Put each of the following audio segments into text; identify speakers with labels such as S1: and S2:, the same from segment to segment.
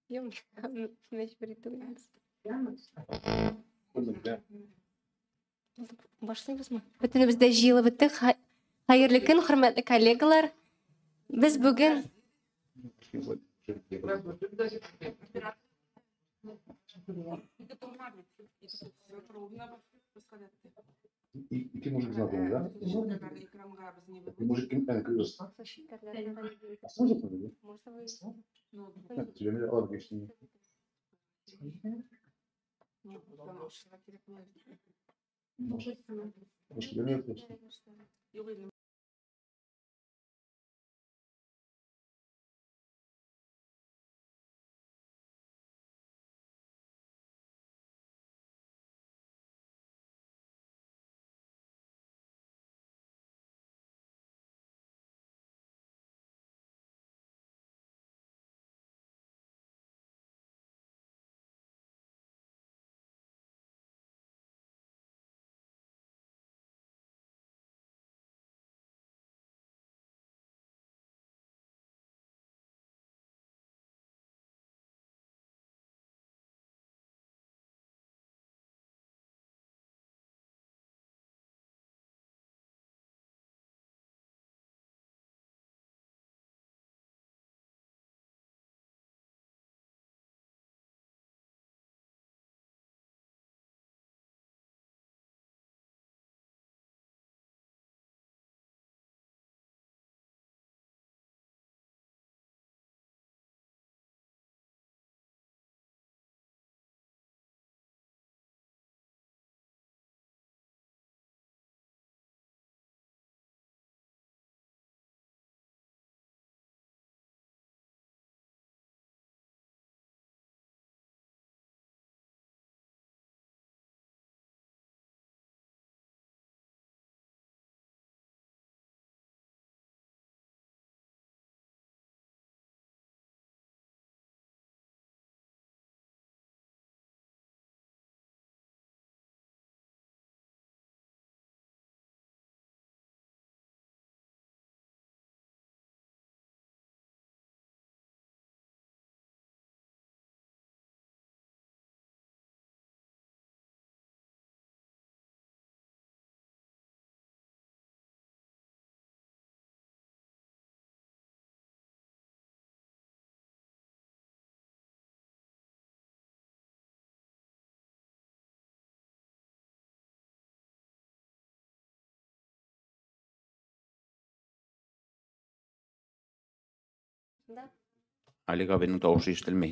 S1: Юк, мәҗбүри түгел. Башлыйбызмы? Бөтенебез дә җыелып беттек. Хәерле көн, хөрмәтле коллегалар. Без бүген
S2: Ике мужик знакомый, да? Ике мужик кем? Ә,
S3: Алик абыйның тавышы ишетелми.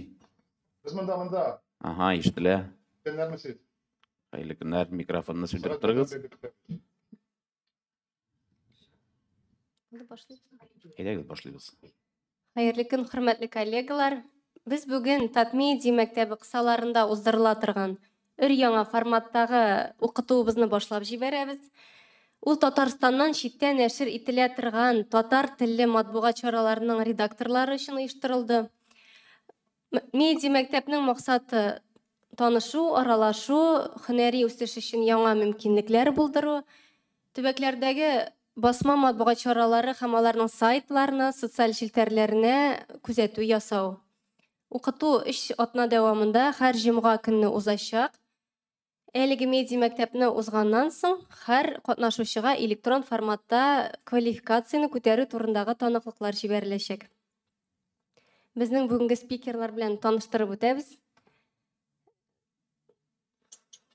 S2: Без монда, монда.
S3: Ага, ишетелә.
S2: Көннәрме сез?
S3: Хәерле көннәр, микрофонны сүндереп торыгыз. Әйдәгез, башлыйбыз.
S1: Хәерле көн, хөрмәтле коллегалар. Без бүген Татмедиа мәктәбе кысаларында уздырыла торган өр-яңа форматтагы укытуыбызны башлап җибәрәбез. Ул Татарстаннан читтә нәшер ителә торган татар телле матбугат чараларының редакторлары өчен оештырылды. Медиа мәктәпнең максаты танышу, аралашу, һөнәри үсеш өчен яңа мөмкинлекләр булдыру, төбәкләрдәге басма матбугат чаралары һәм аларның сайтларына, социаль челтәрләренә күзәтү ясау. Укыту 3 атна дәвамында һәр җомга көнне узачак. Әлеге медиа мәктәпне узганнан соң һәр катнашучыга электрон форматта квалификацияне күтәрү турындагы таныклыклар җибәреләчәк. Безнең бүгенге спикерлар белән таныштырып үтәбез.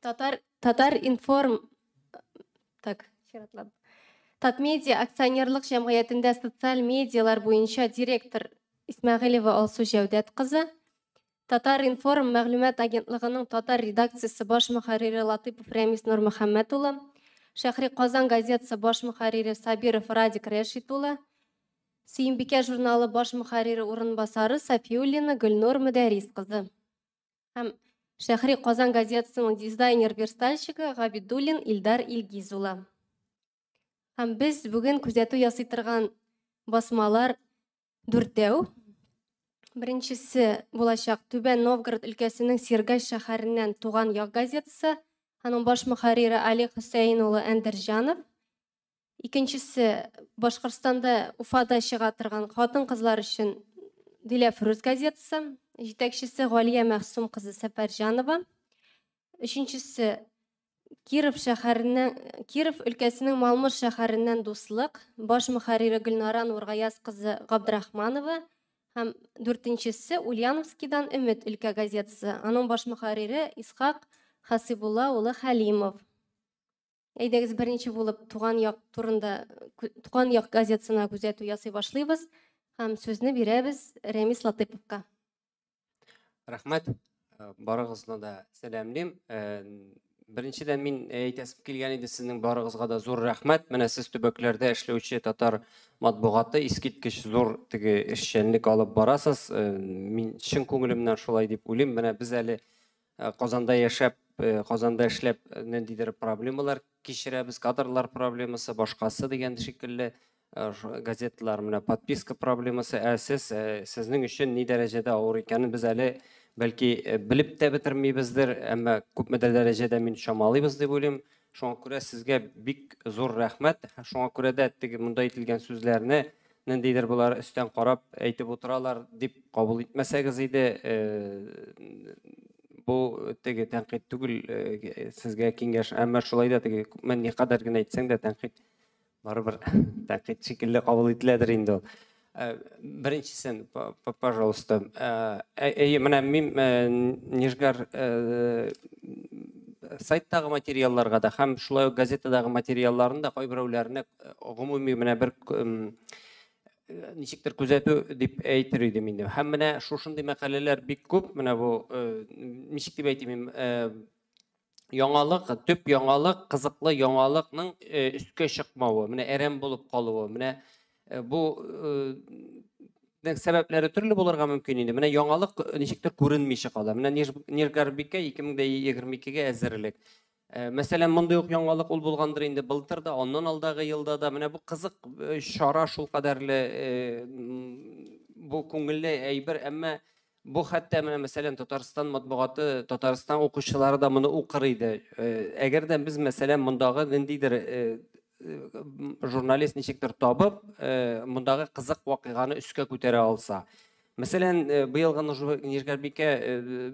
S1: Татар информ так, чиратлап. Татмедиа акционерлык җәмгыятендә социаль медиалар буенча директор Исмәгыйлева Алсу Җәүдәт кызы, Татар информ мәгълүмат агентлыгының татар редакциясе баш мөхәррире Латыпов Рәмис Нурмөхәммәт улы, Шәһри Казан газетасы баш мөхәррире Сабиров Радик Рәшит улы, Сөембикә журналы баш мөхәррире урынбасары Сафиуллина Гөлнур Мөдәрис кызы һәм Шәһри Казан газетасының дизайнер-верстальщигы Габидуллин Илдар Илгиз улы. Һәм без бүген күзәтү ясый торган басмалар дүртәү. Беренчесе булачак Түбән Новгород өлкәсенең Сергач шәһәреннән Туган як газетасы, аның баш мөхәррире Али Хөсәен улы Әндерҗанов. Икенчесе Башкортстанда Уфада чыга торган хатын-кызлар өчен Диләфрүз газетасы, Җитәкчесе Галия Мәгъсум кызы Сәфәрҗанова. Өченчесе Киров шәһәреннән, Киров өлкәсенең Малмыж шәһәреннән Дуслык, баш мөхәррире Гөлнара Нургаяз кызы Габдрахманова һәм дүртенчесе Ульяновскидан Өмет өлкә газетасы, аның баш мөхәррире Исхак Хасибулла улы Хәлимов. Әйдәгез, беренче булып Туган як турында, Туган як газетасына күзәтү ясый башлыйбыз һәм сүзне бирәбез Рәмис Латыйповка.
S4: Рәхмәт. Барыгызны да сәламлим. Беренчедән мин әйтәсем килгән иде, сезнең барыгызга да зур рәхмәт. Менә сез төбәкләрдә эшләүче татар матбугаты искиткеч зур теге эшчәнлек алып барасыз. Мин чын күңелемнән шулай дип уйлыйм. Менә без әле Казанда яшәп, Казанда эшләп ниндидер проблемалар кичерәбез, кадрлар проблемасы, башкасы дигән шикелле газеталар, менә подписка проблемасы. Ә сез, сезнең өчен ни дәрәҗәдә авыр икәнен без әле бәлки белеп тә бетермибездер, әмма күпмедер дәрәҗәдә мин чамалыйбыз дип уйлыйм. Шуңа күрә сезгә бик зур рәхмәт. Шуңа күрә дә теге монда әйтелгән сүзләрне ниндидер болар өстән карап әйтеп утыралар дип кабул итмәсәгез иде, бу теге тәнкыйть түгел, сезгә киңәш, әмма шулай да теге күпме никадәр генә әйтсәң дә тәнкыйть барыбер тәнкыйть шикелле кабул ителәдер инде ул. Беренчесен, пожалуйста. Әйе, менә мин Нижгар сайттагы материалларга да һәм шулай ук газетадагы материалларны да кайберәүләренә гомуми менә бер ничектер күзәтү дип әйтер идем инде. Һәм менә шушындый мәкаләләр бик күп. Менә бу ничек дип әйтим, яңалык, төп яңалык, кызыклы яңалыкның өскә чыкмавы, менә әрәм булып калуы, менә бу сәбәпләре төрле булырга мөмкин инде. Менә яңалык ничектер күренмичә кала. Менә Нижгарбикә 2022-гә әзерлек. Мәсәлән, мондый ук яңалык ул булгандыр инде былтыр да, аннан алдагы елда да. Менә бу кызык чара шул кадәрле, бу күңелле әйбер, әмма бу хәтта менә мәсәлән Татарстан матбугаты, Татарстан укучылары да моны укыр иде. Әгәр дә без мәсәлән мондагы ниндидер журналист ничектер табып, мондагы кызык вакыйганы өскә күтәрә алса. Мәсәлән, быелгы Нижгарбикә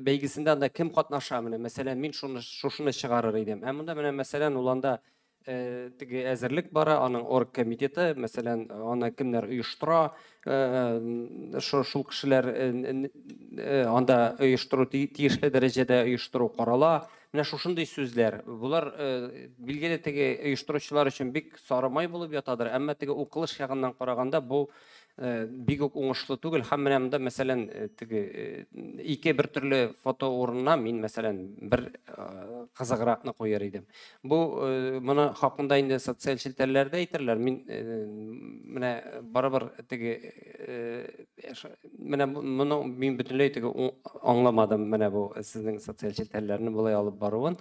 S4: бәйгесендә анда кем катнаша менә? Мәсәлән, мин шушыны чыгарыр идем. Ә монда менә мәсәлән ул анда теге әзерлек бара, аның оргкомитеты, мәсәлән, аны кемнәр оештыра, шул кешеләр анда оештыру тиешле дәрәҗәдә оештыру карала. Менә шушындый сүзләр. Булар билгеле теге оештыручылар өчен бик сары май булып ятадыр, әмма теге укылыш ягыннан караганда бу бик үк уңышлы түгел. Һәм менә монда мәсәлән теге ике бер төрле фото урынына мин мәсәлән бер кызыгракны куяр идем. Бу моны хакында инде социаль челтәрләрдә әйтерләр. Мин менә барыбер теге менә моны мин бөтенләй теге аңламадым, менә бу сезнең социаль челтәрләрне болай алып баруын.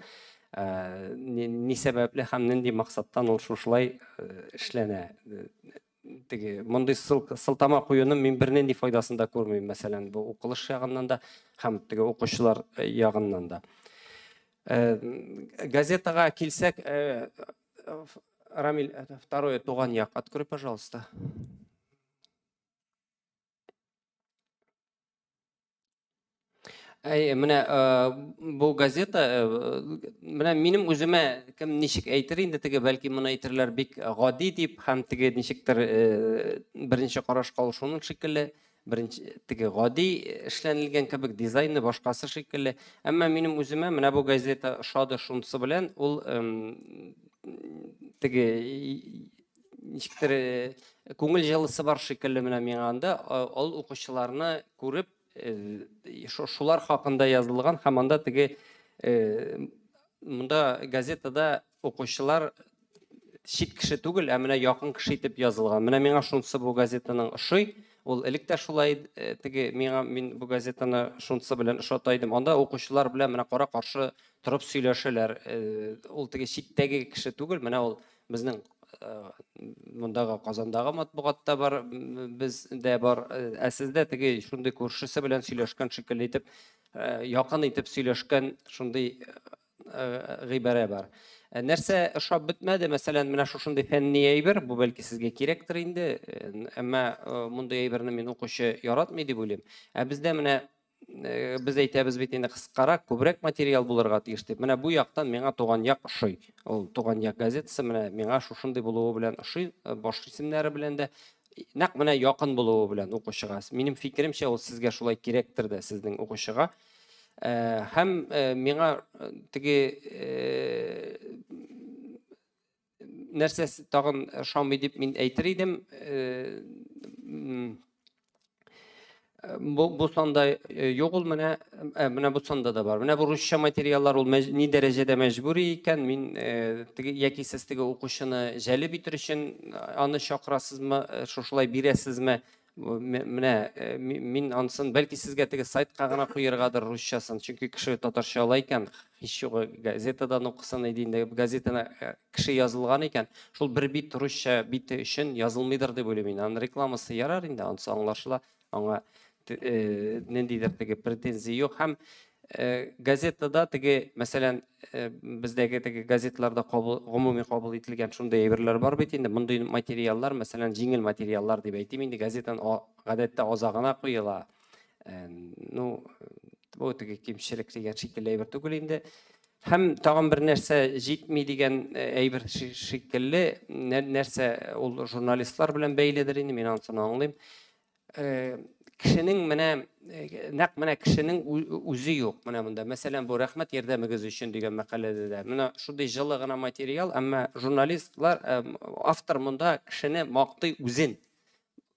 S4: Ни сәбәпле һәм нинди максаттан ул шушылай эшләнә. Теге мондый сылтама куюның мин бернинди файдасын да күрмим, мәсәлән, бу укылыш ягыннан да һәм теге укучылар ягыннан да. Газетага килсәк, Рамиль, второе Туган як открой, пожалуйста. Әй, менә бу газета, менә минем үземә кем ничек әйтер инде, теге бәлки моны әйтерләр бик гади дип һәм теге ничектер беренче карашка ул шуның шикелле, беренче теге гади эшләнелгән кебек дизайны башкасы шикелле. Әмма минем үземә менә бу газета ошады шунысы белән, ул теге ничектер күңел җылысы бар шикелле менә миңа анда, ул укучыларны күреп шулар хакында язылган һәм анда теге монда газетада укучылар чит кеше түгел, ә менә якын кеше итеп язылган. Менә миңа шунысы бу газетаның ошый. Ул элек тә шулай теге миңа, мин бу газетаны шунысы белән ошата идем. Анда укучылар белән менә кара-каршы торып сөйләшәләр. Ул теге читтәге кеше түгел, менә ул безнең мондагы Казандагы матбугатта бар, бездә бар, ә сездә теге шундый күршесе белән сөйләшкән шикелле итеп, якын итеп сөйләшкән шундый гыйбарә бар. Нәрсә ошап бетмәде, мәсәлән, менә шушындый фәнни әйбер, бу бәлки сезгә кирәктер инде, әмма мондый әйберне мин укучы яратмый дип уйлыйм. Ә бездә менә без әйтәбез бит инде кыскарак, күбрәк материал булырга тиеш дип. Менә бу яктан миңа Туган як ошый. Ул Туган як газетасы менә миңа шушындый булуы белән ошый, баш исемнәре белән дә нәкъ менә якын булуы белән укучыга. Минем фикеремчә, ул сезгә шулай кирәктер дә, сезнең укучыга. Һәм миңа теге нәрсәсе тагын ошамый дип мин әйтер идем. Бу санда юк ул, менә менә бу санда да бар. Менә бу русча материаллар ул ни дәрәҗәдә мәҗбүри икән, мин теге яки сез теге укучыны җәлеп итер өчен аны чакырасызмы, шушылай бирәсезме? Менә мин анысын бәлки сезгә теге сайтка гына куяргадыр русчасын, чөнки кеше татарча ала икән, һич югы газетадан укысын иде инде, газетаны кеше язылган икән, шул бер бит русча бите өчен язылмыйдыр дип уйлыйм мин. Аның рекламасы ярар инде, анысы аңлашыла, аңа ниндидер теге претензия юк. Һәм газетада теге, мәсәлән, бездәге теге газетларда гомуми кабул ителгән шундый әйберләр бар бит инде. Мондый материаллар, мәсәлән, җиңел материаллар дип әйтим инде, газетаның гадәттә азагына куела. Ну, бу теге кимчелек дигән шикелле әйбер түгел инде. Һәм тагын бер нәрсә җитми дигән әйбер шикелле, нәрсә ул журналистлар белән бәйледер инде, мин анысын аңлыйм. Кешенең менә, нәкъ менә кешенең үзе юк менә монда. Мәсәлән, бу рәхмәт ярдәмегез өчен дигән мәкаләдә дә. Менә шундый җылы гына материал, әмма журналистлар, автор монда кешене мактый үзен.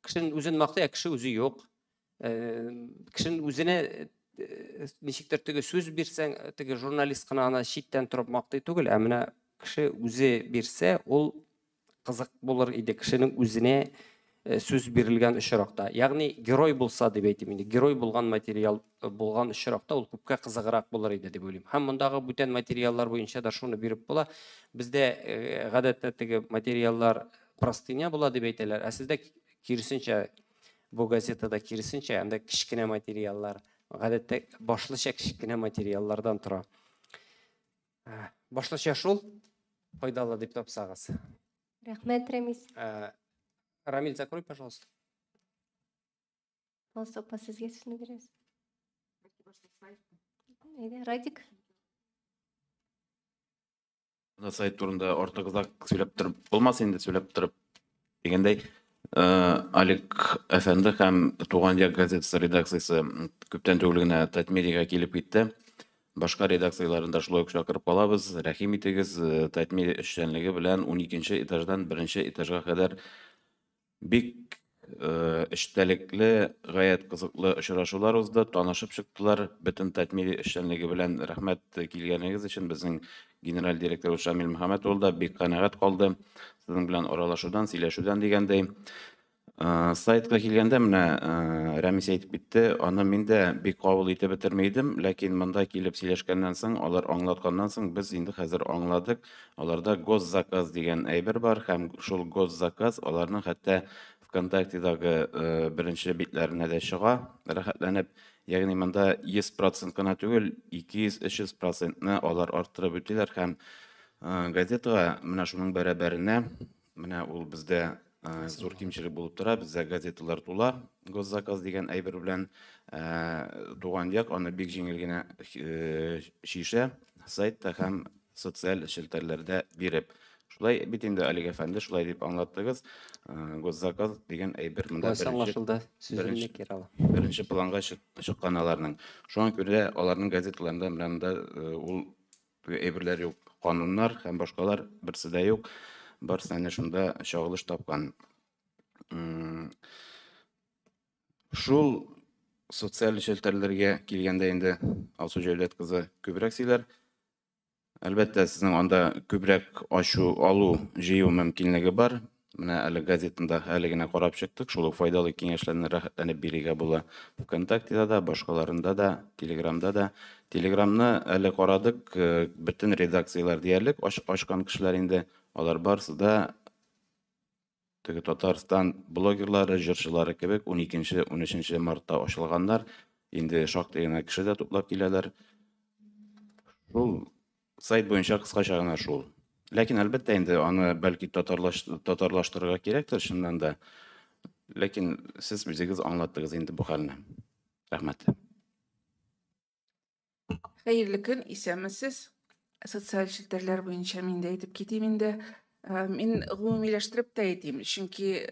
S4: Кешенең үзен мактый, ә кеше үзе юк. Кешенең үзенә ничектер теге сүз бирсәң, теге журналист кына аны читтән торып мактый түгел, ә менә кеше үзе бирсә, ул кызык булыр иде кешенең үзенә сүз бирелгән очракта. Ягъни герой булса дип әйтим инде, герой булган материал булган очракта ул күпкә кызыграк булыр иде дип уйлыйм. Һәм мондагы бүтән материаллар буенча да шуны биреп була. Бездә гадәттә теге материаллар простыня була дип әйтәләр, ә сездә киресенчә, бу газетада киресенчә, анда кечкенә материаллар, гадәттә башлыча кечкенә материаллардан тора. Башлыча шул, файдалы дип тапсагыз.
S1: Рәхмәт, Рәмис.
S4: Рамиль, закрой, пожалуйста.
S1: Алсу апа, сезгә сүзне бирәбез. Әйдә, Радик.
S3: Монда сайт турында артык озак сөйләп торып булмас инде, сөйләп торып дигәндәй, Алик әфәнде һәм Туган як газетасы редакциясе күптән түгел генә Татмедиага килеп китте. Башка редакцияләрен дә шулай ук чакырып калабыз. Рәхим итегез, Татмедиа эшчәнлеге белән 12 этаждан 1 этажга кадәр бик эчтәлекле, гаять кызыклы очрашулар узды, танышып чыктылар. Бөтен Татмедиа эшчәнлеге белән рәхмәт килгәнегез өчен. Безнең генераль директор Шамил Мөхәммәт ул да бик канәгать калды сезнең белән аралашудан, сөйләшүдән дигәндәй. Сайтка килгәндә менә Рәмис әйтеп китте, аны мин дә бик кабул итеп бетерми идем, ләкин монда килеп сөйләшкәннән соң, алар аңлатканнан соң без инде хәзер аңладык. Аларда госзаказ дигән әйбер бар һәм шул госзаказ аларның хәтта ВКонтактедагы беренче битләренә дә чыга, рәхәтләнеп. Ягъни монда 100% кына түгел, 200-300 процентны алар арттырып үтәләр һәм газетага менә шуның бәрабәренә, менә ул бездә зур кимчелек булып тора, бездә газеталар тула, госзаказ дигән әйбер белән Туган як аны бик җиңел генә шишә сайтта һәм социаль челтәрләрдә биреп. Шулай бит инде, Алик әфәнде, шулай дип аңлаттыгыз. Госзаказ дигән әйбер монда беренче планга чыккан аларның. Шуңа күрә аларның газеталарында менә монда ул әйберләр юк, кануннар һәм башкалар берсе дә юк. Барысы әнә шунда чагылыш тапкан. Шул социаль челтәрләргә килгәндә инде Алсу Җәүдәт кызы күбрәк сөйләр. Әлбәттә, сезнең анда күбрәк ачу, алу, җыю мөмкинлеге бар. Менә әле газетында әле генә карап чыктык, шул ук файдалы киңәшләрне рәхәтләнеп бирергә була. ВКонтактеда да, башкаларында да, Телеграмда да. Телеграмны әле карадык, бөтен редакцияләр диярлек ачкан кешеләр инде, алар барысы да теге Татарстан блогерлары, җырчылары кебек 12-нче, 13 мартта ачылганнар. Инде шактый гына кеше дә туплап киләләр. Шул сайт буенча кыскача гына шул. Ләкин әлбәттә инде аны бәлки татарлаштырырга кирәктер чыннан да. Ләкин сез үзегез аңлаттыгыз инде бу хәлне. Рәхмәт.
S5: Хәерле көн, исәнмесез. Социаль челтәрләр буенча мин дә әйтеп китим инде. Мин гомумиләштереп тә әйтим, чөнки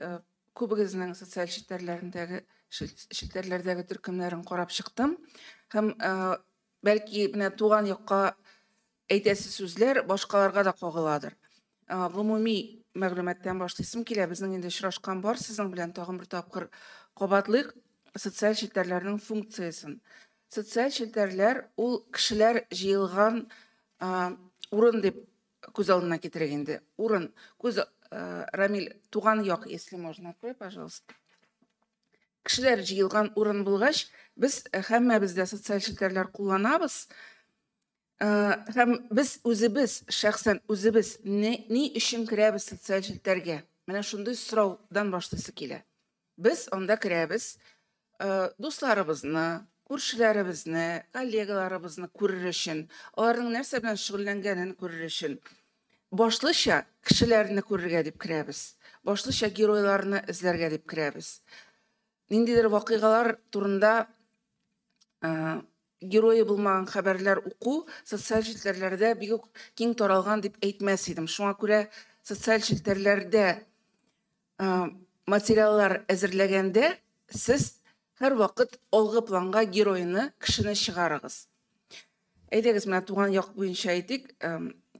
S5: күбегезнең социаль челтәрләрдәге төркемнәрен карап чыктым. Һәм бәлки менә туган якка әйтәсе сүзләр башкаларга да кагыладыр. Гомуми мәгълүматтан башлыйсым килә. Безнең инде очрашкан бар, сезнең белән тагын бер тапкыр кабатлыйк социаль челтәрләрнең функциясен. Социаль челтәрләр ул кешеләр җыелган урын дип күз алдына китерик инде. Урын. Күз, Рамиль, туган як, если можно, открой, пожалуйста. Кешеләр җыелган урын булгач, без һәммәбез дә социаль челтәрләр кулланабыз. Һәм без үзебез, шәхсән үзебез ни өчен керәбез социаль челтәргә? Менә шундый сораудан башлыйсы килә. Без анда керәбез, дусларыбызны, күршеләребезне, коллегаларыбызны күрер өчен, аларның нәрсә белән шөгыльләнгәнен күрер өчен. Башлыча кешеләрне күрергә дип керәбез. Башлыча геройларны эзләргә дип керәбез. Ниндидер вакыйгалар турында герое булмаган хәбәрләр уку социаль челтәрләрдә бик үк киң таралган дип әйтмәс идем. Шуңа күрә социаль челтәрләрдә материаллар әзерләгәндә сез һәрвакыт алгы планга геройны, кешене чыгарыгыз. Әйдәгез, менә туган як буенча әйтик.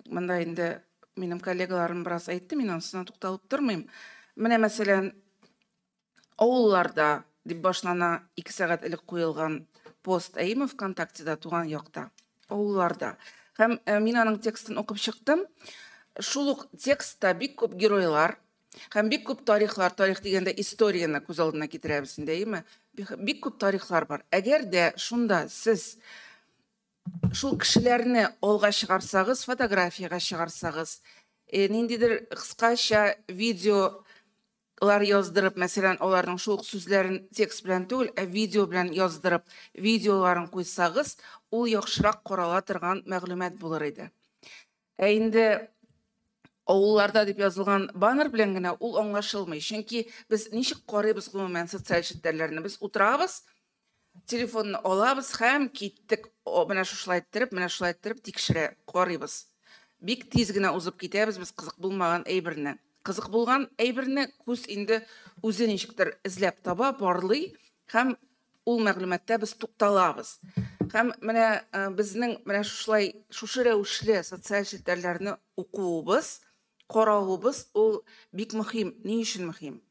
S5: Монда инде минем коллегаларым бераз әйтте, мин анысына тукталып тормыйм. Менә мәсәлән, авылларда дип башлана 2 сәгать элек куелган пост, әйеме, ВКонтактеда туган якта, авылларда. Һәм мин аның текстын укып чыктым. Шул ук текстта бик күп геройлар һәм бик күп тарихлар, тарих дигәндә историяне күз алдына китерәбез инде, әйеме? Бик күп тарихлар бар. Әгәр дә шунда сез шул кешеләрне алга чыгарсагыз, фотографиягә чыгарсагыз, ниндидер кыскача видеолар яздырып, мәсәлән, аларның шул ук сүзләрен текст белән түгел, ә видео белән яздырып, видеоларын куйсагыз, ул яхшырак карала торган мәгълүмат булыр иде. Ә инде авылларда дип язылган баннер белән генә ул аңлашылмый. Чөнки без ничек карыйбыз гомумән социаль челтәрләрне? Без утырабыз, телефонны алабыз һәм киттек. Менә шушылай иттереп, менә шулай иттереп тикшерә, карыйбыз. Бик тиз генә узып китәбез без кызык булмаган әйберне. Кызык булган әйберне күз инде үзе ничектер эзләп таба, барлый һәм ул мәгълүматта без тукталабыз. Һәм менә безнең менә шушылай, шушы рәвешле социаль челтәрләрне укуыбыз, каравыбыз ул бик мөһим. Ни өчен мөһим?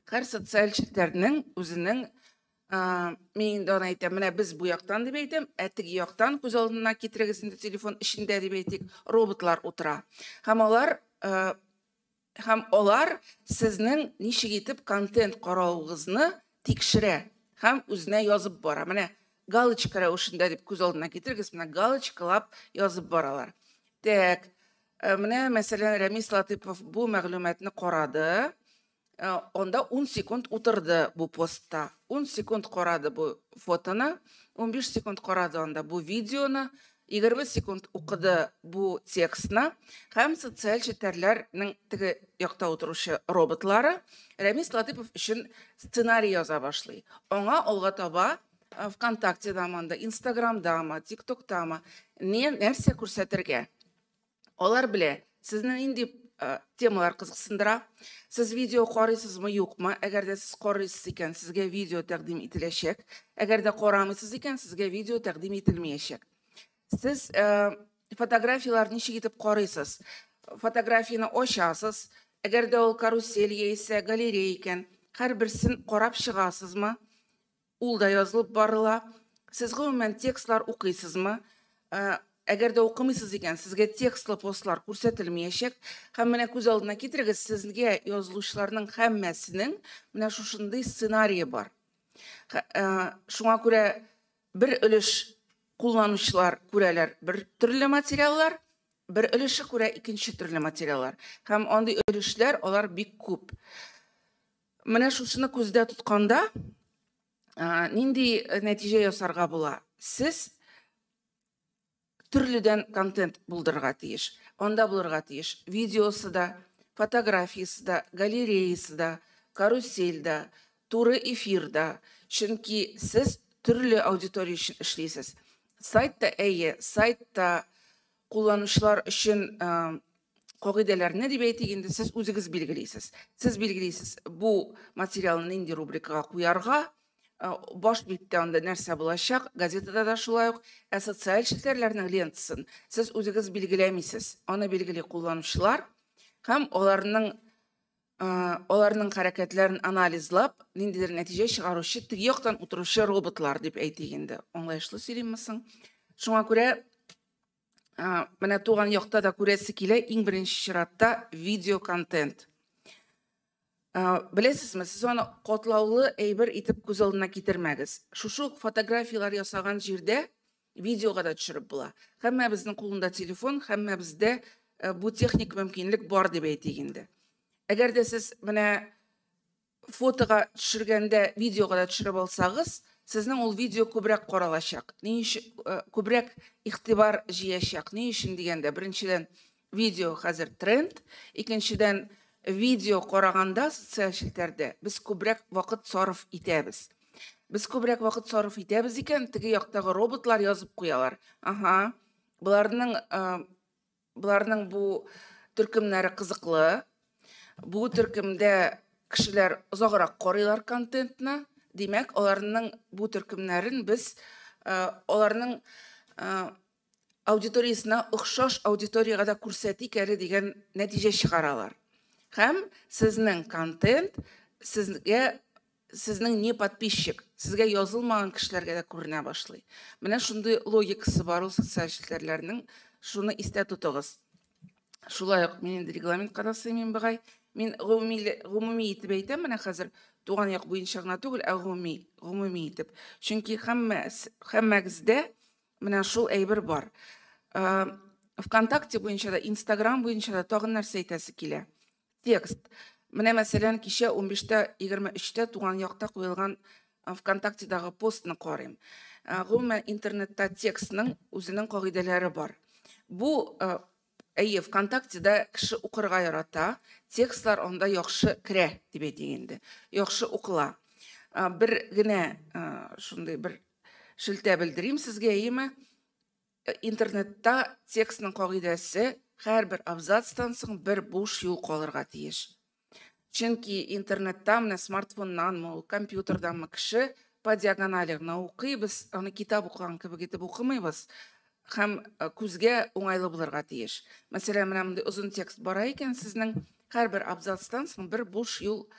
S5: Һәр социаль челтәрнең үзенең, мин инде аны әйтәм, менә без бу яктан дип әйтәм, ә теге яктан күз алдына китерегез инде телефон эчендә дип әйтик, роботлар утыра. Һәм алар сезнең ничек итеп контент каравыгызны тикшерә һәм үзенә язып бара. Менә галочка рәвешендә дип күз алдына китерегез, менә галочкалап язып баралар. Так, менә мәсәлән, Рәмис Латыпов бу мәгълүматны карады. Анда 10 секунд утырды бу постта. 10 секунд карады бу фотоны, 15 секунд карады анда бу видеоны, 20 секунд укыды бу текстны. Һәм социаль челтәрләрнең теге якта утыручы роботлары Рәмис Латыпов өчен сценарий яза башлый. Аңа алга таба ВКонтактедамы анда, Инстаграмдамы, ТикТоктамы нәрсә күрсәтергә. Алар белә, сезне нинди темалар кызыксындыра. Сез видео карыйсызмы, юкмы? Әгәр дә сез карыйсыз икән, сезгә видео тәкъдим ителәчәк. Әгәр дә карамыйсыз икән, сезгә видео тәкъдим ителмәячәк. Сез фотографияләр ничек итеп карыйсыз? Фотографияне ачасыз. Әгәр дә ул карусель яисә галерея икән, һәрберсен карап чыгасызмы? Ул да язылып барыла. Сез гомумән текстлар укыйсызмы? Әгәр дә укымыйсыз икән, сезгә текстлы постлар күрсәтелмәячәк. Һәм менә күз алдына китерегез, сезгә язылучыларның һәммәсенең менә шушындый сценарие бар. Шуңа күрә бер өлеш кулланучылар күрәләр бер төрле материаллар, бер өлеше күрә икенче төрле материаллар. Һәм андый өлешләр алар бик күп. Менә шушыны күздә тотканда, нинди нәтиҗә ясарга була? Сез төрледән контент булдырырга тиеш. Анда булырга тиеш видеосы да, фотографиясы да, галереясы да, карусель да, туры эфир да. Чөнки сез төрле аудитория өчен эшлисез. Сайтта, әйе, сайтта кулланучылар өчен кагыйдәләрне дип әйтик инде, сез үзегез билгелисез. Сез билгелисез, бу материалны нинди рубрикага куярга, баш биттә анда нәрсә булачак, газетада да шулай ук, ә социаль челтәрләрнең лентасын сез үзегез билгеләмисез. Аны билгели кулланучылар һәм аларның хәрәкәтләрен анализлап, ниндидер нәтиҗә чыгаручы теге яктан утыручы роботлар дип әйтик инде. Аңлаешлы сөйлимме соң? Шуңа күрә менә Туган якта да күрәсе килә иң беренче чиратта видео контент. Беләсезме, сез аны катлаулы әйбер итеп күз алдына китермәгез. Шушы ук фотографияләр ясаган җирдә видеога да төшереп була. Һәммәбезнең кулында телефон, һәммәбездә бу техник мөмкинлек бар дип әйтик инде. Әгәр дә сез менә фотога төшергәндә видеога да төшереп алсагыз, сезнең ул видео күбрәк каралачак. Ни өчен күбрәк игътибар җыячак? Ни өчен дигәндә, беренчедән, видео хәзер тренд, икенчедән, видео караганда социаль челтәрдә без күбрәк вакыт сарыф итәбез. Без күбрәк вакыт сарыф итәбез икән, теге яктагы роботлар язып куялар. Ага, буларның бу төркемнәре кызыклы. Бу төркемдә кешеләр озаграк карыйлар контентны. Димәк, аларның бу төркемнәрен без аларның аудиториясенә охшаш аудиториягә дә күрсәтик әле дигән нәтиҗә чыгаралар. Һәм сезнең контент сезгә сезнең не подписчик, сезгә язылмаган кешеләргә дә күренә башлый. Менә шундый логикасы бар ул социаль челтәрләрнең, шуны истә тотыгыз. Шулай ук мин инде регламентка да сыймыйм бугай. Мин гомуми итеп әйтәм, менә хәзер Туган як буенча гына түгел, ә гомуми итеп. Чөнки һәммәгездә менә шул әйбер бар. ВКонтакте буенча да, Инстаграм буенча да тагын нәрсә әйтәсе килә. Текст. Менә мәсәлән, кичә 15:23-тә Туган якта куелган ВКонтактедагы постны карыйм. Гомумән, интернетта текстның үзенең кагыйдәләре бар. Бу әйе, ВКонтактеда кеше укырга ярата, текстлар анда яхшы керә, дип әйтик инде. Яхшы укыла. Бер генә шундый бер шелтә белдерим сезгә, әйеме? Интернетта текстның кагыйдәсе һәрбер абзацтан соң бер буш юл калырга тиеш. Чөнки интернетта менә смартфоннанмы, компьютерданмы кеше по диагонали гына укый, без аны китап укыган кебек итеп укымыйбыз. Һәм күзгә уңайлы булырга тиеш. Мәсәлән, менә мондый озын текст бара икән, сезнең һәрбер абзацтан соң бер буш юл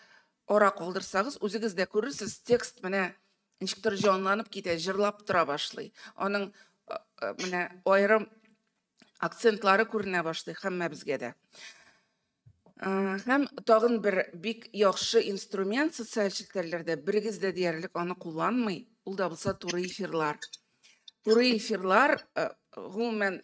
S5: ара калдырсагыз, үзегез дә күрерсез, текст менә ничектер җанланып китә, җырлап тора башлый. Аның менә аерым акцентлары күренә башлый һәммәбезгә дә. Һәм тагын бер бик яхшы инструмент социаль челтәрләрдә, берегез дә диярлек аны кулланмый, ул да булса туры эфирлар. Туры эфирлар, гомумән,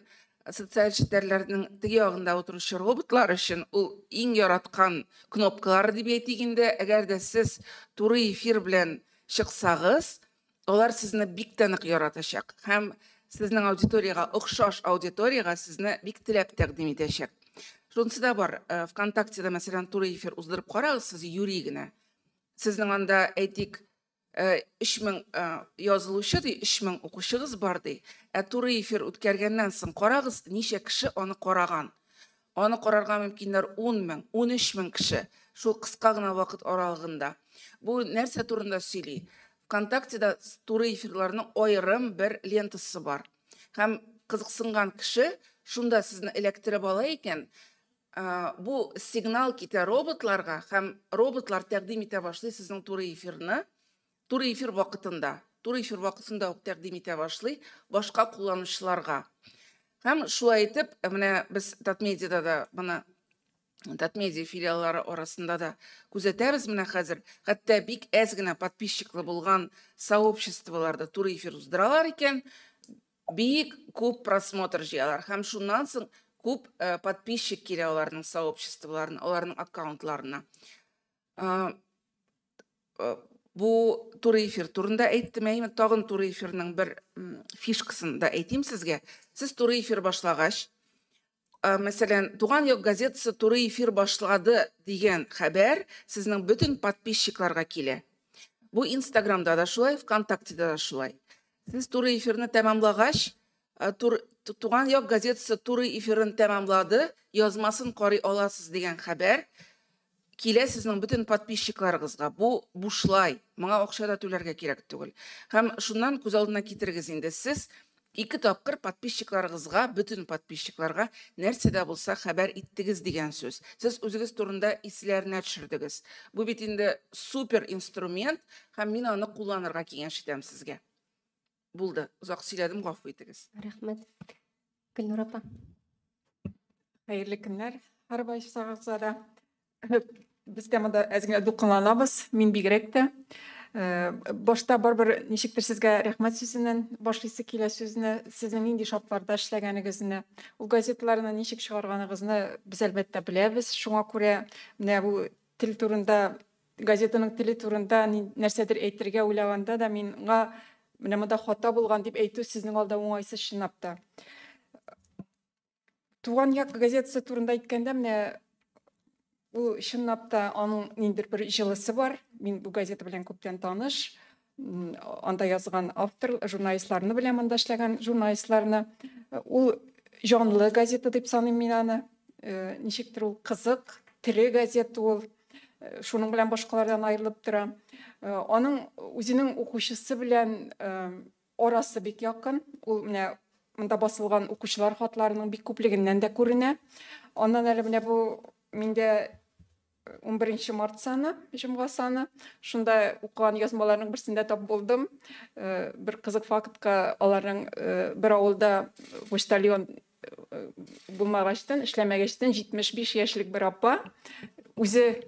S5: социаль челтәрләрнең теге ягында утыручы роботлар өчен ул иң яраткан кнопкалар дип әйтик инде. Әгәр дә сез туры эфир белән чыксагыз, алар сезне бик тә нык яратачак һәм сезнең аудиторияга охшаш аудиторияга сезне бик теләп тәкъдим итәчәк. Шунысы да бар, ВКонтактеда, мәсәлән, туры эфир уздырып карагыз сез юри генә. Сезнең анда, әйтик, 3000 язылучы ди, 3000 укучыгыз бар ди. Ә туры эфир үткәргәннән соң карагыз, ничә кеше аны караган. Аны карарга мөмкиннәр 10 000, 13 000 кеше шул кыска гына вакыт аралыгында. Бу нәрсә турында сөйли? ВКонтактеда туры эфирларның аерым бер лентасы бар. Һәм кызыксынган кеше шунда сезне эләктереп ала икән, бу сигнал китә роботларга һәм роботлар тәкъдим итә башлый сезнең туры эфирны, туры эфир вакытында ук тәкъдим итә башлый башка кулланучыларга. Һәм шулай итеп, менә без Татмедиада да моны Татмедиа филиаллары арасында да күзәтәбез менә хәзер. Хәтта бик әз генә подписчиклы булган сообществоларда туры эфир уздыралар икән, бик күп просмотр җыялар һәм шуннан соң күп подписчик килә аларның сообществоларына, аларның аккаунтларына. Бу туры эфир турында әйттем, әйме, тагын туры эфирның бер фишкасын да әйтим сезгә. Сез туры эфир башлагач, мәсәлән, Туган як газетасы туры эфир башлады дигән хәбәр сезнең бөтен подписчикларга килә. Бу Инстаграмда да шулай, ВКонтактеда да шулай. Сез туры эфирны тәмамлагач, Туган як газетасы туры эфирын тәмамлады, язмасын карый аласыз дигән хәбәр килә сезнең бөтен подписчикларыгызга. Бу бушлай, моңа акча да түләргә кирәк түгел. Һәм шуннан күз алдына китерегез инде, сез 2 тапкыр подписчикларыгызга, бөтен подписчикларга нәрсә дә булса хәбәр иттегез дигән сүз. Сез үзегез турында исләренә төшердегез. Бу бит инде супер инструмент, һәм мин аны кулланырга киңәш итәм сезгә. Булды, озак сөйләдем, гафу итегез.
S1: Рәхмәт. Гөлнур апа.
S6: Хәерле көннәр, һәрбайсыгызга да. Без дә монда әз генә дулкынланабыз, мин бигрәк тә. Башта барыбер ничектер сезгә рәхмәт сүзеннән башлыйсы килә сүзне, сезнең нинди шартларда эшләгәнегезне, ул газеталарны ничек чыгарганыгызны без әлбәттә беләбез. Шуңа күрә менә бу тел турында, газетаның теле турында нәрсәдер әйтергә уйлаганда да миңа менә монда хата булган дип әйтү сезнең алда уңайсыз чынлап та. Туган як газетасы турында әйткәндә, менә ул чынлап та аның ниндидер бер җылысы бар. Мин бу газета белән күптән таныш. Анда язган автор, журналистларны беләм, анда эшләгән журналистларны. Ул җанлы газета дип саныйм мин аны. Ничектер ул кызык, тере газета ул. Шуның белән башкалардан аерылып тора. Аның үзенең укучысы белән арасы бик якын. Ул менә монда басылган укучылар хатларының бик күплегеннән дә күренә. Аннан әле менә бу миндә 11 март саны, җомга саны. Шунда укыган язмаларның берсендә тап булдым. Бер кызык фактка, аларның бер авылда почтальон булмагачтан, эшләмәгәчтән 75 яшьлек бер апа үзе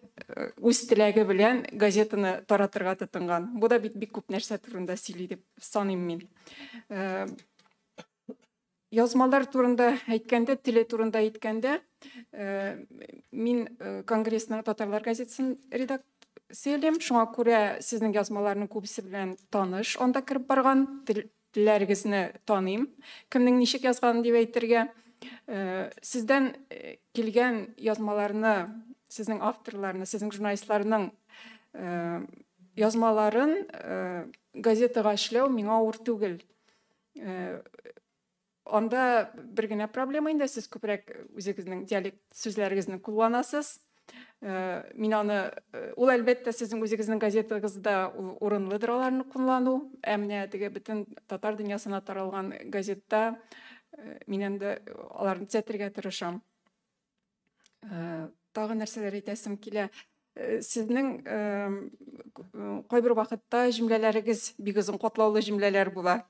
S6: үз теләге белән газетаны таратырга тотынган. Бу да бит бик күп нәрсә турында сөйли дип саныйм мин. Язмалар турында әйткәндә, теле турында әйткәндә, мин Конгрессның татарлар газетасын редакциялим. Шуңа күрә сезнең язмаларның күбесе белән таныш, анда кереп барган телләрегезне таныйм. Кемнең ничек язганын дип әйтергә. Сездән килгән язмаларны, сезнең авторларны, сезнең журналистларның язмаларын газетага эшләү миңа авыр түгел. Анда бер генә проблема инде, сез күбрәк үзегезнең диалект сүзләрегезне кулланасыз. Мин аны, ул әлбәттә сезнең үзегезнең газетагызда ул урынлыдыр аларны куллану. Ә менә теге бөтен татар дөньясына таралган газетта мин инде аларны төзәтергә тырышам. Тагы нәрсәләр әйтәсем килә. Сезнең кайбер вакытта җөмләләрегез бик озын, катлаулы җөмләләр була.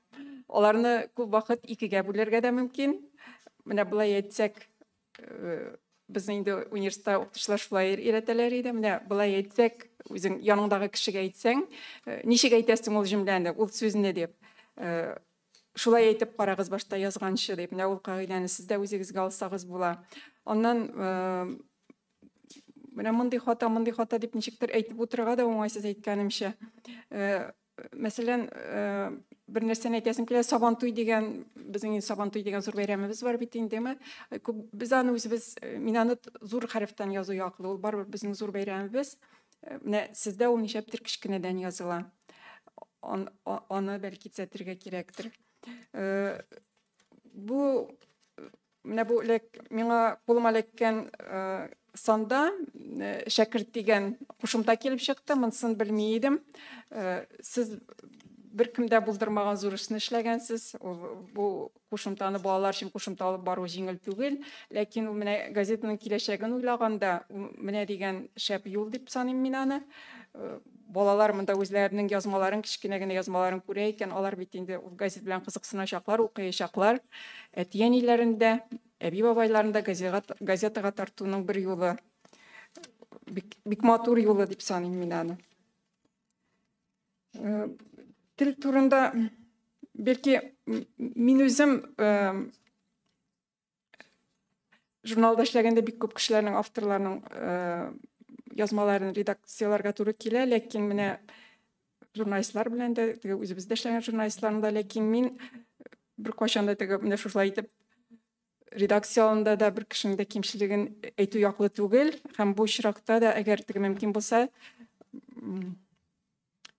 S6: Аларны күп вакыт икегә бүлергә дә мөмкин. Менә болай әйтсәк, безнең инде университетта укытучылар шулай өйрәтәләр иде. Менә болай әйтсәк, үзең яныңдагы кешегә әйтсәң, ничек әйтәсең ул җөмләне, ул сүзне дип. Шулай әйтеп карагыз башта язганчы дип. Менә ул кагыйдәне сез дә үзегезгә алсагыз була. Аннан менә мондый хата, мондый хата дип ничектер әйтеп утырырга да уңайсыз әйткәнемчә. Мәсәлән, бер нәрсәне әйтәсем килә, Сабантуй дигән, безнең инде Сабантуй дигән зур бәйрәмебез бар бит индеме? Күп без аны үзебез, мин аны зур хәрефтән язу яклы, ул барыбер безнең зур бәйрәмебез. Менә сездә ул ничәптер кечкенәдән языла. Аны бәлки төзәтергә кирәктер. Бу менә бу миңа кулыма эләккән санда шәкерт дигән кушымта килеп чыкты, монысын белми идем. Сез беркем дә булдырмаган зур эшне эшләгәнсез. Бу кушымтаны балалар өчен кушымта алып бару җиңел түгел, ләкин ул менә газетаның киләчәген уйлаганда, менә дигән шәп юл дип саныйм мин аны. Балалар монда үзләренең язмаларын, кечкенә генә язмаларын күрә икән, алар бит инде ул газет белән кызыксыначаклар, укыячаклар. Әти-әниләрен дә, әби-бабайларын да газетага тартуның бер юлы, бик, бик матур юлы дип саныйм мин аны. Тел турында бәлки мин үзем журналда эшләгәндә бик күп кешеләрнең, авторларның язмаларын редакцияләргә туры килә, ләкин менә журналистлар белән дә, теге үзебездә эшләгән журналистларның да, ләкин мин беркайчан да теге менә шушылай итеп редакция алдында да бер кешенең дә кимчелеген әйтү яклы түгел, һәм бу очракта да, әгәр теге мөмкин булса,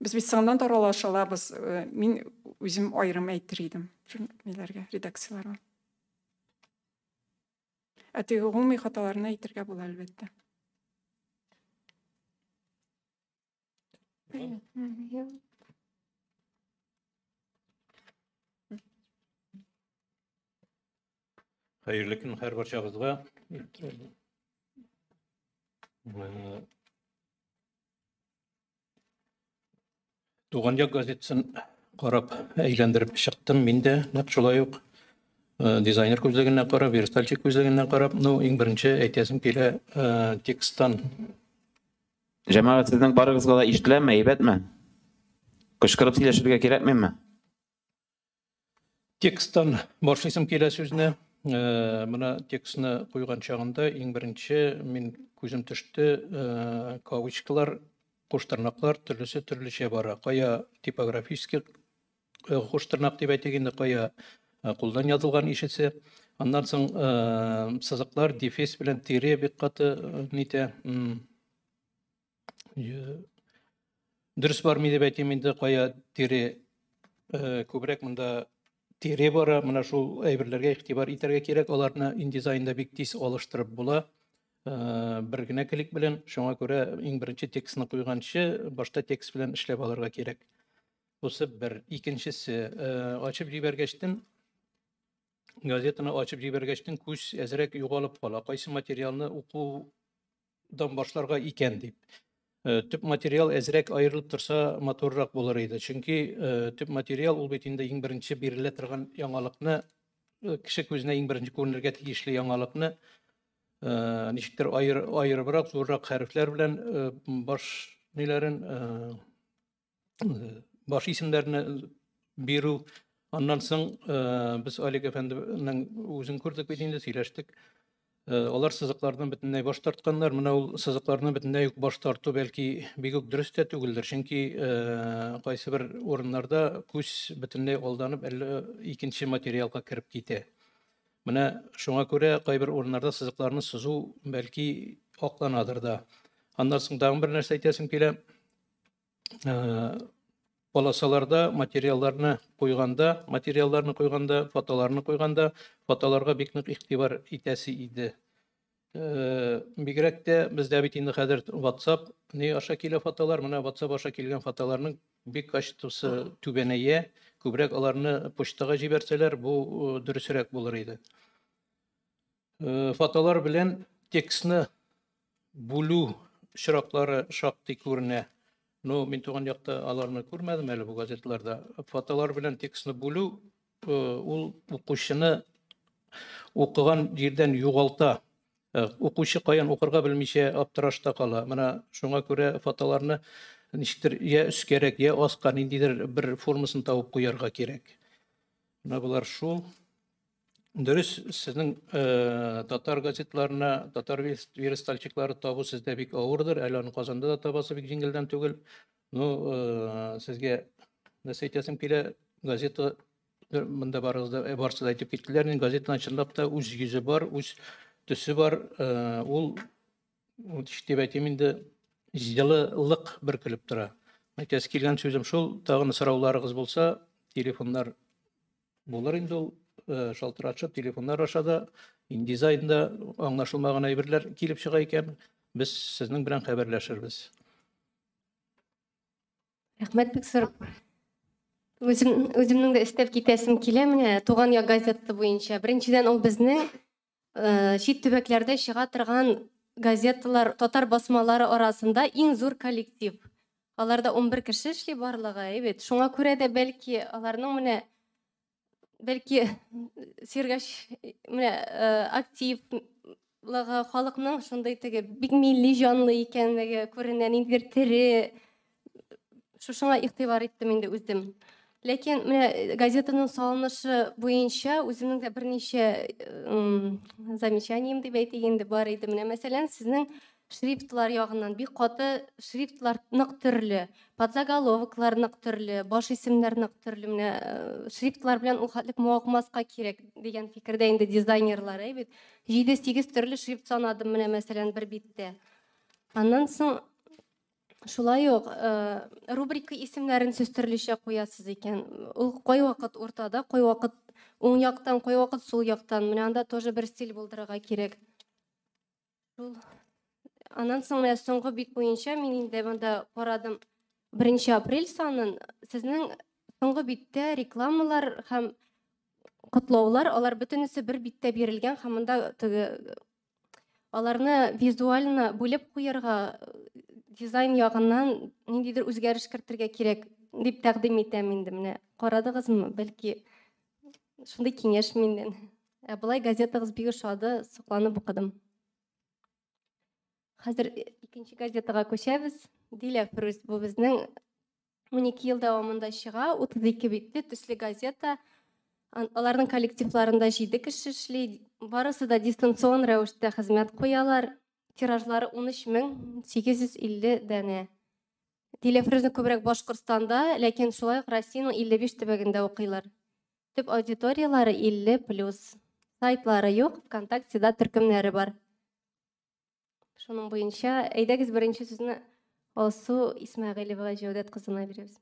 S6: Без бит соңыннан да аралаша алабыз. Мин үзем аерым әйтер идем ниләргә, редакцияләргә. Ә теге гомуми хаталарны әйтергә була, әлбәттә.
S7: Хәерле көн һәр барчагызга. Туган як газетасын карап, әйләндереп чыктым мин дә, нәкъ шулай ук дизайнер күзлегеннән карап, верстальщик күзлегеннән карап, ну, иң беренче әйтәсем килә, тексттан.
S3: Җәмәгать, сезнең барыгызга да ишетеләме, әйбәтме? Кычкырып сөйләшергә кирәкмиме?
S7: Тексттан башлыйсым килә сүзне. Менә текстны куйган чагында иң беренче мин күзем төште, кавычкалар, куштырнаклар төрлесе төрлечә бара. Кая типографический куштырнак дип әйтик инде, кая кулдан язылган ишесе. Аннан соң сызыклар, дефис белән тире бик каты нитә. Дөрес бармый дип әйтим инде, кая тире күбрәк монда тире бара, менә шул әйберләргә игътибар итәргә кирәк. Аларны InDesignда бик тиз алыштырып була. Бер генә клик белән. Шуңа күрә иң беренче текстны куйганчы, башта текст белән эшләп алырга кирәк. Бусы бер. Икенчесе, ачып җибәргәчтен, газетаны ачып җибәргәчтен күз әзрәк югалып кала. Кайсы материалны укудан башларга икән дип. Төп материал әзрәк аерылып торса матуррак булыр иде. Чөнки төп материал ул бит инде иң беренче бирелә торган яңалыкны, кеше күзенә иң беренче күренергә тиешле яңалыкны ничектер аерыбрак, зуррак хәрефләр белән баш ниләрен, баш исемнәрне бирү. Аннан соң без Алик әфәнденең үзен күрдек бит инде, сөйләштек. Алар сызыклардан бөтенләй баш тартканнар. Менә ул сызыклардан бөтенләй үк баш тарту бәлки бик үк дөрес тә түгелдер. Чөнки кайсы бер урыннарда күз бөтенләй алданып әллә икенче материалга кереп китә. Менә шуңа күрә кайбер урыннарда сызыкларны сызу бәлки акланадыр да. Аннан соң тагын бер нәрсә әйтәсем килә. Полосаларда материалларны куйганда, фотоларны куйганда, фотоларга бик нык игътибар итәсе иде. Бигрәк тә бездә бит инде хәзер WhatsApp ни аша килә фотолар, менә WhatsApp аша килгән фотоларның бик качествосы түбәнәя, күбрәк аларны почтага җибәрсәләр, бу дөресрәк булыр иде. Фотолар белән текстны бүлү очраклары шактый күренә. Но мин туган якта аларны күрмәдем әле бу газеталарда. Фотолар белән текстны бүлү ул укучыны укыган җирдән югалта. Укучы каян укырга белмичә аптырашта кала. Менә шуңа күрә фотоларны ничектер я өскәрәк, я аска ниндидер бер формасын табып куярга кирәк. Менә болар шул. Дөрес, сезнең татар газетларына, татар верстальщиклары табу сездә бик авырдыр. Әле аны Казанда да табасы бик җиңелдән түгел. Ну, сезгә нәрсә әйтәсем килә, газета монда барысы да әйтеп киттеләр. Газетаның чынлап та үз йөзе бар, үз төсе бар. Ул, дип әйтим инде, җылылык бөркелеп тора. Әйтәсе килгән сүзем шул. Тагын сорауларыгыз булса, телефоннар булыр инде ул. Шалтыратышып, телефоннар аша да, InDesignда аңлашылмаган әйберләр килеп чыга икән, без сезнең белән хәбәрләшербез.
S1: Рәхмәт бик зур. Үземнең дә өстәп китәсем килә менә Туган як газетасы буенча. Беренчедән, ул безнең чит төбәкләрдә чыга торган газеталар, татар басмалары арасында иң зур коллектив. Аларда 11 кеше эшли барлыгы, әйбәт. Шуңа күрә дә бәлки аларның менә бәлки Сергаш менә активлыгы, халыкның шундый теге бик милли җанлы икәнлеге күренә, ниндидер тере. Шушыңа игътибар иттем инде үзем. Ләкин менә газетаның салынышы буенча үземнең дә берничә замечанием дип әйтик инде бар иде. Менә мәсәлән, сезнең шрифтлар ягыннан бик каты шрифтлар нык төрле, подзаголовоклар нык төрле, баш исемнәр нык төрле. Менә шрифтлар белән ул хәтлек мавыкмаска кирәк дигән фикердә инде дизайнерлар, әйбәт. 7-8 төрле шрифт санадым менә мәсәлән бер биттә. Аннан соң Шулай ук рубрика исемнәрен сез төрлечә куясыз икән. Ул кайвакыт уртада, кайвакыт уң яктан, кайвакыт сул яктан. Менә анда тоже бер стиль булдырырга кирәк. Шул. Аннан соң менә соңгы бит буенча мин инде монда карадым. 1 апрель санын сезнең соңгы биттә рекламалар һәм котлаулар, алар бөтенесе бер биттә бирелгән һәм монда теге аларны визуально бүлеп куярга, дизайн ягыннан ниндидер үзгәреш кертергә кирәк дип тәкъдим итәм инде. Менә карадыгызмы? Бәлки шундый киңәш миннән. Ә болай газетагыз бик ошады, сокланып укыдым. Хәзер икенче газетага күчәбез. Диләфрүз, бу безнең 12 ел дәвамында чыга, 32 битле төсле газета. Аларның коллективларында 7 кеше эшли, барысы да дистанцион рәвештә хезмәт куялар. Тиражлары 13 850 данә. Диләфрүзне күбрәк Башкортстанда, ләкин шулай ук Россиянең 55 төбәгендә укыйлар. Төп аудиториялары 50+. Сайтлары юк, ВКонтактеда төркемнәре бар. Шуның буенча, әйдәгез, беренче сүзне Алсу Исмәгыйлева Җәүдәт кызына бирәбез.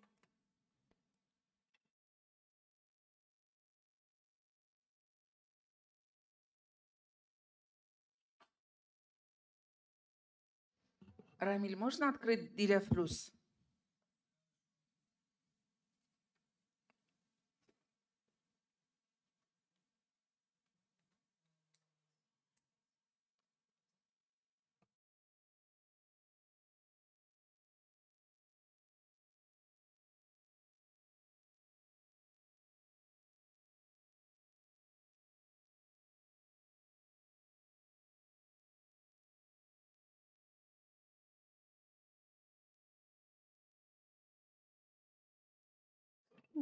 S5: Рамиль, можно открыть Диләфрүз?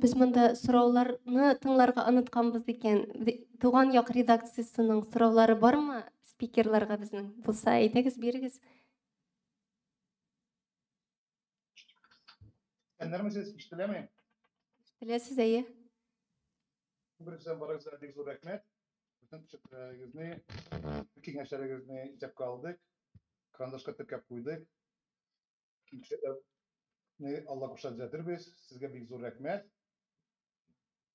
S1: Без монда сорауларны тыңларга онытканбыз икән. Туган як редакциясенең сораулары бармы спикерларга безнең? Булса, әйдәгез, бирегез.
S2: Исәннәрмесез, ишетеләме?
S1: Беләсез, әйе.
S2: Беренчедән, барыгызга бик зур рәхмәт. Бөтен төшенчәләрегезне, киңәшләрегезне исәпкә алдык, карандашка теркәп куйдык. Киләчәктә Алла кушса төзәтербез. Сезгә бик зур рәхмәт.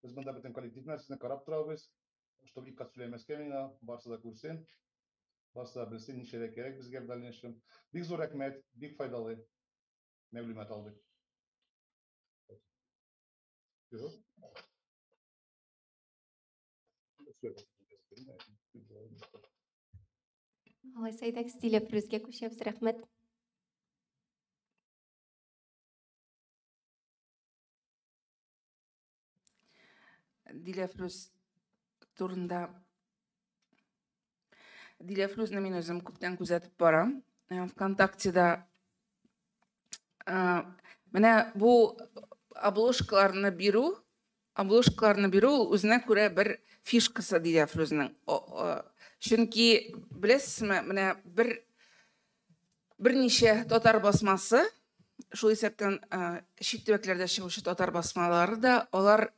S2: Без монда бөтен коллектив белән сезне карап торабыз. Чтобы ике кат сөйләмәскә миңа, барысы да күрсен, барысы да белсен, нишләргә кирәк безгә в дальнейшем. Бик зур рәхмәт, бик файдалы мәгълүмат алдык. Юк.
S1: Алайса, әйдәгез, Диләфрүзгә күчәбез. Рәхмәт.
S5: Диләфрүз турында. Диләфрүзне мин үзем күптән күзәтеп барам. ВКонтактеда менә бу обложкаларны бирү ул үзенә күрә бер фишкасы Диләфрүзнең. Чөнки беләсезме, менә берничә татар басмасы, шул исәптән чит төбәкләрдә чыгучы татар басмалары да, алар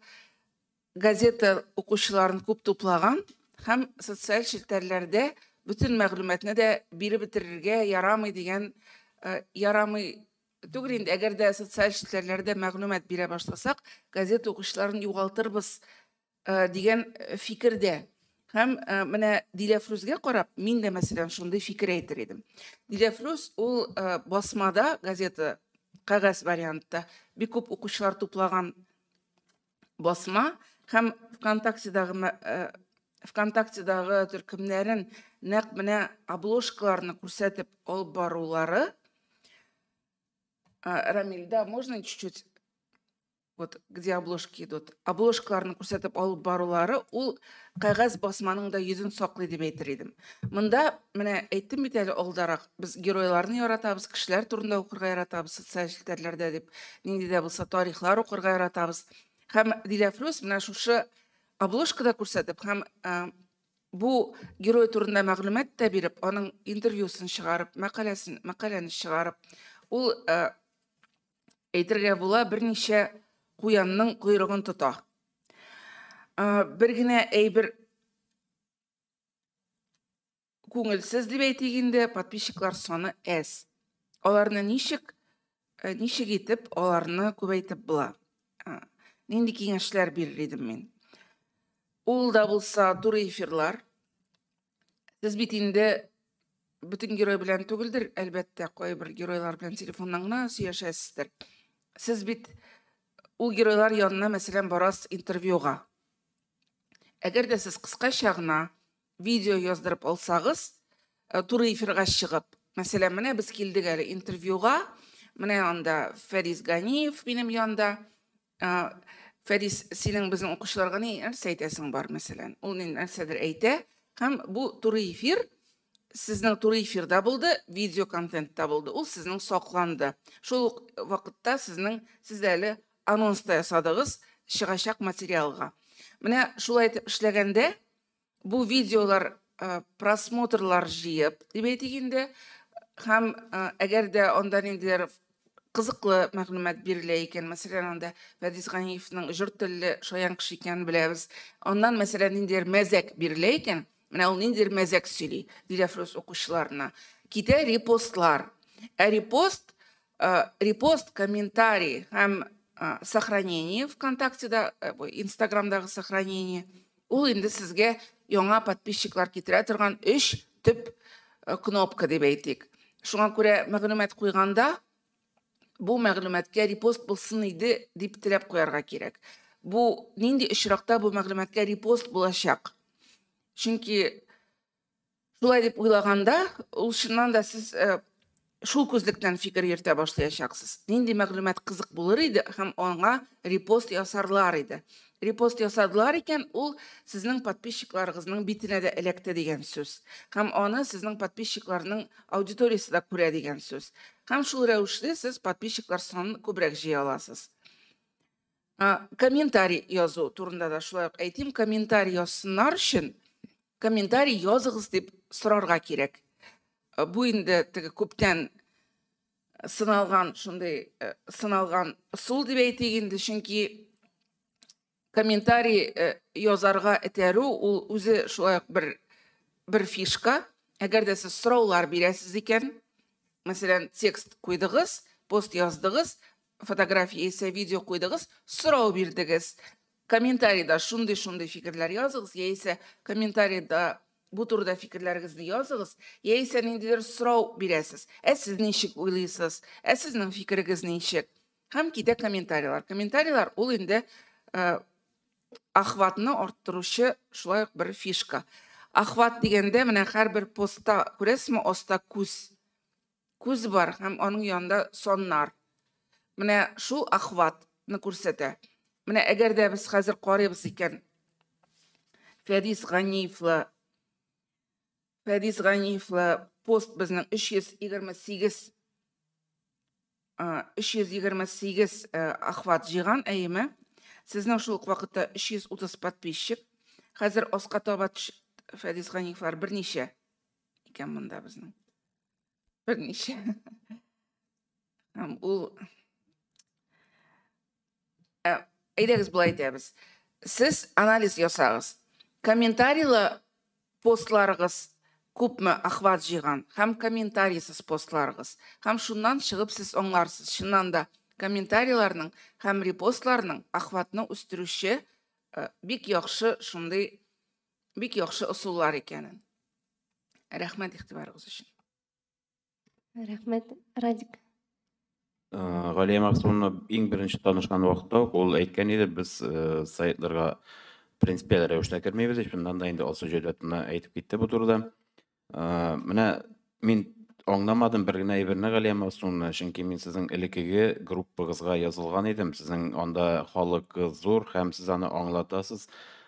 S5: газета укучыларын күп туплаган һәм социаль челтәрләрдә бөтен мәгълүматны да биреп бетерергә ярамый дигән, ярамый түгел инде, әгәр дә социаль челтәрләрдә мәгълүмат бирә башласак, газета укучыларын югалтырбыз дигән фикердә. Һәм менә Диләфрүзгә карап, мин дә, мәсәлән, шундый фикер әйтер идем. Диләфрүз ул басмада, газета кәгазь вариантта бик күп укучылар туплаган басма һәм ВКонтактедагы төркемнәрен нәкъ менә обложкаларны күрсәтеп алып барулары. Рамиль, да, можно чуть-чуть, вот где обложки идут, обложкаларны күрсәтеп алып барулары ул кәгазь басманың да йөзен саклый дип әйтер идем. Монда менә әйттем бит әле алдарак, без геройларны яратабыз, кешеләр турында укырга яратабыз социаль челтәрләрдә дип, нинди дә булса тарихлар укырга яратабыз. Һәм Диләфрүз менә шушы обложкада күрсәтеп һәм бу герой турында мәгълүмат та биреп, аның интервьюсын чыгарып, мәкаләсен, мәкаләне чыгарып, ул, әйтергә була, берничә куянның койрыгын тота. Бер генә әйбер күңелсез дип әйтик инде, подписчиклар саны әз. Аларны ничек Ничек итеп аларны күбәйтеп була? Нинди киңәшләр бирер идем мин? Ул да булса туры эфирлар. Сез бит инде бөтен герой белән түгелдер, әлбәттә, кайбер геройлар белән телефоннан гына сөйләшәсездер. Сез бит ул геройлар янына, мәсәлән, барасыз интервьюга. Әгәр дә сез кыскача гына видео яздырып алсагыз, туры эфирга чыгып, мәсәлән, менә без килдек әле интервьюга, менә анда Фәрис Ганиев минем янда. Фәрис, синең безнең укучыларга ни нәрсә әйтәсең бар, мәсәлән? Ул ни нәрсәдер әйтә, һәм бу туры эфир сезнең туры эфирда булды, видео контентта булды, ул сезнең сакланды. Шул ук вакытта сезнең сез әле анонс та ясадыгыз чыгачак материалга. Менә шулай итеп эшләгәндә, бу видеолар просмотрлар җыеп, дип әйтик инде, һәм әгәр дә анда ниндидер кызыклы мәгълүмат бирелә икән, мәсәлән, анда Фәдис Ганиевның җор телле шаян кеше икәнен беләбез. Аннан, мәсәлән, ниндидер мәзәк бирелә икән, менә ул ниндидер мәзәк сөйли Диләфрүз укучыларына. Китә репостлар. Ә репост, репост, комментарий һәм сохранение ВКонтактеда, Инстаграмдагы сохранение, ул инде сезгә яңа подписчиклар китерә торган өч төп кнопка дип әйтик. Шуңа күрә мәгълүмат куйганда, бу мәгълүматка репост булсын иде дип теләп куярга кирәк. Бу нинди очракта бу мәгълүматка репост булачак? Чөнки шулай дип уйлаганда, ул чыннан да сез шул күзлектән фикер йөртә башлаячаксыз. Нинди мәгълүмат кызык булыр иде һәм аңа репост ясарлар иде. Репост ясадылар икән, ул сезнең подписчикларыгызның битенә дә эләкте дигән сүз. Һәм аны сезнең подписчикларның аудиториясе дә күрә дигән сүз. Һәм шул рәвешле сез подписчиклар санын күбрәк җыя аласыз. Комментарий язу турында да шулай ук әйтим. Комментарий язсыннар өчен комментарий языгыз дип сорарга кирәк. Бу инде теге күптән сыналган шундый сыналган ысул дип әйтик инде, чөнки комментарий язарга этәрү ул үзе шулай ук бер фишка. Әгәр дә сез сораулар бирәсез икән, мәсәлән, текст куйдыгыз, пост яздыгыз, фотография яисә видео куйдыгыз, сорау бирдегез. Комментарийда шундый-шундый фикерләр языгыз, яисә комментарийда бу турыда фикерләрегезне языгыз, яисә ниндидер сорау бирәсез. Ә сез ничек уйлыйсыз? Ә сезнең фикерегез ничек? Һәм китә комментарийлар. Комментарийлар ул инде охватны арттыручы шулай ук бер фишка. Охват дигәндә менә һәрбер постта күрәсезме, аста күз. Күз бар һәм аның янында саннар. Менә шул охватны күрсәтә. Менә әгәр дә без хәзер карыйбыз икән, Фәдис Ганиевлы пост безнең 328 328 охват җыйган, әйеме? Сезнең шул ук вакытта 330 подписчик. Хәзер аска таба Фәдис Ганиевлар берничә икән монда безнең. Берничә. Һәм ул әйдәгез болай әйтәбез. Сез анализ ясагыз. Комментарийлы постларыгыз күпме охват җыйган һәм комментарийсыз постларыгыз. Һәм шуннан чыгып сез аңларсыз. Чыннан да комментарийларның һәм репостларның охватны үстерүче бик яхшы шундый бик яхшы ысуллар икәнен. Рәхмәт игътибарыгыз өчен.
S1: Рәхмәт, Радик.
S3: Галия Максумовна иң беренче танышкан вакытта ук ул әйткән иде, без сайтларга принципиаль рәвештә кермибез, чыннан да инде Алсу Җәүдәтовна әйтеп китте бу турыда. Менә мин аңламадым бер генә әйберне, Галия Максумовна, чөнки мин сезнең элеккеге группагызга язылган идем. Сезнең анда халык зур һәм сез аны аңлатасыз.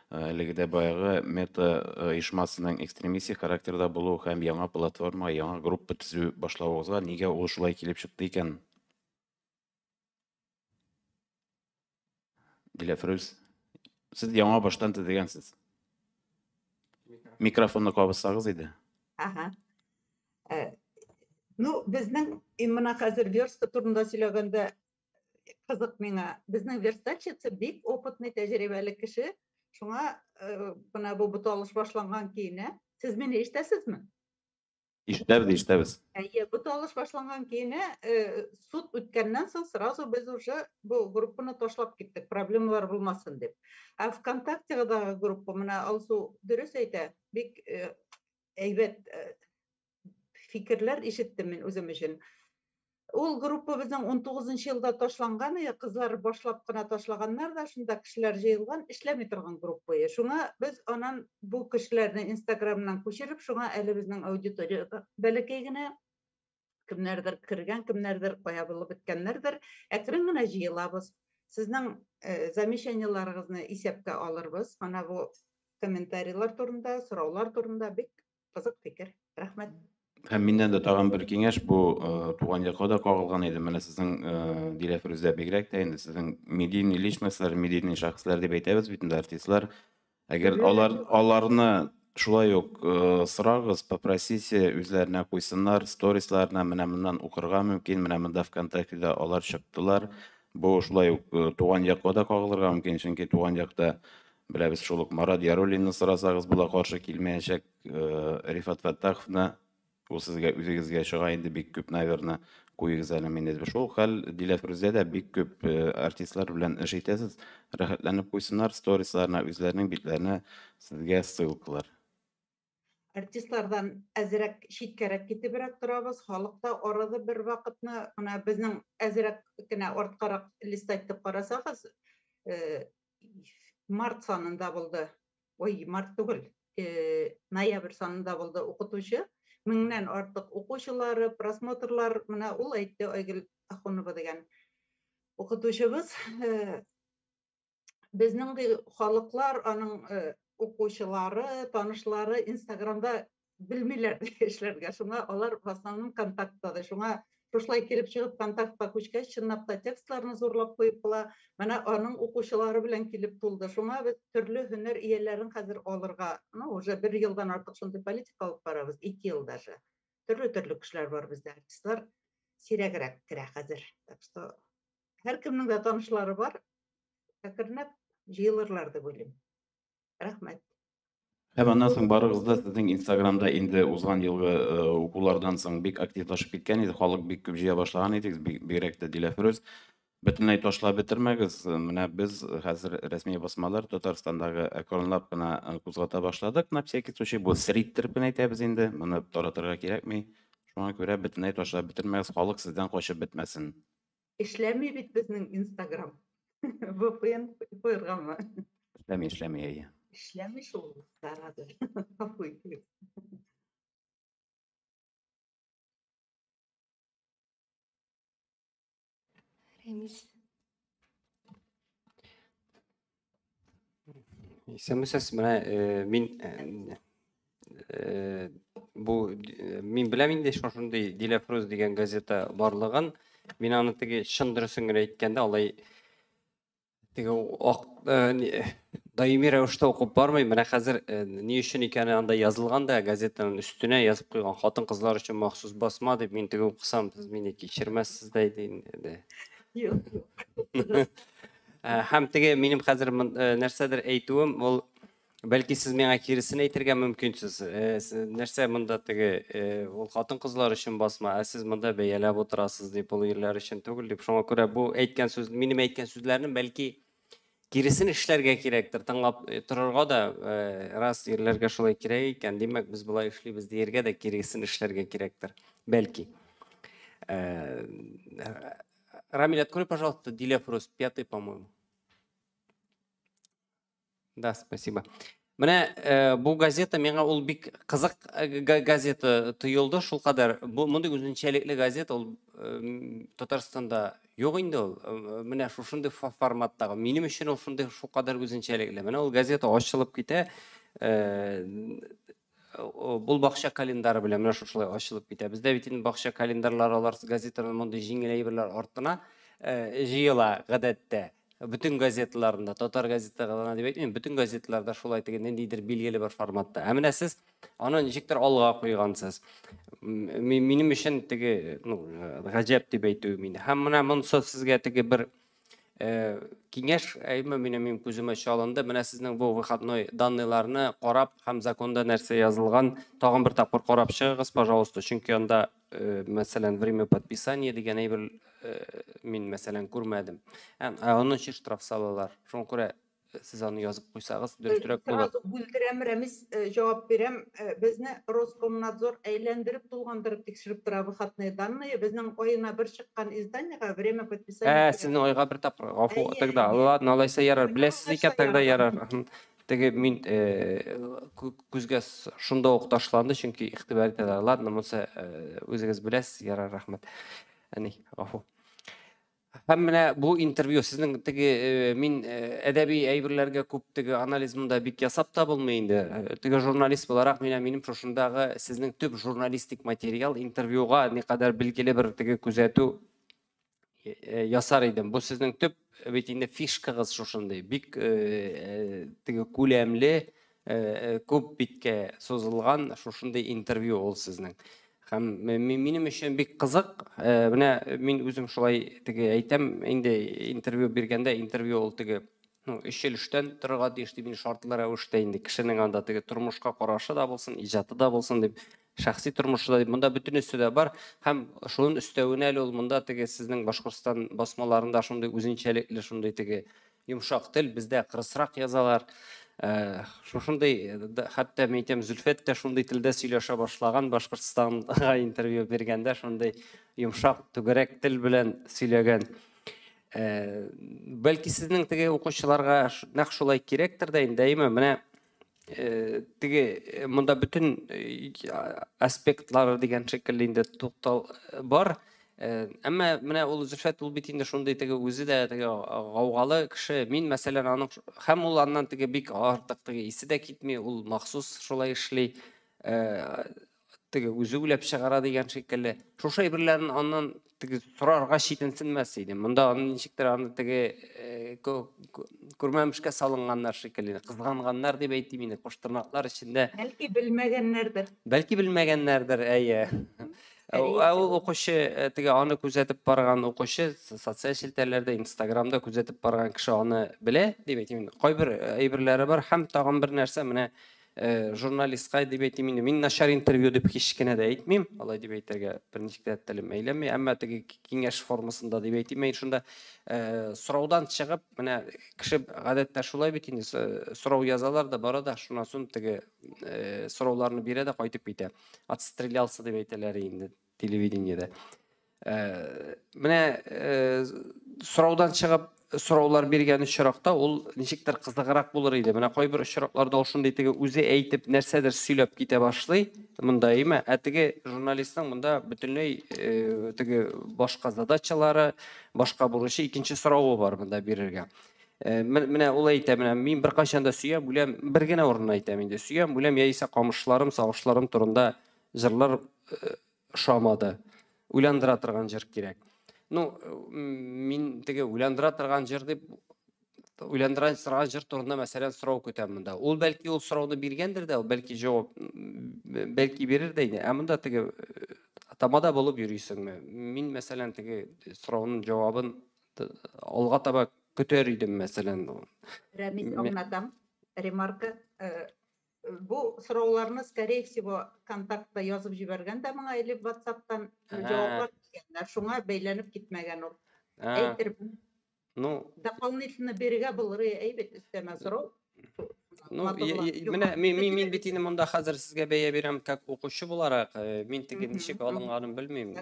S3: Әлеге дә баягы Мета оешмасының экстремистик характерда булу һәм яңа платформа, яңа группа төзү башлавыгызга нигә ул шулай килеп чыкты икән? Диләфрүз, сез яңа баштан төзегәнсез. Микрофонны кабызсагыз иде.
S8: Ага. Ну, безнең менә хәзер верстка турында сөйләгәндә кызык миңа. Безнең верстальщица бик опытный, тәҗрибәле кеше. Шуңа менә бу буталыш башланган көенә. Сез мине ишетәсезме?
S3: Ишетәбез, ишетәбез.
S8: Әйе, буталыш башланган көенә суд үткәннән соң сразу без уже бу группаны ташлап киттек, проблемалар булмасын дип. Ә ВКонтактегадагы группа, менә Алсу дөрес әйтә, бик әйбәт фикерләр ишеттем мин үзем өчен. Ул группа безнең 19 елда ташланган, кызлар башлап кына ташлаганнар да, шунда кешеләр җыелган, эшләми торган группа. Шуңа без анан бу кешеләрне Инстаграмнан күчереп, шуңа әле безнең аудитория бәләкәй генә, кемнәрдер кергән, кемнәрдер кая булып беткәннәрдер, әкрен генә җыелабыз. Сезнең замечаниеларыгызны исәпкә алырбыз. Менә бу комментарийлар турында, сораулар турында бик кызык фикер. Рәхмәт.
S3: Һәм миннән дә тагын бер киңәш, бу туган якка да кагылган иде. Менә сезнең Дилә Фирүзә бигрәк тә инде сезнең медийный личностьлар, медийный шәхесләр дип әйтәбез бит инде артистлар. Әгәр аларны шулай ук сорагыз, попросите, үзләренә куйсыннар, сторисларына, менә моннан укырга мөмкин, менә монда ВКонтактеда алар чыктылар. Бу шулай ук туган якка да кагылырга мөмкин, чөнки туган якта беләбез, шул ук Марат Яруллинны сорасагыз, була каршы килмәячәк, Рифат Фәттаховны, ул сезгә үзегезгә чыга инде бик күп, наверное, куегыз әле мине. Шул хәл Дилә Фирүзә дә бик күп артистлар белән эш итәсез, рәхәтләнеп куйсыннар сторисларына, үзләренең битләренә сезгә ссылкалар.
S8: Артистлардан әзрәк читкәрәк китебрәк торабыз, халык та арады бер вакытны, менә безнең әзрәк кенә арткарак листать итеп карасагыз, март санында булды. Ой, март түгел, ноябрь санында булды укытучы. 1000-нән артык укучылары, просмотрлар, менә ул әйтте Айгөл Ахунова дигән укытучыбыз, безнең ди халыклар, аның укучылары, танышлары Инстаграмда белмиләр эшләргә. Шуңа алар в основном контактта да. Шуңа шушылай килеп чыгып контактка күчкәч, чынлап та текстларны зурлап куеп була. Менә аның укучылары белән килеп тулды. Шуңа без төрле һөнәр ияләрен хәзер алырга, ну, уже бер елдан артык шундый политика алып барабыз, 2 ел даже. Төрле-төрле кешеләр бар бездә, артистлар сирәгрәк керә хәзер. Так что һәркемнең дә танышлары бар. Әкренләп җыелырлар дип уйлыйм. Рәхмәт.
S3: Һәм аннан соң барыгыз да сезнең Инстаграмда инде узган елгы укулардан соң бик активлашып киткән иде, халык бик күп җыя башлаган идегез, бигрәк тә Дилә Фирүз. Бөтенләй ташлап бетермәгез. Менә без хәзер рәсми басмалар Татарстандагы әкренләп кенә кузгата башладык. На всякий случай бу сер иттереп кенә әйтәбез инде, моны таратырга кирәкми. Шуңа күрә бөтенләй ташлап бетермәгез, халык сездән качып бетмәсен.
S8: Эшләми бит безнең Инстаграм. VPN куерганмы?
S3: Эшләми, эшләми, әйе.
S8: Эшләми шул, зараза. Гафу итегез.
S1: Рәмис.
S4: Исәнмесез, менә мин бу мин беләм инде шушындый Дилә Фирүз дигән газета барлыгын. Мин аны теге чын дөресен генә әйткәндә, алай теге ак даими рәвештә укып бармыйм. Менә хәзер ни өчен икәне анда язылган да, газетаның өстенә язып куйган хатын-кызлар өчен махсус басма дип, мин теге укысам, сез мине кичермәссез дә инде.
S8: Юк, юк.
S4: Һәм теге минем хәзер нәрсәдер әйтүем, ул бәлки сез миңа киресен әйтергә мөмкинсез. Нәрсә монда теге, ул хатын-кызлар өчен басма, ә сез монда бәяләп утырасыз дип, ул ирләр өчен түгел дип. Шуңа күрә бу әйткән сүз, минем әйткән сүзләрнең бәлки киресен эшләргә кирәктер, тыңлап торырга да, раз ирләргә шулай кирәк икән, димәк без болай эшлибез дияргә дә киресен эшләргә кирәктер, бәлки. Рамиль, открой, пожалуйста, Диля Фрус, 5-й, по-моему. Да, спасибо. Менә бу газета миңа ул бик кызык газета тоелды, шул кадәр. Бу мондый үзенчәлекле газета ул Татарстанда юк инде ул. Менә шушындый форматтагы. Минем өчен ул шундый шул кадәр үзенчәлекле. Менә ул газета ачылып китә. Бу бакча календары белән менә шушылай ачылып китә. Бездә бит инде бакча календарлары, алар газетаның мондый җиңел әйберләр артына җыела гадәттә. Бөтен газеталарында, татар газеталарында дип әйтмим, бөтен газеталарда шулай теге ниндидер билгеле бер форматта. Ә менә сез аны ничектер алга куйгансыз. Минем өчен теге, ну, гаҗәп дип әйтүем инде. Һәм менә монысы сезгә теге бер Киңәш, әйме, минем күземә чалынды. Менә сезнең бу выходной данныйларны карап һәм законда нәрсә язылган, тагын бер тапкыр карап чыгыгыз, пожалуйста. Чөнки анда, мәсәлән, время подписания дигән әйбер мин, мәсәлән, күрмәдем. Ә аның өчен штраф салалар. Шуңа күрә сез аны язып куйсагыз, дөресрәк булыр.
S8: Сразу бүлдерәм, Рәмис, җавап бирәм. Безне Роскомнадзор әйләндереп, тулгандырып тикшереп тора выходные данные. Безнең аена бер чыккан изданиега время подписания.
S4: Сезнең айга бер тапкыр. Гафу, тогда. Ладно, алайса ярар. Беләсез икән, тогда ярар. Теге мин күзгә шунда ук ташланды, чөнки игътибар итәләр. Ладно, монысы үзегез беләсез, ярар, рәхмәт. Әни, гафу. Һәм менә бу интервью сезнең теге мин әдәби әйберләргә күп теге анализ монда бик ясап та булмый инде. Теге журналист буларак минем шушындагы сезнең төп журналистик материал интервьюга никадәр билгеле бер теге күзәтү ясар идем. Бу сезнең төп бит инде фишкагыз шушындый. Бик теге күләмле, күп биткә сузылган шушындый интервью ул сезнең. Һәм минем өчен бик кызык. Менә мин үзем шулай теге әйтәм, инде интервью биргәндә интервью ул теге, ну, өч өлештән торырга тиеш дип, шартлы рәвештә инде кешенең анда теге тормышка карашы да булсын, иҗаты да булсын дип, шәхси тормышы да дип, монда бөтенесе дә бар. Һәм шуның өстәвенә әле ул монда теге сезнең Башкортстан басмаларында шундый үзенчәлекле шундый теге йомшак тел, бездә кырысрак язалар. Шушындый, хәтта мин әйтәм, Зөлфәт тә шундый телдә сөйләшә башлаган, Башкортстанга интервью биргәндә шундый йомшак, түгәрәк тел белән сөйләгән. Бәлки сезнең теге укучыларга нәкъ шулай кирәктер дә инде, әйме? Менә теге монда бөтен аспектлары дигән шикелле инде туктал бар. Әмма менә ул Зөлфәт ул бит инде шундый теге үзе дә теге гаугалы кеше. Мин, мәсәлән, аның һәм ул аннан теге бик артык теге исе дә китми, ул махсус шулай эшли, теге үзе уйлап чыгара дигән шикелле. Шушы әйберләрен аннан теге сорарга читенсенмәс иде. Монда аны ничектер аны теге күрмәмешкә салынганнар шикелле, кызганганнар дип әйтим инде, куштырнаклар эчендә.
S8: Бәлки белмәгәннәрдер.
S4: Бәлки белмәгәннәрдер, әйе. Ә ул укучы, теге аны күзәтеп барган укучы, социаль челтәрләрдә, Инстаграмда күзәтеп барган кеше аны белә, дип әйтим инде. Кайбер әйберләре бар һәм тагын бер нәрсә, менә журналистка дип әйтим инде, мин начар интервью дип һич кенә дә әйтмим, алай дип әйтергә берничек тә телем әйләнми, әмма теге киңәш формасында дип әйтим, мин шунда сораудан чыгып, менә кеше гадәттә шулай бит инде, сорау язалар да бара да, шуннан соң теге сорауларны бирә дә кайтып китә. Отстрелялся дип әйтәләр инде телевидениедә. Менә сораудан чыгып сораулар биргән очракта ул ничектер кызыграк булыр иде. Менә кайбер очракларда ул шундый теге үзе әйтеп нәрсәдер сөйләп китә башлый монда, әйме? Ә теге журналистның монда бөтенләй теге башка задачалары, башка бурычы, икенче соравы бар монда бирергә. Менә ул әйтә, менә мин беркайчан да сөям, үләм, бер генә урынны әйтәм инде. Сөям, үләм яисә камышларым, сагышларым турында җырлар ошамады. Уйландыра торган җыр кирәк. Ну, мин теге уйландыра торган җыр дип, уйландыра торган җыр турында мәсәлән сорау көтәм монда. Ул бәлки ул сорауны биргәндер дә, ул бәлки җавап, бәлки бирер дә инде. Ә монда теге тамада булып йөрисеңме? Мин мәсәлән теге сорауның җавабын алга таба көтәр идем мәсәлән.
S8: Рәмис, аңлатам. Ремарка. Бу сорауларны, скорее всего, контактта язып җибәргән дә моңа или WhatsApp'тан җаваплар биргәннәр. Шуңа бәйләнеп китмәгән ул. Әйтермен.
S4: Ну,
S8: дополнительно бирергә булыр әйбәт өстәмә сорау.
S4: Ну, менә мин бит инде монда хәзер сезгә бәя бирәм как укучы буларак. Мин теге ничек алынганын белмим.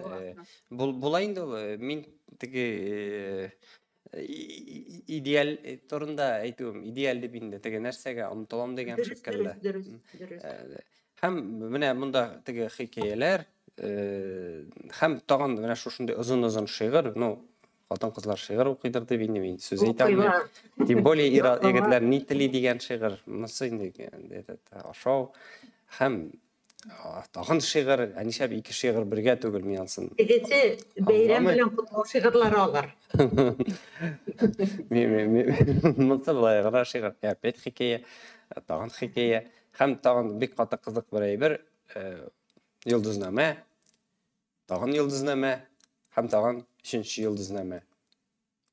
S4: Була инде ул. Мин теге идеаль турында әйтүем, идеаль дип инде теге нәрсәгә омтылам дигән шикелле.
S8: Дөрес, дөрес.
S4: Һәм менә монда теге хикәяләр, һәм тагын менә шушындый озын-озын шигырь, ну, хатын-кызлар шигырь укыйдыр дип инде мин сүз әйтә алмыйм. Тем более егетләр ни тели дигән шигырь, монысы инде этот ашау һәм тагын шигырь, ә нишләп ике шигырь бергә түгел мин ансын.
S8: Тегесе бәйрәм белән котлау шигырьләре алар.
S4: Монысы болай гына шигырь, опять хикәя, тагын хикәя һәм тагын бик каты кызык бер әйбер, йолдызнамә, тагын йолдызнамә һәм тагын өченче йолдызнамә.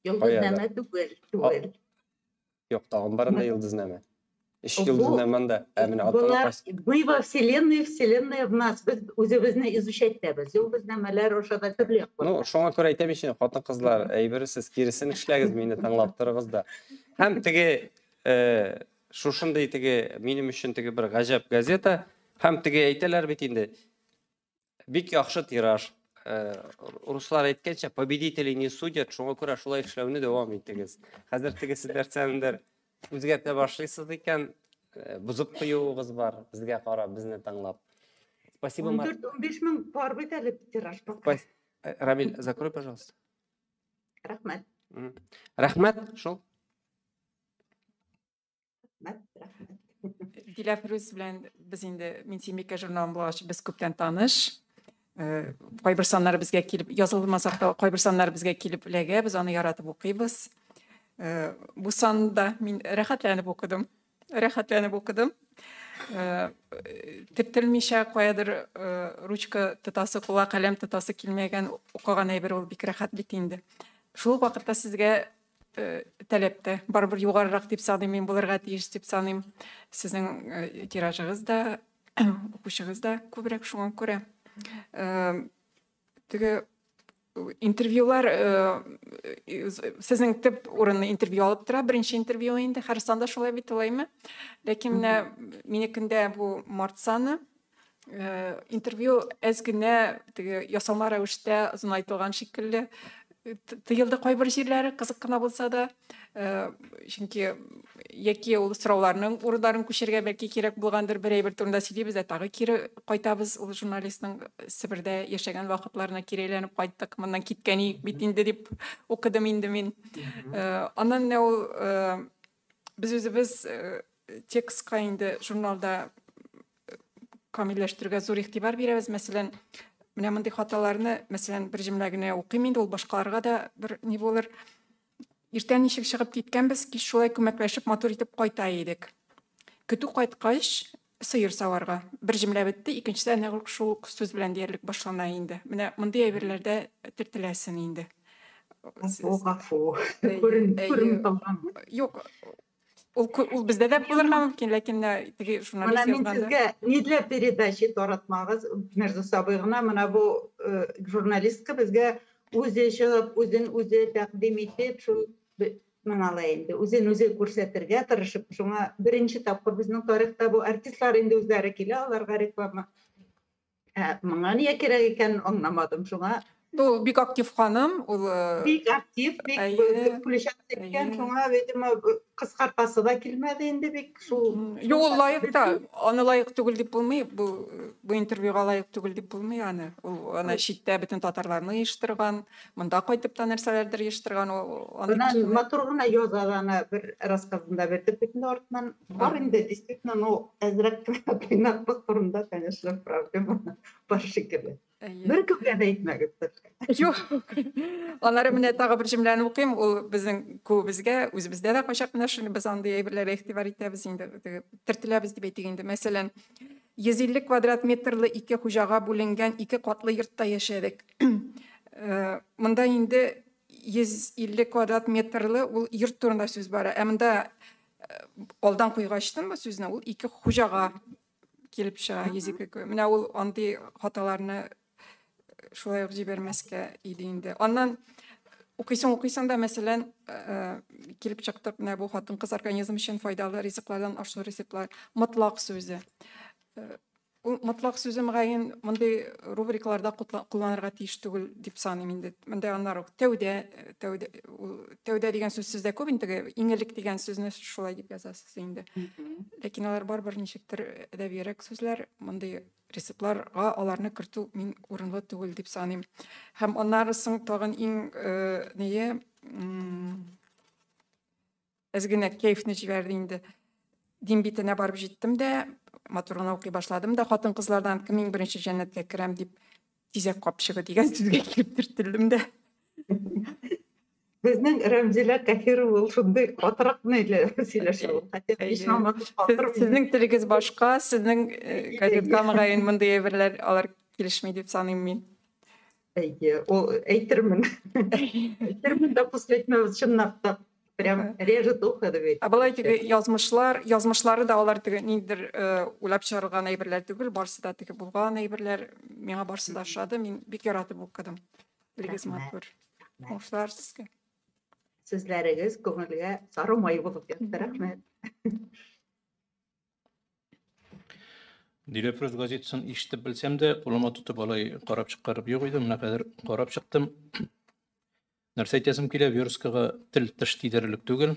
S8: Йолдызнамә түгел, түгел.
S4: Юк, тагын бар анда йолдызнамә. Өч йолдызнамә анда. Ә менә
S8: Болар мы во вселенной, вселенная в нас. Без үзебезне изучать итәбез. Йолдызнамәләр аша да төрле яклар.
S4: Ну, шуңа күрә әйтәм ич, хатын-кызлар, әйбер сез киресен эшләгез, мине тыңлап торыгыз да. Һәм теге шушындый теге минем өчен теге бер гаҗәп газета һәм теге әйтәләр бит инде бик яхшы тираж. Руслар әйткәнчә, победители не судят, шуңа күрә шулай эшләүне дәвам итегез. Хәзер теге сез нәрсәнедер үзгәртә башлыйсыз икән, бозып куюыгыз бар, безгә карап, безне тыңлап. Спасибо,
S8: 14-15 мең бар бит әле тираж пока.
S4: Рамиль, закрой, пожалуйста.
S8: Рәхмәт.
S4: Рәхмәт, шул.
S8: Рәхмәт, рәхмәт.
S6: Дилә Фирүз белән без инде Мин Сөембикә журналын булгач, без күптән таныш. Кайбер саннар безгә килеп язылмасак та, кайбер саннар безгә килеп эләгә, без аны яратып укыйбыз. Бу санны мин рәхәтләнеп укыдым. Рәхәтләнеп укыдым. Тертелмичә каядыр ручка тотасы, кулга каләм тотасы килмәгән укыган әйбер ул бик рәхәт бит инде. Шул ук вакытта сезгә таләп тә барыбер югарырак дип саныйм, мин булырга тиеш дип саныйм. Сезнең тиражыгыз да, укучыгыз да күбрәк, шуңа күрә. Теге интервьюлар, сезнең төп урынны интервью алып тора, беренче интервью инде, һәр санда шулай бит, алаймы? Ләкин менә минекендә бу март саны, интервью әз генә теге ясалма рәвештә озынайтылган шикелле тыелды кайбер җирләре, кызык кына булса да, чөнки яки ул сорауларның урыннарын күчерергә бәлки кирәк булгандыр, бер әйбер турында сөйлибез дә тагы кире кайтабыз, ул журналистның Себердә яшәгән вакытларына кире әйләнеп кайттык, моннан киткән идек бит инде дип укыдым инде мин. Аннан менә ул без үзебез текстка инде журналда камилләштерүгә зур игътибар бирәбез. Мәсәлән, менә мондый хаталарны, мәсәлән, бер җөмлә генә укыйм инде, ул башкаларга да бер ни булыр. Иртән ничек чыгып киткәнбез, кич шулай күмәкләшеп матур итеп кайта идек. Көтү кайткач, сыер саварга. Бер җөмлә бетте, икенчесе әнә шул ук сүз белән диярлек башлана инде. Менә мондый әйберләрдә төртеләсең инде.
S8: Гафу, гафу. Күрен калган.
S6: Юк, ул бездә дә булырга мөмкин, ләкин менә теге журналист
S8: Менә мин сезгә не для передачи таратмагыз, Мирза сабый гына, менә бу журналистка безгә үзе чыгып, үзен үзе тәкъдим итеп, шул менә алай инде, үзен үзе күрсәтергә тырышып, шуңа беренче тапкыр безнең тарихта бу артистлар инде үзләре килә, аларга реклама. Моңа нигә кирәк икәнен аңламадым, шуңа.
S6: Ул бик актив ханым, ул
S8: бик актив, бик включаться иткән, шуңа, видимо, кыскартасы да килмәде инде бик шул.
S6: Юк, ул лаек та, аны лаек түгел дип булмый, бу интервьюга лаек түгел дип булмый аны. Ул аны читтә бөтен татарларны оештырган, монда кайтып та нәрсәләрдер оештырган, ул аны
S8: Менә матур гына яза аны бер рассказында бер бит артыннан бар инде, действительно, ну, әзрәк кенә тыйнаклык турында, конечно, проблема бар шикелле. Бер кемгә дә әйтмәгез.
S6: Юк. Аннары менә тагы бер җөмләне укыйм, ул безнең күбебезгә, үзебездә дә кайчак менә шуны без андый әйберләргә игътибар итәбез инде, төртеләбез дип әйтик инде. Мәсәлән, 150 квадрат метрлы ике хуҗага бүленгән ике катлы йортта яшәдек. Монда инде 150 квадрат метрлы ул йорт турында сүз бара. Ә монда алдан куйгачтын бу сүзне, ул ике хуҗага килеп чыга, 102. Менә ул андый хаталарны шулай ук җибәрмәскә иде инде. Аннан укыйсың, укыйсың да, мәсәлән, килеп чыктык, менә бу хатын-кыз организм өчен файдалы ризыклардан ашлы рецептлар, мотлак сүзе. Ул мотлак сүзе мөгаен мондый рубрикаларда кулланырга тиеш түгел дип саныйм инде. Монда аннары ук тәүдә, тәүдә, ул тәүдә дигән сүз сездә күп инде, иң элек дигән сүзне шулай дип язасыз инде. Ләкин алар барыбер ничектер әдәбиярәк сүзләр, мондый рецептларга аларны кертү мин урынлы түгел дип саныйм. Һәм аннары соң тагын иң нее әз генә кәефне җибәрде инде. Дин битенә барып җиттем дә, матур гына укый башладым да, хатын-кызлардан кем иң беренче җәннәткә керәм дип тизәк капчыгы дигән сүзгә килеп төртелдем дә.
S8: Безнең Рәмзилә Каһирова ул шундый катырак ниле сөйләшә ул. Хотя һич намазы катыр.
S6: Сезнең телегез башка, сезнең газетка мөгаен мондый әйберләр алар килешми дип саныйм мин.
S8: Әйе, ул әйтермен. Әйтермен дә после әйтмәбез, чынлап та. Прям режет ухо дип әйтте.
S6: Ә болай теге язмышлар, язмышлары да алар теге ниндидер уйлап чыгарылган әйберләр түгел, барысы да теге булган әйберләр. Миңа барысы да ошады, мин бик яратып укыдым. Телегез матур. Уңышлар сезгә.
S8: Сүзләрегез күңелгә сары май булып ятты, рәхмәт.
S7: Диләфрүз газетасын ишетеп белсәм дә, кулыма тотып алай карап чыккарып юк иде, менә хәзер карап чыктым. Нәрсә әйтәсем килә, версткага тел теш тидерерлек түгел.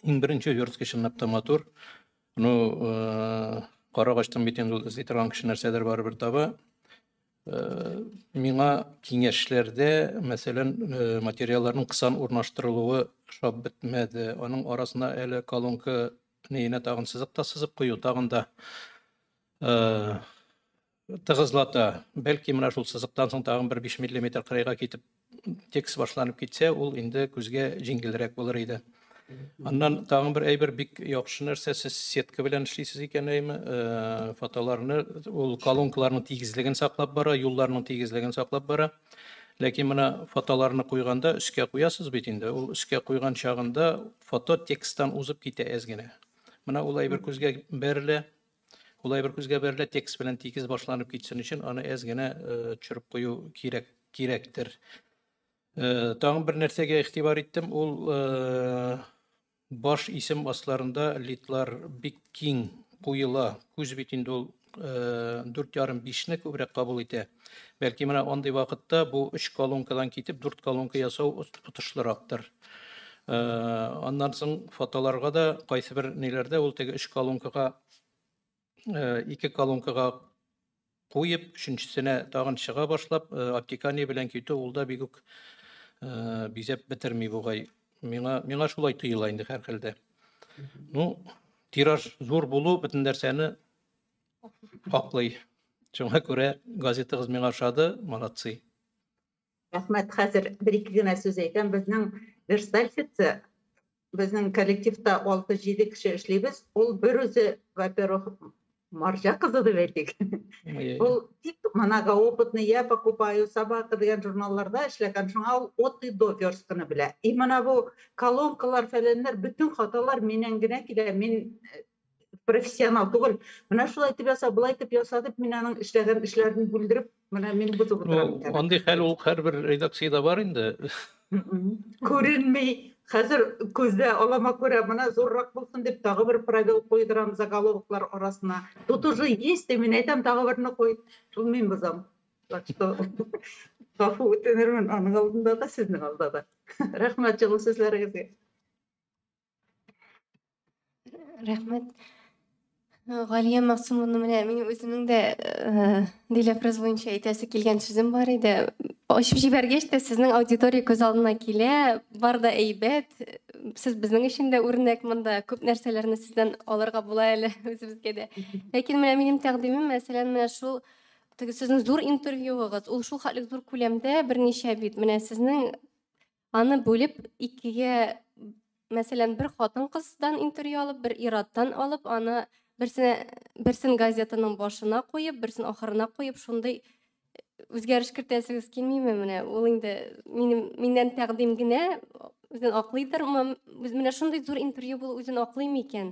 S7: Иң беренче верстка чынлап та матур. Ну, карагачтан бит инде ул эзли торган кеше нәрсәдер барыбер таба. Миңа киңәшләрдә, мәсәлән, материалларның кысан урнаштырылуы ошап бетмәде. Аның арасына әле колонка ниенә тагын сызык та сызып кую, тагын да тыгызлата. Бәлки менә шул сызыктан соң тагын бер 5 миллиметр кырыйга китеп текст башланып китсә, ул инде күзгә җиңелрәк булыр иде. Аннан тагын бер әйбер бик яхшы нәрсә, сез сетка белән эшлисез икән, әйме, фотоларны, ул колонкаларның тигезлеген саклап бара, юлларның тигезлеген саклап бара. Ләкин менә фотоларны куйганда өскә куясыз бит инде, ул өскә куйган чагында фото тексттан узып китә әз генә. Менә ул әйбер күзгә бәрелә, ул әйбер күзгә бәрелә, текст белән тигез башланып китсен өчен аны әз генә төшереп кую кирәк, кирәктер. Тагын бер нәрсәгә игътибар иттем, ул баш исем асларында литлар бик киң куела. Күз бит инде ул дүрт ярым бишне күбрәк кабул итә. Бәлки менә андый вакытта бу өч колонкадан китеп дүрт колонка ясау отышлырактыр. Аннан соң фотоларга да кайсы бер ниләрдә ул теге өч колонкага, ике колонкага куеп, өченчесенә тагын чыга башлап, обтекание белән китү ул да бик үк бизәп бетерми бугай. Миңа шулай тоела инде һәрхәлдә. Ну, тираж зур булу бөтен нәрсәне аклый. Шуңа күрә газетагыз миңа ошады, молодцы.
S8: Рәхмәт, хәзер бер-ике генә сүз әйтәм. Безнең верстальщица, безнең коллективта 6-7 кеше эшлибез. Ул бер үзе, во-первых, марҗа кызы дип әйтик. Ул тик многоопытный, я покупаю собака дигән журналларда эшләгән, шуңа ул от и до верстканы белә. И менә бу колонкалар, фәләннәр, бөтен хаталар миннән генә килә. Мин профессионал түгел. Менә шулай итеп яса, былай итеп яса дип мин аның эшләгән эшләрен бүлдереп, менә мин бозып утырам икән.
S7: Андый хәл ул һәрбер редакциядә бар инде.
S8: Күренми. Хәзер күздә алама күрә, менә зуррак булсын дип тагы бер пробел куйдырам заголовоклар арасына. Тут уже есть, мин әйтәм, тагы берне куй. Шул мин бозам. Так что гафу үтенермен аның алдында да, сезнең алда да. Рәхмәт җылы сүзләрегезгә.
S1: Рәхмәт. Галия Мәгъсумовна, менә мин үземнең дә Диләфрүз буенча әйтәсе килгән сүзем бар иде. Ачып җибәргәч тә сезнең аудитория күз алдына килә, бар да әйбәт. Сез безнең өчен дә үрнәк монда, күп нәрсәләрне сездән алырга була әле үзебезгә дә. Ләкин менә минем тәкъдимем, мәсәлән, менә шул теге сезнең зур интервьюыгыз, ул шул хәтле зур күләмдә берничә бит. Менә сезнең аны бүлеп икегә, мәсәлән, бер хатын-кыздан интервью алып, бер ир-аттан алып, аны берсен газетаның башына куеп, берсен ахырына куеп, шундый үзгәреш кертәсегез килмиме? Менә ул инде миннән тәкъдим генә, үзен аклыйдыр. Менә шундый зур интервью булу үзен аклый микән?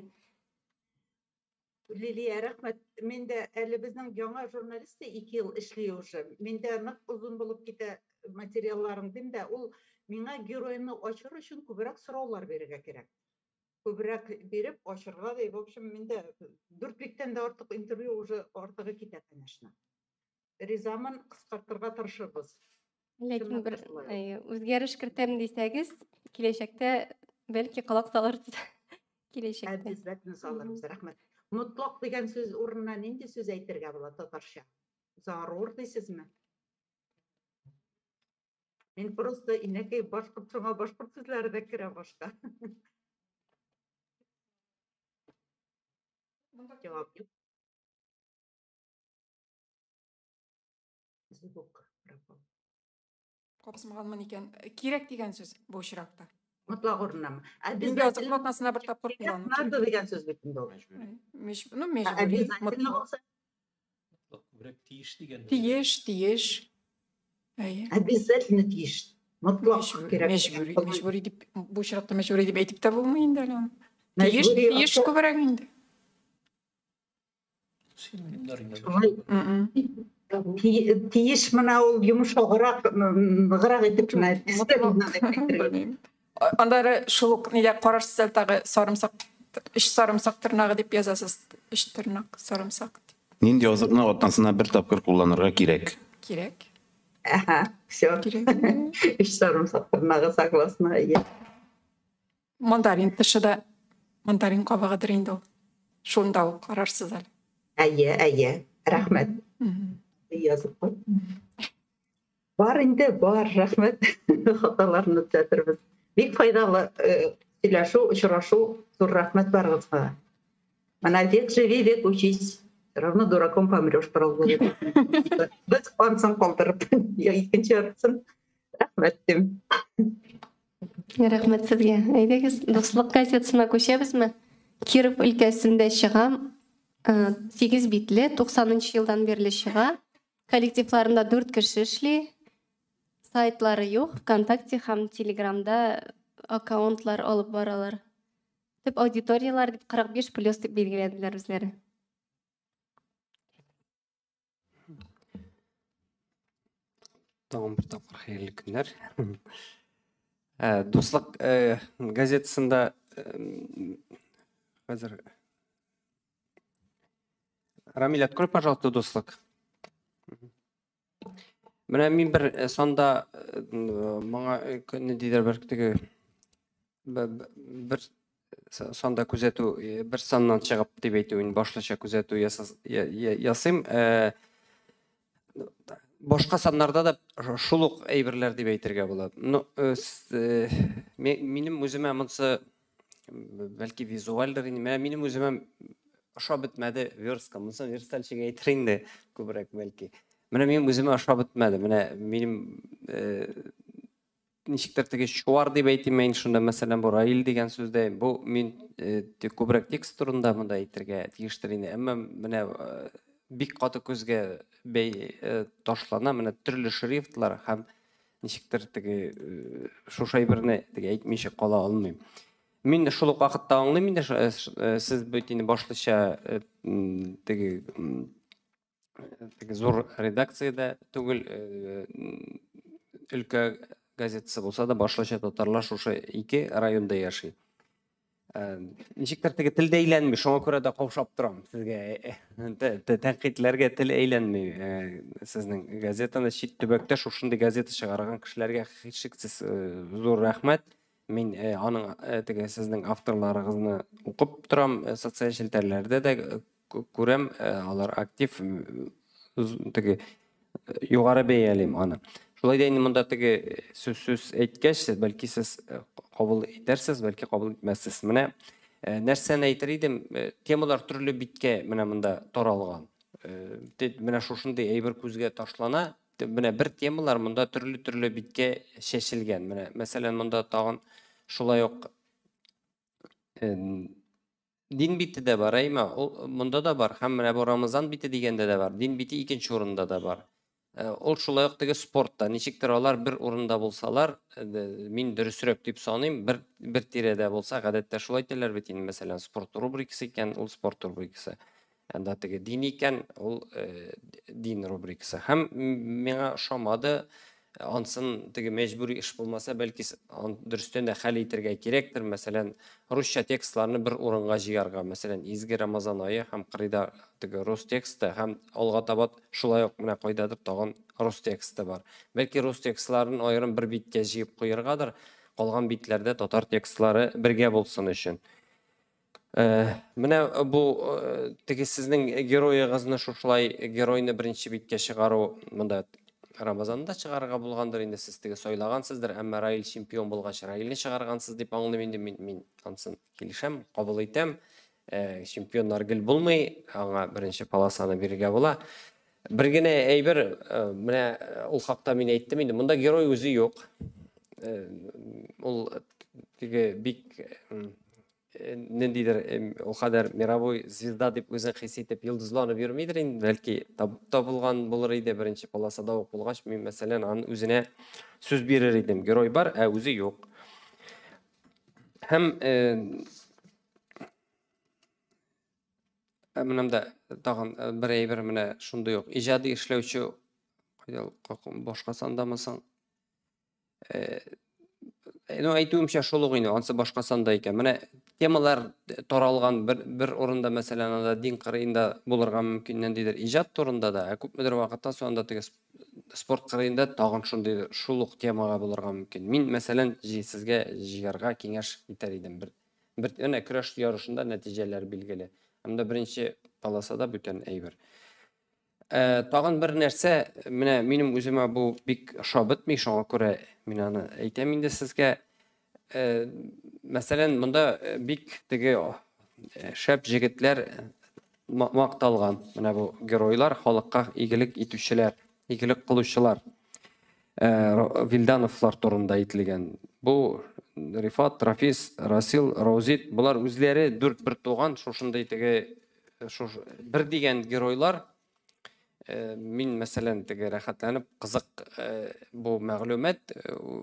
S8: Лилия, рәхмәт. Мин дә әле безнең яңа журналист 2 ел эшли уже. Мин дә нык озын булып китә материалларым дим дә, ул миңа геройны ачыр өчен күбрәк сораулар бирергә кирәк. Күбрәк биреп ачырга да, в общем, миндә 4 биттән дә артык интервью уже артыгы китә, конечно. Ризамын, кыскартырга тырышырбыз.
S1: Ләкин бер үзгәреш кертәм дисәгез, киләчәктә бәлки колак салырсыз. Киләчәктә.
S8: Обязательно салырбыз, рәхмәт. Мотлак дигән сүз урынына нинди сүз әйтергә була татарча? Зарур дисезме? Мин просто инәкәй башкорт, шуңа башкорт сүзләре дә керә башка. Җавап юк. Звук пропал.
S6: Капсымаганмын икән. Кирәк дигән сүз бу очракта.
S8: Мотлак урыннамы?
S6: Инде азык атнасына бер тапкыр куллану кирәк.
S8: Надо дигән сүз бит инде ул.
S6: Ну, мәҗбүри.
S8: Обязательно булса.
S7: Күбрәк тиеш дигән.
S6: Тиеш, тиеш. Әйе.
S8: Обязательно тиеш. Мотлак кирәк.
S6: Мәҗбүри, мәҗбүри дип, бу очракта мәҗбүри дип әйтеп тә булмый инде әле аны. Тиеш, тиеш күбрәк инде.
S8: Шулай. Тиеш менә ул йомшаграк, ныграк итеп менә
S6: Белмим. Аннары шул ук нидә карарсыз әле тагы сарымсак, өч сарымсак тырнагы дип язасыз. Өч тырнак сарымсак дип.
S3: Нинди азыкны атнасына бер тапкыр кулланырга кирәк?
S6: Кирәк.
S8: Әһә, все. Өч сарымсак тырнагы согласна. Әйе.
S6: Мандарин тышы да мандарин кабыгыдыр инде ул. Шунда ук карарсыз әле.
S8: Әйе, әйе. Рәхмәт. Язып куй. Бар инде, бар, рәхмәт. Хаталарны төзәтербез. Бик файдалы сөйләшү, очрашу. Зур рәхмәт барыгызга. Менә век живи, век учись. Равно дураком помрешь, пролгулы. Без ансын калдырып, икенче яртысын. Рәхмәт дим.
S1: Рәхмәт сезгә. Әйдәгез, Дуслык газетасына күчәбезме? Киров өлкәсендә чыга, 8 битле, 90 елдан бирле чыга. Коллективларында 4 кеше эшли. Сайтлары юк, ВКонтакте һәм Телеграмда аккаунтлар алып баралар. Төп аудиторияләр дип 45 плюс дип билгеләделәр үзләре.
S4: Тагын бер тапкыр хәерле көннәр. Дуслык газетасында хәзер Рамиль, открой, пожалуйста, Дуслык. Менә мин бер санда моңа ниндидер бер теге бер санда күзәтү, бер саннан чыгып дип әйтү, инде башлыча күзәтү ясыйм. Башка саннарда да шул ук әйберләр дип әйтергә була. Ну, минем үземә монысы бәлки визуальдер инде. Менә минем үземә ошап бетмәде верстка. Монысы верстальщик әйтер инде күбрәк бәлки. Менә минем үземә ошап бетмәде. Менә минем ничектер теге чуар дип әйтим инде шунда, мәсәлән, бу Раил дигән сүздә, бу мин күбрәк текст турында монда әйтергә тиештер инде. Әмма менә бик каты күзгә бәй ташлана, менә төрле шрифтлар һәм ничектер теге шушы әйберне теге әйтмичә кала алмыйм. Мин шул ук вакытта аңлыйм инде, сез бит инде башлыча теге теге зур редакциядә түгел, өлкә газетасы булса да, башлыча татарлар шушы ике районда яши. Ничектер теге телдә әйләнми, шуңа күрә дә каушап торам сезгә. Тәнкыйтьләргә тел әйләнми. Сезнең газетаны чит төбәктә шушындый газета чыгарган кешеләргә һичшиксез зур рәхмәт. Мин аның теге сезнең авторларыгызны укып торам, социаль челтәрләрдә дә күрәм, алар актив, теге югары бәялим аны. Шулай да инде монда теге сүз әйткәч, бәлки сез кабул итәрсез, бәлки кабул итмәссез. Менә нәрсәне әйтер идем, темалар төрле биткә менә монда таралган. Менә шушындый әйбер күзгә ташлана. Менә бер темалар монда төрле-төрле биткә чәчелгән. Менә мәсәлән, монда тагын шулай ук дин бите дә бар, әйме? Ул монда да бар һәм менә бу Рамазан бите дигәндә дә бар. Дин бите икенче урында да бар. Ул шулай ук теге спортта, ничектер алар бер урында булсалар, мин дөресрәк дип саныйм, бер тирәдә булса, гадәттә шулай әйтәләр бит инде, мәсәлән, спорт рубрикасы икән, ул спорт рубрикасы. Анда теге дин икән, ул дин рубрикасы. Һәм миңа ошамады, ансын теге мәҗбүри эш булмаса, бәлки дөрестән дә хәл итәргә кирәктер, мәсәлән, русча текстларны бер урынга җыярга, мәсәлән, Изге Рамазан ае һәм кырыйда теге рус тексты һәм алга таба шулай ук менә кайдадыр тагын рус тексты бар. Бәлки рус текстларын аерым бер биткә җыеп куяргадыр, калган битләрдә татар текстлары бергә булсын өчен. Менә бу теге сезнең героегызны шушылай геройны беренче биткә чыгару монда Рамазанда чыгарырга булгандыр инде, сез теге сайлагансыздыр, әмма Раил чемпион булгач Раилне чыгаргансыз дип аңлыйм инде, мин ансын килешәм, кабул итәм. Чемпионнар гел булмый, аңа беренче полосаны бирергә була. Бер генә әйбер, менә ул хакта мин әйттем инде, монда герой үзе юк. Ул теге бик ниндидер ул кадәр мировой звезда дип үзен хис итеп йолдызланып йөрмидер инде, бәлки табылган булыр иде беренче полосада ук булгач, мин мәсәлән аның үзенә сүз бирер идем. Герой бар, ә үзе юк. Һәм менә монда тагын бер әйбер, менә шундый ук иҗади эшләүче, кайда ул, башка сандамы соң? Ну, әйтүемчә, шул ук инде, ансы башка санда икән. Менә темалар таралган бер урында, мәсәлән, анда дин кырыенда булырга мөмкин ниндидер иҗат турында да, ә күпмедер вакыттан соң анда теге спорт кырыенда тагын шундый шул ук темага булырга мөмкин. Мин, мәсәлән, сезгә җыярга киңәш итәр идем. Бер менә көрәш ярышында нәтиҗәләр билгеле. Анда беренче полосада бүтән әйбер. Тагын бер нәрсә, менә минем үземә бу бик ошап бетми, шуңа күрә мин аны әйтәм инде сезгә. Мәсәлән, монда бик теге шәп җегетләр макталган. Менә бу геройлар, халыкка игелек итүчеләр, игелек кылучылар. Вилдановлар турында әйтелгән. Бу Рифат, Рафис, Расил, Раузит, булар үзләре дүрт бер туган, шушындый теге шуш, бер дигән геройлар. Мин, мәсәлән, теге рәхәтләнеп, кызык бу мәгълүмат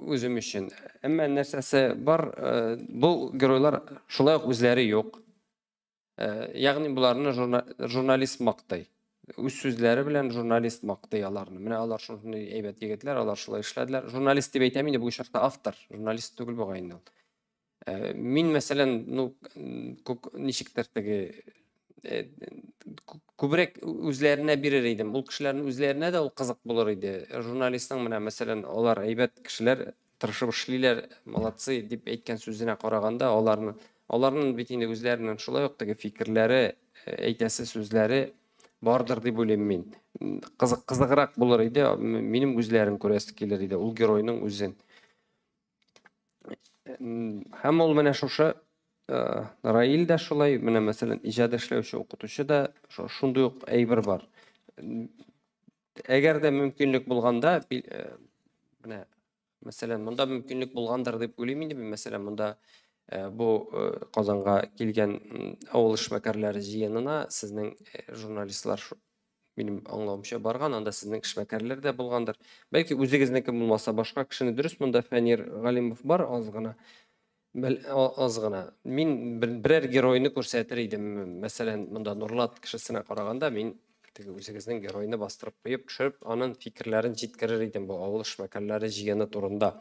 S4: үзем өчен. Әмма нәрсәсе бар, бу геройлар шулай ук үзләре юк. Ягъни буларны журналист мактый. Үз сүзләре белән журналист мактый аларны. Менә алар шундый әйбәт егетләр, алар шулай эшләделәр. Журналист дип әйтәм инде, бу очракта автор, журналист түгел бугай инде ул. Мин, мәсәлән, ну, ничектер теге күбрәк үзләренә бирер идем. Ул кешеләрнең үзләренә дә ул кызык булыр иде. Журналистның менә, мәсәлән, алар әйбәт кешеләр, тырышып эшлиләр, молодцы дип әйткән сүзенә караганда, аларның бит инде үзләренең шулай ук теге фикерләре, әйтәсе сүзләре бардыр дип уйлыйм мин. Кызыграк булыр иде, минем үзләрен күрәсе килер иде, ул геройның үзен. Һәм ул менә шушы Раил дә шулай, менә мәсәлән, иҗат эшләүче укытучы да шундый ук әйбер бар. Әгәр дә мөмкинлек булганда, менә мәсәлән, монда мөмкинлек булгандыр дип уйлыйм инде мин, мәсәлән, монда бу Казанга килгән авыл эшмәкәрләре җыенына сезнең журналистлар, минем аңлавымча, барган, анда сезнең эшмәкәрләр дә булгандыр. Бәлки үзегезнеке булмаса, башка кешене, дөрес, монда Фәнир Галимов бар аз гына. Аз гына. Мин берәр геройны күрсәтер идем. Мәсәлән, монда Нурлат кешесенә караганда мин теге үзегезнең геройны бастырып куеп, төшереп, аның фикерләрен җиткерер идем бу авыл эшмәкәрләре җыены турында.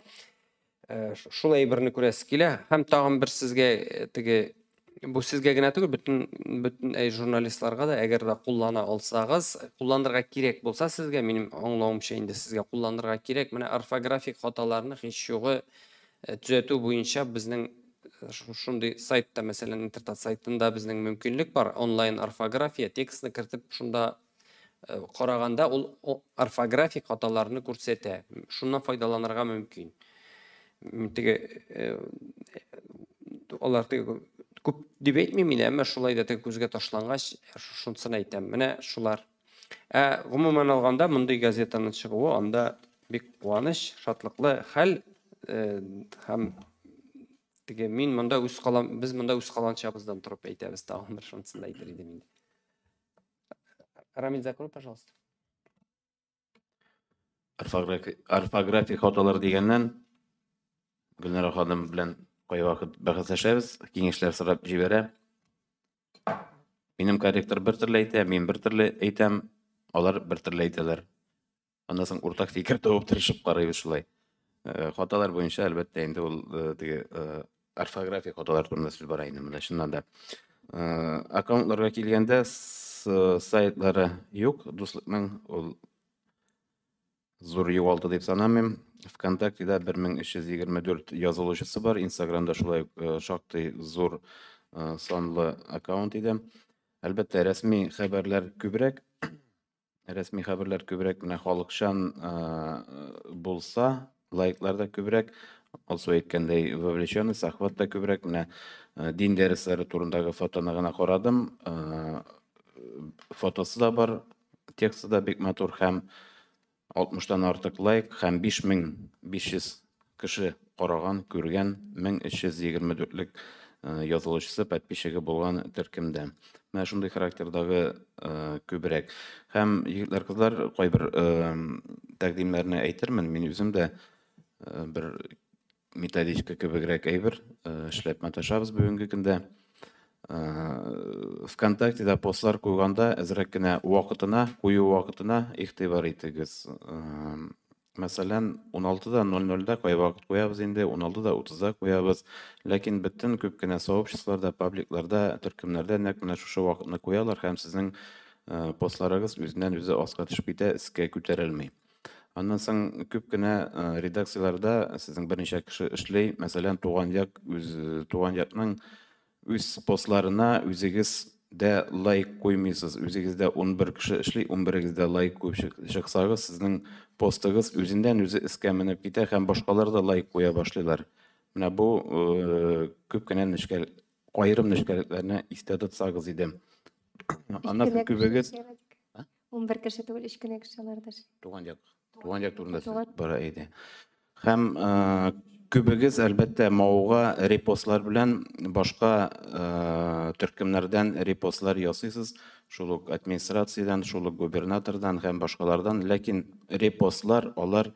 S4: Шул әйберне күрәсе килә. Һәм тагын бер сезгә теге, бу сезгә генә түгел, бөтен журналистларга да, әгәр дә куллана алсагыз, кулланырга кирәк булса сезгә, минем аңлавымча инде сезгә кулланырга кирәк, менә орфографик хаталарны һич югы төзәтү буенча безнең шундый сайтта, мәсәлән, Интертат сайтында безнең мөмкинлек бар, онлайн орфография, текстны кертеп шунда караганда ул орфографик хаталарны күрсәтә. Шуннан файдаланырга мөмкин. Теге алар теге күп дип әйтмим инде, әмма шулай да теге күзгә ташлангач, шунысын әйтәм. Менә шулар. Ә гомумән алганда мондый газетаның чыгуы анда бик куаныч, шатлыклы хәл. Һәм теге мин монда үз калам, без монда үз каланчабыздан торып әйтәбез, тагын бер шунысын да әйтер идем инде. Рамиль, закрой, пожалуйста.
S3: Орфографик хаталар дигәннән, Гөлнара ханым белән кайвакыт бәхәсләшәбез, киңәшләр сорап җибәрә. Минем корректор бер төрле әйтә, мин бер төрле әйтәм, алар бер төрле әйтәләр. Аннан соң уртак фикер табып тырышып карыйбыз шулай. Хаталар буенча, әлбәттә, инде ул теге орфографик хаталар турында сүз бара инде монда, чыннан да. Аккаунтларга килгәндә, сайтлары юк, Дуслыкның ул зур югалты дип санамыйм. ВКонтактеда 1324 язылучысы бар, Инстаграмда шулай ук шактый зур санлы аккаунт иде. Әлбәттә, рәсми хәбәрләр күбрәк. Рәсми хәбәрләр күбрәк, менә халыкчан булса, лайклар да күбрәк, Алсу әйткәндәй, вовлеченность, охват та күбрәк. Менә дин дәресләре турындагы фотоны гына карадым. Фотосы да бар, тексты да бик матур һәм 60-тан артык лайк һәм 5500 кеше караган, күргән, 1324-лек. язылучысы, подписчигы булган төркемдә. Менә шундый характердагы күбрәк. Һәм егетләр, кызлар, кайбер тәкъдимнәрне әйтермен. Мин үзем дә бер методичка кебегрәк әйбер эшләп маташабыз бүгенге көндә. ВКонтактеда постлар куйганда әзрәк кенә вакытына, кую вакытына игътибар итегез. Мәсәлән, 16:00-да кайвакыт куябыз инде, 16:30-да куябыз. Ләкин бөтен күп кенә сообществоларда, пабликларда, төркемнәрдә нәкъ менә шушы вакытны куялар һәм сезнең постларыгыз үзеннән үзе аска төшеп китә, өскә күтәрелми. Аннан соң күп кенә редакцияләрдә сезнең берничә кеше эшли. Мәсәлән, Туган як үз Туган якның үз постларына үзегез дә лайк куймыйсыз. Үзегездә 11 кеше эшли, 11-егез дә лайк куеп чыксагыз, сезнең постыгыз үзеннән үзе өскә менеп китә һәм башкалар да лайк куя башлыйлар. Менә бу күп кенә нечкә, аерым нечкәлекләрне истә тотсагыз иде. Аннан соң күбегез
S1: 11 кеше түгел, 3 кенә кеше аларда.
S3: Туган як. Туган як турында сүз бара иде. Һәм күбегез әлбәттә мавыга репостлар белән башка төркемнәрдән репостлар ясыйсыз, шул ук администрациядән, шул ук губернатордан һәм башкалардан, ләкин репостлар алар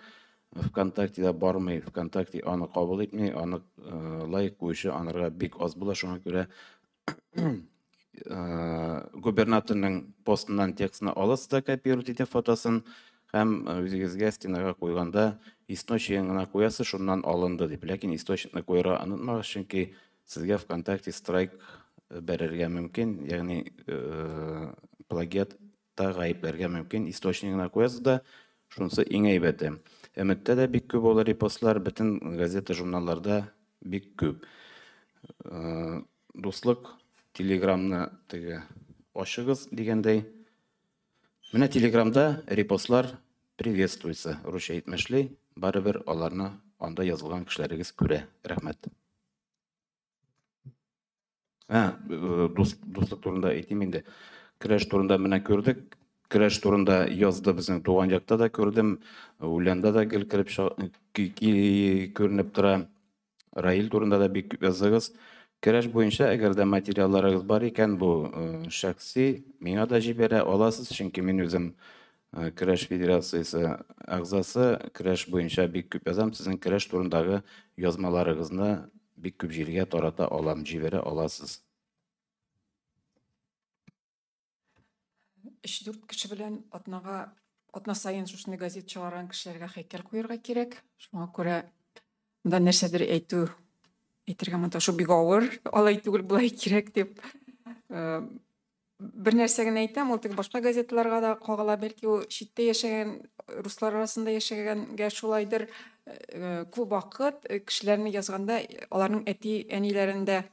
S3: ВКонтактеда бармый, ВКонтакте аны кабул итми, аны лайк куючы анарга бик аз була, шуңа күрә губернаторның постыннан текстны аласыз да копировать итеп фотосын һәм үзегезгә стенага куйганда источнигын гына куясыз, шуннан алынды дип. Ләкин источникны куярга онытмагыз, чөнки сезгә ВКонтакте страйк бәрергә мөмкин, ягъни плагиатта гаепләргә мөмкин. Источнигына куясыз да, шунысы иң әйбәте. Өметтә дә бик күп ул репостлар, бөтен газета, журналларда бик күп. Дуслык, Телеграмны теге ачыгыз дигәндәй. Менә Телеграмда репостлар приветствуется, русча әйтмешли, барыбер аларны анда язылган кешеләрегез күрә. Рәхмәт. Дуслык турында әйтим инде. Көрәш турында менә күрдек. Көрәш турында язды безнең Туган якта да күрдем. Үләндә дә гел кереп күренеп тора. Раил турында да бик күп яздыгыз. Көрәш буенча әгәр дә материалларыгыз бар икән, бу шәхси миңа да җибәрә аласыз, чөнки мин үзем көрәш федерациясе әгъзасы, көрәш буенча бик күп язам. Сезнең көрәш турындагы язмаларыгызны бик күп җиргә тарата алам, җибәрә аласыз.
S6: 3-4 кеше белән атнага, атна саен шушындый газет чыгарган кешеләргә һәйкәл куярга кирәк. Шуңа күрә монда нәрсәдер әйтү, әйтергә маташу бик авыр, алай түгел, болай кирәк дип. Бер нәрсә генә әйтәм, ул теге башка газеталарга да кагыла, бәлки ул читтә яшәгән, руслар арасында яшәгәнгә шулайдыр. Күп вакыт кешеләрне язганда аларның әти-әниләрендә,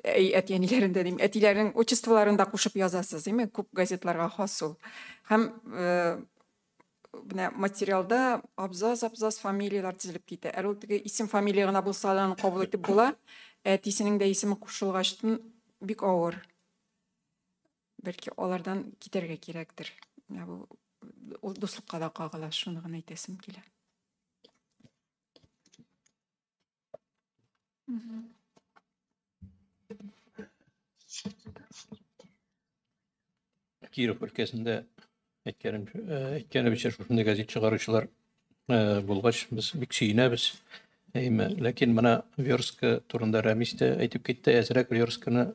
S6: әти-әниләрендә дим, әтиләренең отчестволарын да кушып язасыз, димме? Күп газетларга хас ул. Һәм менә материалда абзац-абзац фамилияләр тезелеп китә. Әле ул теге исем фамилия гына булса, аны кабул итеп була. Әтисенең дә исеме кушылгачтын бик авыр. Бәлки алардан китәргә кирәктер. Менә бу ул дуслыкка да кагыла, шуны гына әйтәсем килә.
S7: Киров өлкәсендә әйткәнебезчә шушындый газет чыгаручылар булгач, без бик сөенәбез. Әйме, ләкин менә верстка турында Рәмис тә әйтеп китте, әзрәк верстканы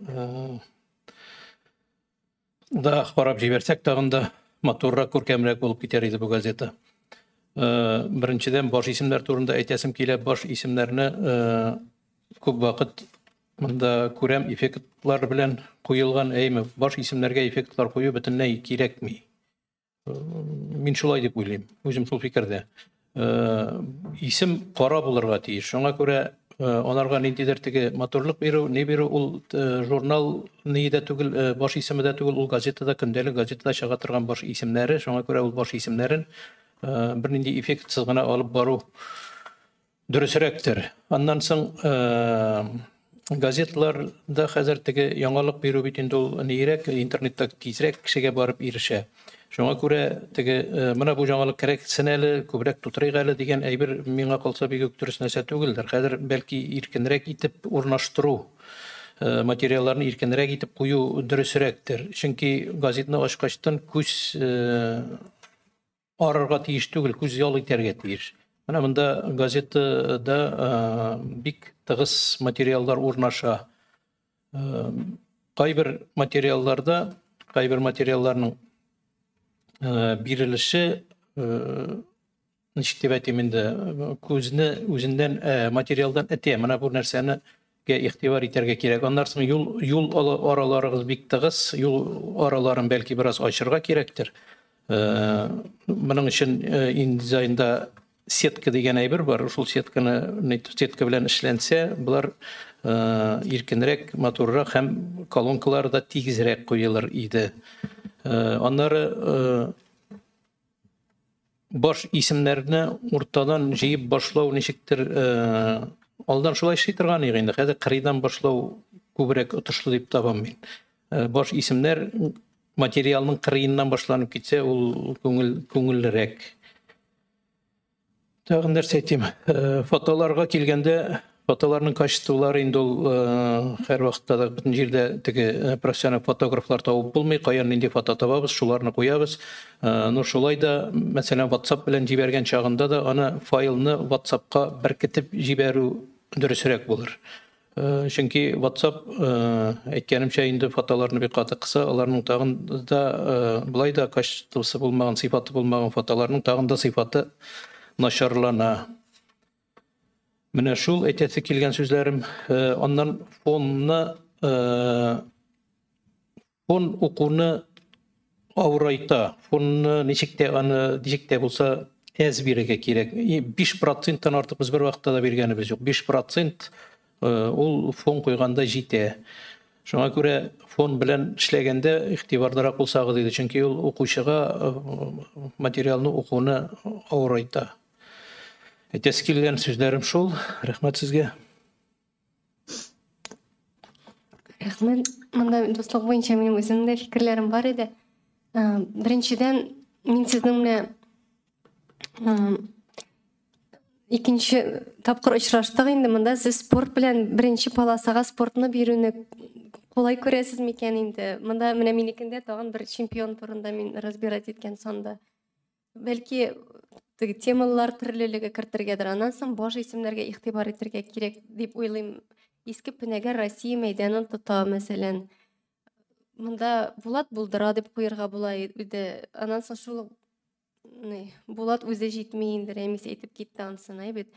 S7: да карап җибәрсәк, тагын да матуррак, күркәмрәк булып китәр иде бу газета. Беренчедән, баш исемнәр турында әйтәсем килә. Баш исемнәрне күп вакыт монда күрәм, эффектлар белән куелган. Әйме, баш исемнәргә эффектлар кую бөтенләй кирәкми. Мин шулай дип уйлыйм, үзем шул фикердә. Исем кара булырга тиеш. Шуңа күрә аларга ниндидер теге матурлык бирү, ни бирү, ул журнал ни дә түгел, баш исеме дә түгел, ул газетада, көндәлек газетада чыга торган баш исемнәре. Шуңа күрә ул баш исемнәрен бернинди эффектсыз гына алып бару дөресрәктер. Аннан соң газетларда хәзер теге яңалык бирү бит инде ул нирәк, интернетта тизрәк кешегә барып ирешә. Шуңа күрә теге менә бу яңалык кирәксен әле, күбрәк тутырыйк әле дигән әйбер миңа калса бик үк дөрес нәрсә түгелдер. Хәзер бәлки иркенрәк итеп урнаштыру Материалларны иркенрәк итеп кую дөресрәктер. Чөнки газетны ачкачтан күз арырга тиеш түгел, күз ял итәргә тиеш. Менә монда газетада бик тыгыз материаллар урнаша. Кайбер материалларда, кайбер материалларның бирелеше, ничек дип әйтим инде, күзне үзеннән материалдан этә. Менә бу нәрсәне игътибар итәргә кирәк. Аннан соң юл араларыгыз бик тыгыз, юл араларын бәлки бераз ачырга кирәктер. Моның өчен InDesignда сетка дигән әйбер бар. Шул сетканы, сетка белән эшләнсә, болар иркенрәк, матуррак һәм колонкалар да тигезрәк куелыр иде. Аннары баш исемнәрне уртадан җыеп башлау ничектер, алдан шулай эшли торган идек инде. Хәзер кырыйдан башлау күбрәк отышлы дип табам мин. Баш исемнәр материалның кырыеннан башланып китсә, ул күңеллерәк. Тагын нәрсә әйтим? Фотоларга килгәндә, фотоларның качестволары инде ул һәрвакытта да бөтен җирдә теге профессиональ фотографлар табып булмый. Каян нинди фото табабыз, шуларны куябыз. Но шулай да, мәсәлән, WhatsApp белән җибәргән чагында да аны файлны WhatsAppка беркетеп җибәрү дөресрәк булыр. Чөнки WhatsApp, әйткәнемчә, инде фотоларны бик каты кыса, аларның тагын да былай да качествосы булмаган, сыйфаты булмаган фотоларның тагын да сыйфаты начарлана. Менә шул әйтәсе килгән сүзләрем. Аннан фонны, фон укуны авырайта. Фонны ничек тә, аны ничек тә булса әз бирергә кирәк. 5%-тан артык без бер вакытта да биргәнебез юк. 5% ул фон куйганда җитә. Шуңа күрә фон белән эшләгәндә игътибарлырак булсагыз иде, чөнки ул укучыга материалны укуны авырайта. Әйтәсе килгән сүзләрем шул. Рәхмәт сезгә.
S1: Рәхмәт. Монда дуслык буенча минем үземнең дә фикерләрем бар иде. Беренчедән, мин сезнең менә икенче тапкыр очраштык инде. Монда сез спорт белән беренче полосага спортны бирүне кулай күрәсез микән инде? Монда менә минекендә тагын бер чемпион турында мин разбирать иткән санда. Бәлки теге темалар төрлелеге кертергәдер. Аннан соң баш исемнәргә игътибар итәргә кирәк дип уйлыйм. Иске Пенәгәр Россия мәйданын тота, мәсәлән. Монда Булат булдыра дип куярга була иде. Аннан соң шул Булат үзе җитми инде, Рәмис әйтеп китте ансын, әйбәт.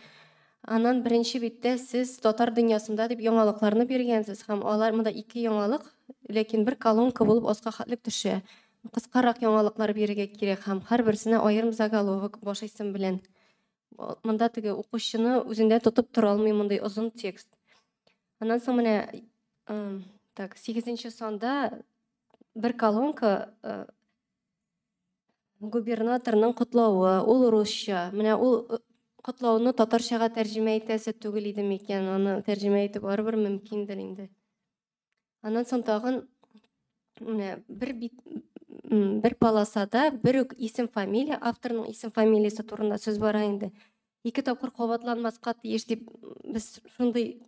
S1: Аннан беренче биттә сез татар дөньясында дип яңалыкларны биргәнсез һәм алар монда ике яңалык, ләкин бер колонка булып аска хәтлек төшә. Кыскарак яңалыклар бирергә кирәк һәм һәрберсенә аерым заголовок баш исем белән. Монда теге укучыны үзендә тотып тора алмый мондый озын текст. Аннан соң менә так 8 санда бер колонка губернаторның котлавы, ул русча. Менә ул котлауны татарчага тәрҗемә итәсе түгел иде микән? Аны тәрҗемә итеп барыбер мөмкиндер инде. Аннан соң тагын менә бер бит, бер полосада бер үк исем, фамилия, авторның исем фамилиясе турында сүз бара инде. Ике тапкыр кабатланмаска тиеш дип без шундый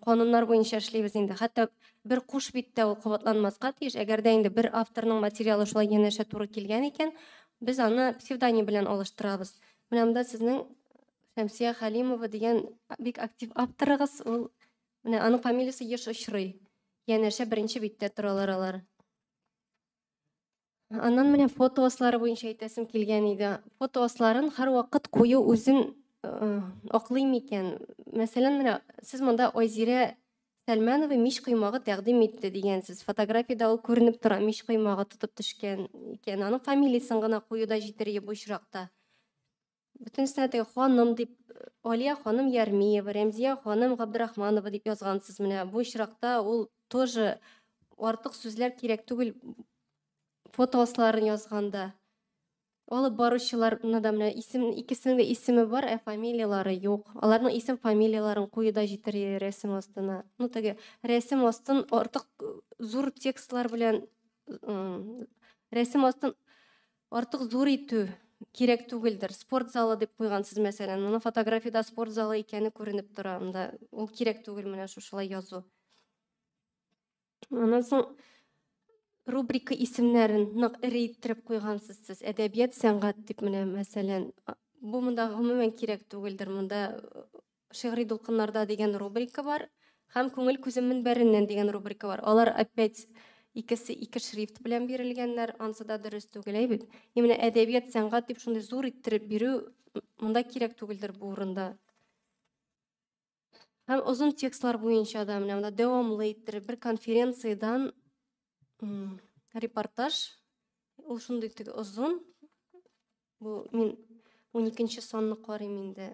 S1: кануннар буенча эшлибез инде. Хәтта бер куш биттә ул кабатланмаска тиеш. Әгәр дә инде бер авторның материалы шулай янәшә туры килгән икән, без аны псевдоним белән алыштырабыз. Менә монда сезнең Шәмсия Хәлимова дигән бик актив авторыгыз, ул менә аның фамилиясе еш очрый. Янәшә беренче биттә торалар алар. Аннан менә фото аслары буенча әйтәсем килгән иде. Фото асларын һәрвакыт кую үзен аклый микән? Мәсәлән, менә сез монда Айзирә Сәлмәнова мич коймагы тәкъдим итте дигәнсез. Фотографиядә ул күренеп тора, мич коймагы тотып төшкән икән. Аның фамилиясен гына кую да җитер бу очракта. Бөтенесенә теге ханым дип, Алия ханым Ярмиева, Рәмзия ханым Габдрахманова дип язгансыз. Менә бу очракта ул тоже артык сүзләр кирәк түгел фото асларын язганда. Алып баручыларны да менә исем, икесенең дә исеме бар, ә фамилиялары юк. Аларның исем фамилияларын кую да җитер рәсем астына. Ну теге рәсем астын артык зур текстлар белән, рәсем астын артык зур итү кирәк түгелдер. Спорт залы дип куйгансыз, мәсәлән. Моны фотографиядә спорт залы икәне күренеп тора. Монда ул кирәк түгел менә шушылай язу. Аннан соң рубрика исемнәрен нык эре иттереп куйгансыз сез. Әдәбият, сәнгать дип менә мәсәлән, бу монда гомумән кирәк түгелдер. Монда шигъри дулкыннарда дигән рубрика бар һәм күңел күзем мөнбәреннән дигән рубрика бар. Алар опять икесе ике шрифт белән бирелгәннәр, ансы да дөрес түгел, әй бит. И менә әдәбият, сәнгать дип шундый зур иттереп бирү монда кирәк түгелдер бу урында. Һәм озын текстлар буенча да менә монда дәвамлы иттереп бер конференциядән репортаж, ул шундый теге озын. Бу мин 12 санны карыйм инде.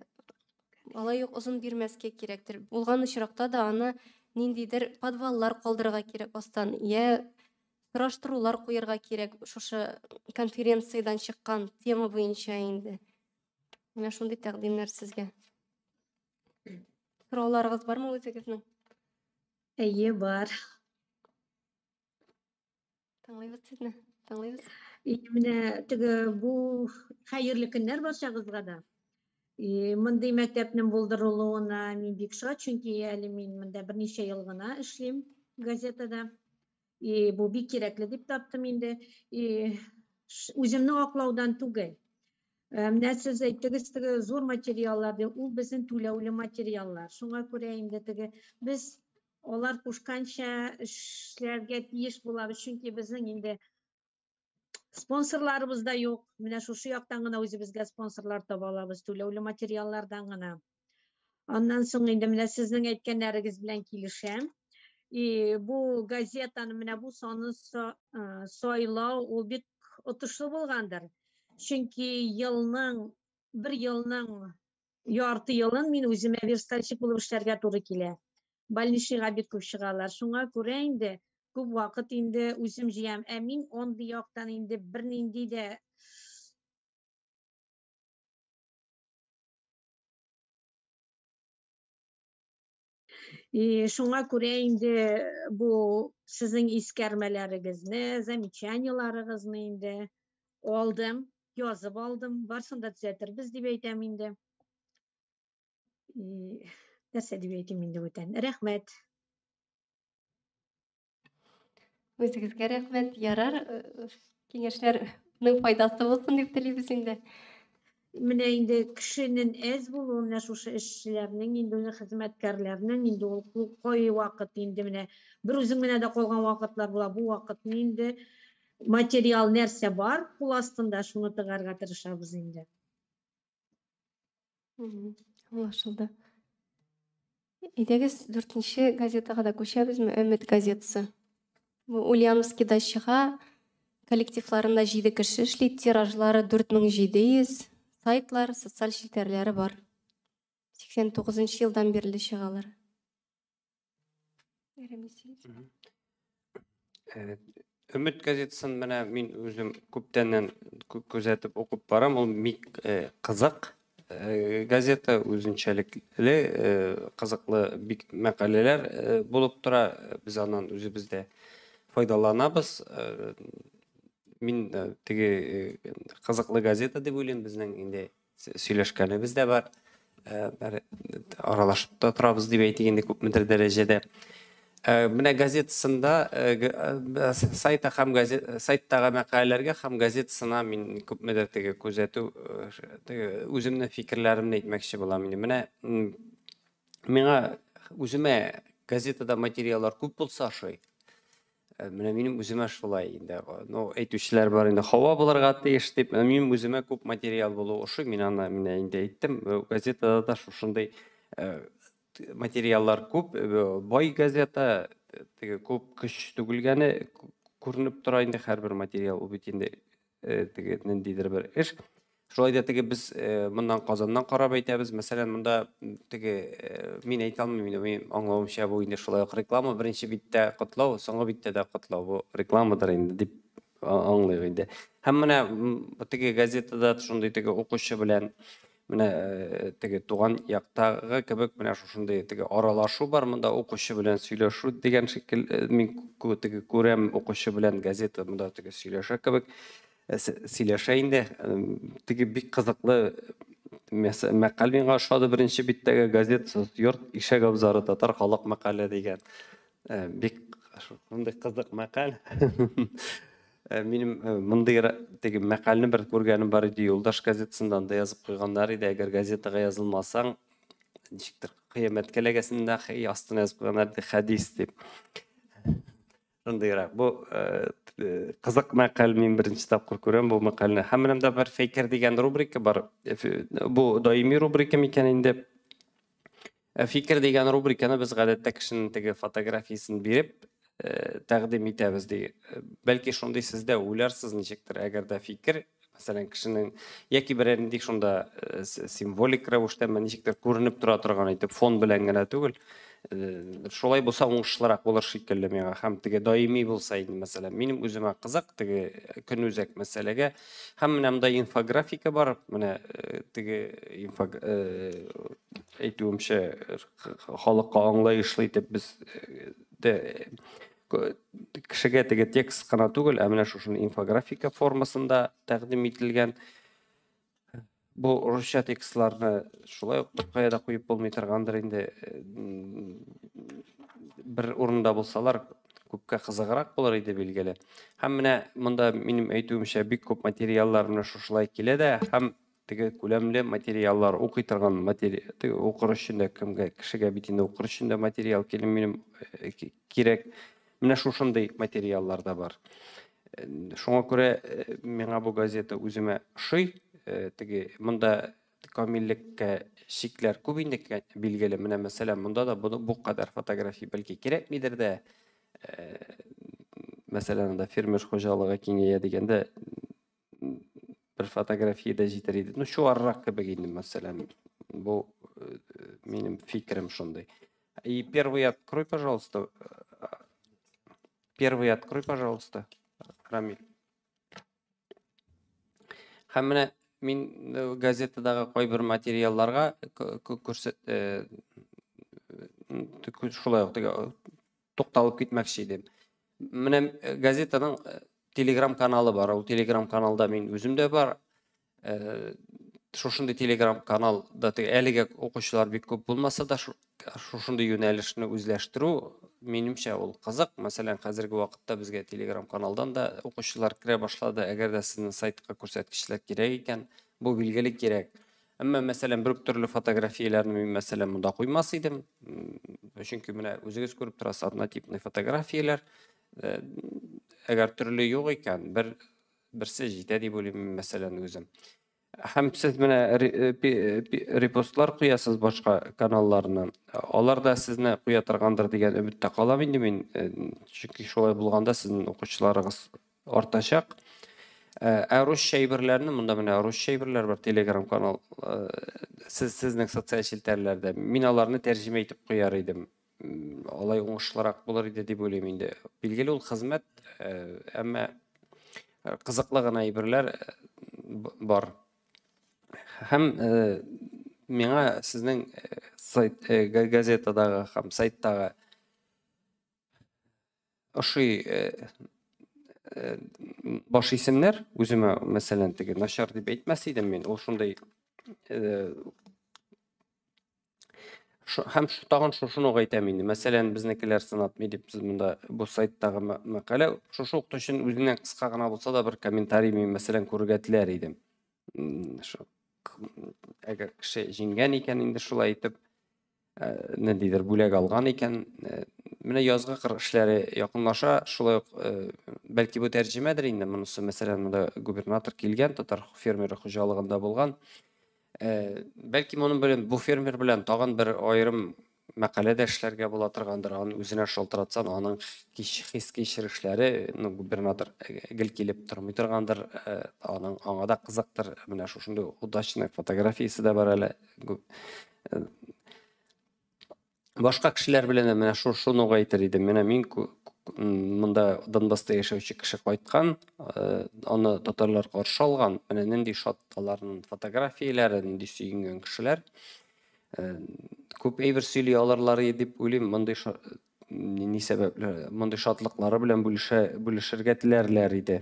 S1: Алай ук озын бирмәскә кирәктер. Булган очракта да аны ниндидер подваллар калдырырга кирәк астан, я сораштырулар куярга кирәк шушы конференциядән чыккан тема буенча инде. Менә шундый тәкъдимнәр сезгә. Сорауларыгыз бармы үзегезнең?
S9: Әйе, бар.
S1: Тыңлыйбыз сезне. Тыңлыйбыз.
S9: И менә теге бу хәерле көннәр барчагызга да. И мондый мәктәпнең булдырылуына мин бик шат, чөнки әле мин монда берничә ел гына эшлим газетада. И бу бик кирәкле дип таптым инде. И үземне аклаудан түгел. Менә сез әйттегез теге зур материаллар дип, ул безнең түләүле материаллар. Шуңа күрә инде теге без алар кушканча эшләргә тиеш булабыз, чөнки безнең инде спонсорларыбыз да юк. Менә шушы яктан гына үзебезгә спонсорлар таба алабыз, түләүле материаллардан гына. Аннан соң инде менә сезнең әйткәннәрегез белән килешәм. И бу газетаны менә бу санны сайлау ул бик отышлы булгандыр. Чөнки елның бер елның ярты елын мин үземә верстальщик булып эшләргә туры килә. Больничныйга бик күп чыгалар. Шуңа күрә инде күп вакыт инде үзем җыям. Ә мин андый яктан инде бернинди дә И шуңа күрә инде бу сезнең искәрмәләрегезне, замечаниеларыгызны инде алдым, язып алдым. Барсын да төзәтербез дип әйтәм инде. И нәрсә дип әйтим инде бүтән. Рәхмәт.
S1: Үзегезгә рәхмәт. Ярар, киңәшләрнең файдасы булсын дип телибез инде.
S9: Менә инде кешенең әз булуы, менә шушы эшчеләрнең инде үзе хезмәткәрләрнең инде ул кай вакыт инде менә бер үзең генә дә калган вакытлар була. Бу вакытны инде материал нәрсә бар кул астында, шуны тыгарга тырышабыз инде.
S1: Аңлашылды. Әйдәгез, дүртенче газетага да күчәбезме? Өмет газетасы. Бу Ульяновскида чыга. Коллективларында 7 кеше эшли, тиражлары 4700, сайтлар, социаль челтәрләре бар. 89 елдан бирле чыгалар.
S4: Өмет газетасын менә мин үзем күптәннән күзәтеп укып барам. Ул бик кызык газета, үзенчәлекле, кызыклы бик мәкаләләр булып тора. Без аннан үзебез дә файдаланабыз. Мин теге кызыклы газета дип уйлыйм, безнең инде сөйләшкәнебез дә бар. Аралашып та торабыз дип әйтик инде күпмедер дәрәҗәдә. Менә газетасында сайта һәм сайттагы мәкаләләргә һәм газетасына мин күпмедер теге күзәтү, теге үземнең фикерләремне әйтмәкче булам инде. Менә миңа үземә газетада материаллар күп булса ошый. Менә минем үземә шулай инде. Ну, әйтүчеләр бар инде, һава булырга тиеш дип. Менә минем үземә күп материал булу ошый. Мин аны менә инде әйттем. Газетада да шушындый материаллар күп. Бай газета, теге күп көч түгелгәне күренеп тора инде һәрбер материал. Ул бит инде теге ниндидер бер эш. Шулай да теге без моннан Казаннан карап әйтәбез. Мәсәлән, монда теге мин әйтә алмыйм инде, минем аңлавымча бу инде шулай ук реклама. Беренче биттә котлау, соңгы биттә дә котлау, бу рекламадыр инде дип аңлыйк инде. Һәм менә теге газетада шундый теге укучы белән менә теге туган яктагы кебек менә шушындый теге аралашу бар монда, укучы белән сөйләшү дигән шикел, мин теге күрәм, укучы белән газета монда теге сөйләшә кебек. Сөйләшә инде. Теге бик кызыклы мәкаль миңа ошады. Беренче биттәге газетасыз йорт ишәк абзары татар халык мәкале дигән. Бик Шундый кызык мәкаль. Минем мондый теге мәкальне бер күргәнем бар иде, Юлдаш газетасында анда язып куйганнар иде, әгәр газетага язылмасаң, ничектер кыямәткә эләгәсең дә, астына язып куйганнар иде, хәдис дип. Шундыйрак. Бу кызык мәкаль, мин беренче тапкыр күрәм бу мәкальне. Һәм менә монда бер фикер дигән рубрика бар. Бу даими рубрика микән инде? Фикер дигән рубриканы без гадәттә кешенең теге фотографиясен биреп тәкъдим итәбез ди. Бәлки шундый сез дә уйларсыз ничектер, әгәр дә фикер, мәсәлән, кешенең яки берәр нинди шунда символик рәвештә ничектер күренеп тора торган итеп, фон белән генә түгел, шулай булса уңышлырак булыр шикелле миңа. Һәм теге даими булса инде, мәсәлән, минем үземә кызык теге көнүзәк мәсьәләгә. Һәм менә монда инфографика бар, менә теге инфо әйтүемчә, халыкка аңлаешлы итеп без кешегә теге текст кына түгел, ә менә шушыны инфографика формасында тәкъдим ителгән. Бу русча текстларны шулай ук беркая да куеп булмый торгандыр инде. Бер урында булсалар, күпкә кызыграк булыр иде, билгеле. Һәм менә монда минем әйтүемчә бик күп материаллар менә шушылай килә дә, һәм теге күләмле материаллар укый торган матери теге укыр өчен дә кемгә кешегә бит инде укыр өчен дә материал килә минем кирәк. Менә шушындый материаллар да бар. Шуңа күрә миңа бу газета үземә ошый. Теге монда камиллеккә шикләр күп инде, билгеле. Менә мәсәлән, монда да бу кадәр фотография бәлки кирәкмидер дә. Мәсәлән, анда фермер хуҗалыгы киңәя дигәндә бер фотография дә җитәр иде. Ну, чуаррак кебек инде, мәсәлән. Бу минем фикерем шундый. И первый открой, пожалуйста. Первый открой, пожалуйста, Рамиль. Һәм менә мин газетадагы кайбер материалларга күрсәт шулай ук тукталып китмәкче идем. Менә газетаның Телеграм каналы бар. Ул Телеграм каналда мин үзем дә бар. Шушындый Телеграм каналда әлегә укучылар бик күп булмаса да, шушындый юнәлешне үзләштерү минемчә ул кызык. Мәсәлән, хәзерге вакытта безгә Телеграм каналдан да укучылар керә башлады. Әгәр дә сезнең сайтка күрсәткечләр кирәк икән, бу билгеле кирәк. Әмма, мәсәлән, бер үк төрле фотографияләрне мин, мәсәлән, монда куймас идем. Чөнки менә үзегез күреп торасыз, однотипный фотографияләр. Әгәр төрле юк икән, бер берсе җитә дип уйлыйм, мәсәлән, үзем. Һәм сез менә репостлар куясыз башка каналларны. Алар да сезне куя торгандыр дигән өметтә калам инде мин. Чөнки шулай булганда сезнең укучыларыгыз артачак. Ә русча әйберләрне, монда менә русча әйберләр бар, Telegram канал, сез сезнең социаль челтәрләрдә. Мин аларны тәрҗемә итеп куяр идем. Алай уңышлырак булыр иде дип уйлыйм инде. Билгеле ул хезмәт, әмма кызыклы гына әйберләр бар. Һәм миңа сезнең сайт газетадагы һәм сайттагы ошый баш исемнәр үземә, мәсәлән, теге начар дип әйтмәс идем мин. Ул шундый һәм тагын шушыны ук әйтәм инде. Мәсәлән, безнекеләр сынатмый дип без монда бу сайттагы мәкалә шушы укытучының үзеннән кыска гына булса да бер комментарий мин, мәсәлән, күрергә теләр идем. Әгәр кеше җиңгән икән инде шулай итеп, ниндидер бүләк алган икән, менә язгы кыр эшләре якынлаша, шулай ук бәлки бу тәрҗемәдер инде монысы, мәсәлән, монда губернатор килгән, татар фермеры хуҗалыгында булган. Бәлки моның белән бу фермер белән тагын бер аерым мәкалә дә эшләргә була торгандыр. Аның үзенә шалтыратсаң, аның хис кичерешләре, ну, губернатор гел килеп тормый торгандыр, аның аңа да кызыктыр. Менә шушындый удачный фотографиясе дә бар әле. Башка кешеләр белән дә менә шуны ук әйтер идем. Менә мин монда Донбасста яшәүче кеше кайткан, аны татарлар каршы алган. Менә нинди шат аларның фотографияләре, нинди сөенгән кешеләр. Күп әйбер сөйли алырлар иде дип уйлыйм. Мондый ни сәбәпле, мондый шатлыклары белән бүлешергә теләрләр иде.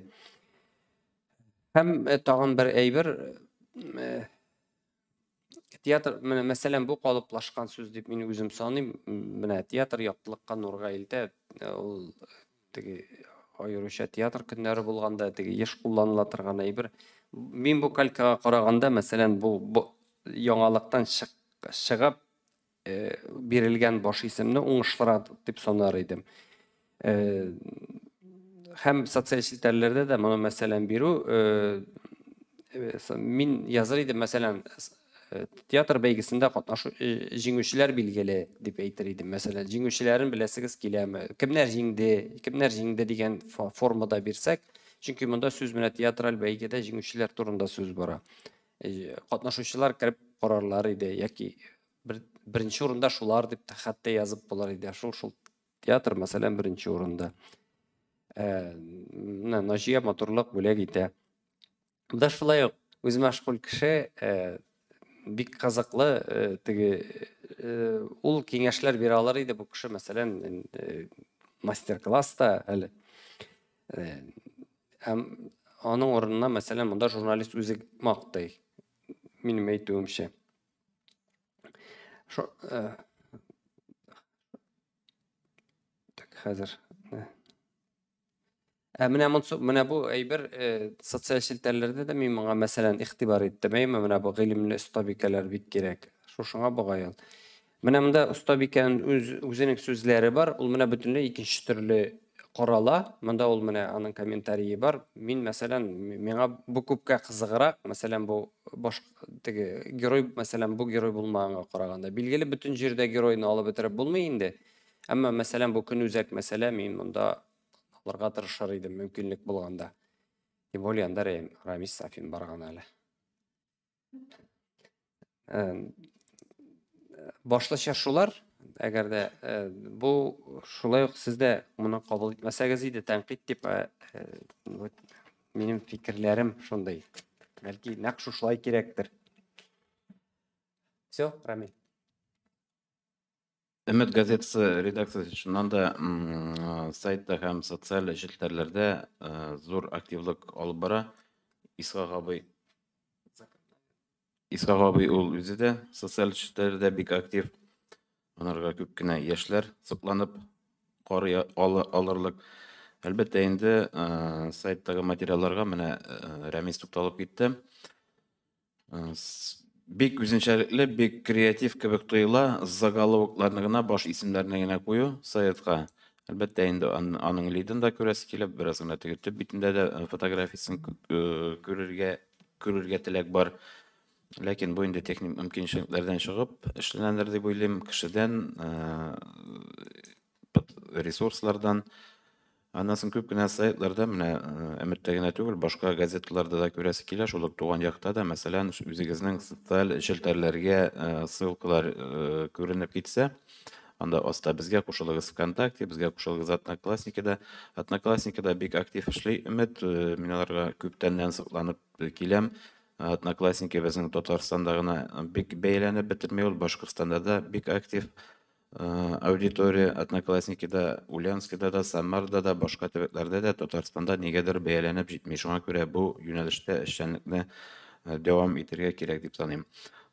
S4: Һәм тагын бер әйбер, Театр, менә мәсәлән, бу калыплашкан сүз дип мин үзем саныйм. Менә театр яктылыкка, нурга илтә. Ул теге аеруча театр көннәре булганда теге еш кулланыла торган әйбер. Мин бу калькага караганда, мәсәлән, бу яңалыктан чыгып бирелгән баш исемне уңышлырак дип санар идем. Һәм социаль челтәрләрдә дә моны, мәсәлән, бирү, мин языр идем, мәсәлән, театр бәйгесендә катнашу җиңүчеләр билгеле дип әйтер идем. Мәсәлән, җиңүчеләрен беләсегез киләме? Кемнәр җиңде, кемнәр җиңде дигән формада бирсәк, чөнки монда сүз менә театраль бәйгедә җиңүчеләр турында сүз бара. Катнашучылар кереп карарлар иде, яки беренче урында шулар дип тә хәтта язып булыр иде. Шул театр, мәсәлән, беренче урында. Менә Наҗия матурлык бүләк итә. Монда шулай ук үзмәшгуль кеше, бик кызыклы, теге ул киңәшләр бирә алыр иде бу кеше, мәсәлән, мастер-класста әле. Һәм аның урынына, мәсәлән, монда журналист үзе мактый, минем әйтүемчә. Так, хәзер. Менә монсы, менә бу әйбер, социаль челтәрләрдә дә мин моңа, мәсәлән, игътибар иттем. Әйме, менә бу гыйлемле остабикәләр бик кирәк. Шушыңа бугай ул. Менә монда остабикәнең үзенең сүзләре бар, ул менә бөтенләй икенче төрле карала. Монда ул менә аның комментарие бар. Мин, мәсәлән, миңа бу күпкә кызыграк, мәсәлән, бу баш теге герой, мәсәлән, бу герой булмаганга караганда. Билгеле, бөтен җирдә геройны алып бетереп булмый инде. Әмма, мәсәлән, бу көнүзәк мәсьәлә, мин монда алырга тырышыр идем, мөмкинлек булганда. Тем более анда Рамис Сафин барган әле. Башлыча шулар, әгәр дә бу шулай ук сез дә моны кабул итмәсәгез иде, тәнкыйть дип, вот минем фикерләрем шундый. Бәлки нәкъ шушылай кирәктер. Все, Рамил.
S3: Өмет газетасы редакциясе чыннан да сайтта һәм социаль челтәрләрдә зур активлык алып бара. Исхак абый. Исхак абый ул үзе дә социаль челтәрләрдә бик актив. Анарга күп кенә яшьләр сокланып карый алырлык. Әлбәттә инде, сайттагы материалларга менә Рәмис тукталып китте. Бик үзенчәлекле, бик креатив кебек тоела заголовокларны гына, баш исемнәрне генә кую сайтка. Әлбәттә инде, аның лидын да күрәсе килеп, бераз гына теге төп битендә дә фотографиясен күрергә теләк бар. Ләкин бу инде техник мөмкинчелекләрдән чыгып эшләнәдер дип уйлыйм, кешедән, ресурслардан. Аннан соң күп кенә сайтларда, менә Өметтә генә түгел, башка газеталарда да күрәсе килә, шул ук Туган якта да, мәсәлән, үзегезнең социаль челтәрләргә ссылкалар күренеп китсә, анда аста безгә кушылыгыз ВКонтакте, безгә кушылыгыз Одноклассникида. Одноклассникида бик актив эшли Өмет, мин аларга күптәннән сокланып киләм. Одноклассники безнең Татарстанда гына бик бәяләнеп бетерми ул, Башкортстанда да бик актив аудитория Одноклассникида, Ульяновскида да, Самарда да, башка төбәкләрдә дә, Татарстанда нигәдер бәяләнеп җитми. Шуңа күрә бу юнәлештә эшчәнлекне дәвам итәргә кирәк дип саныйм.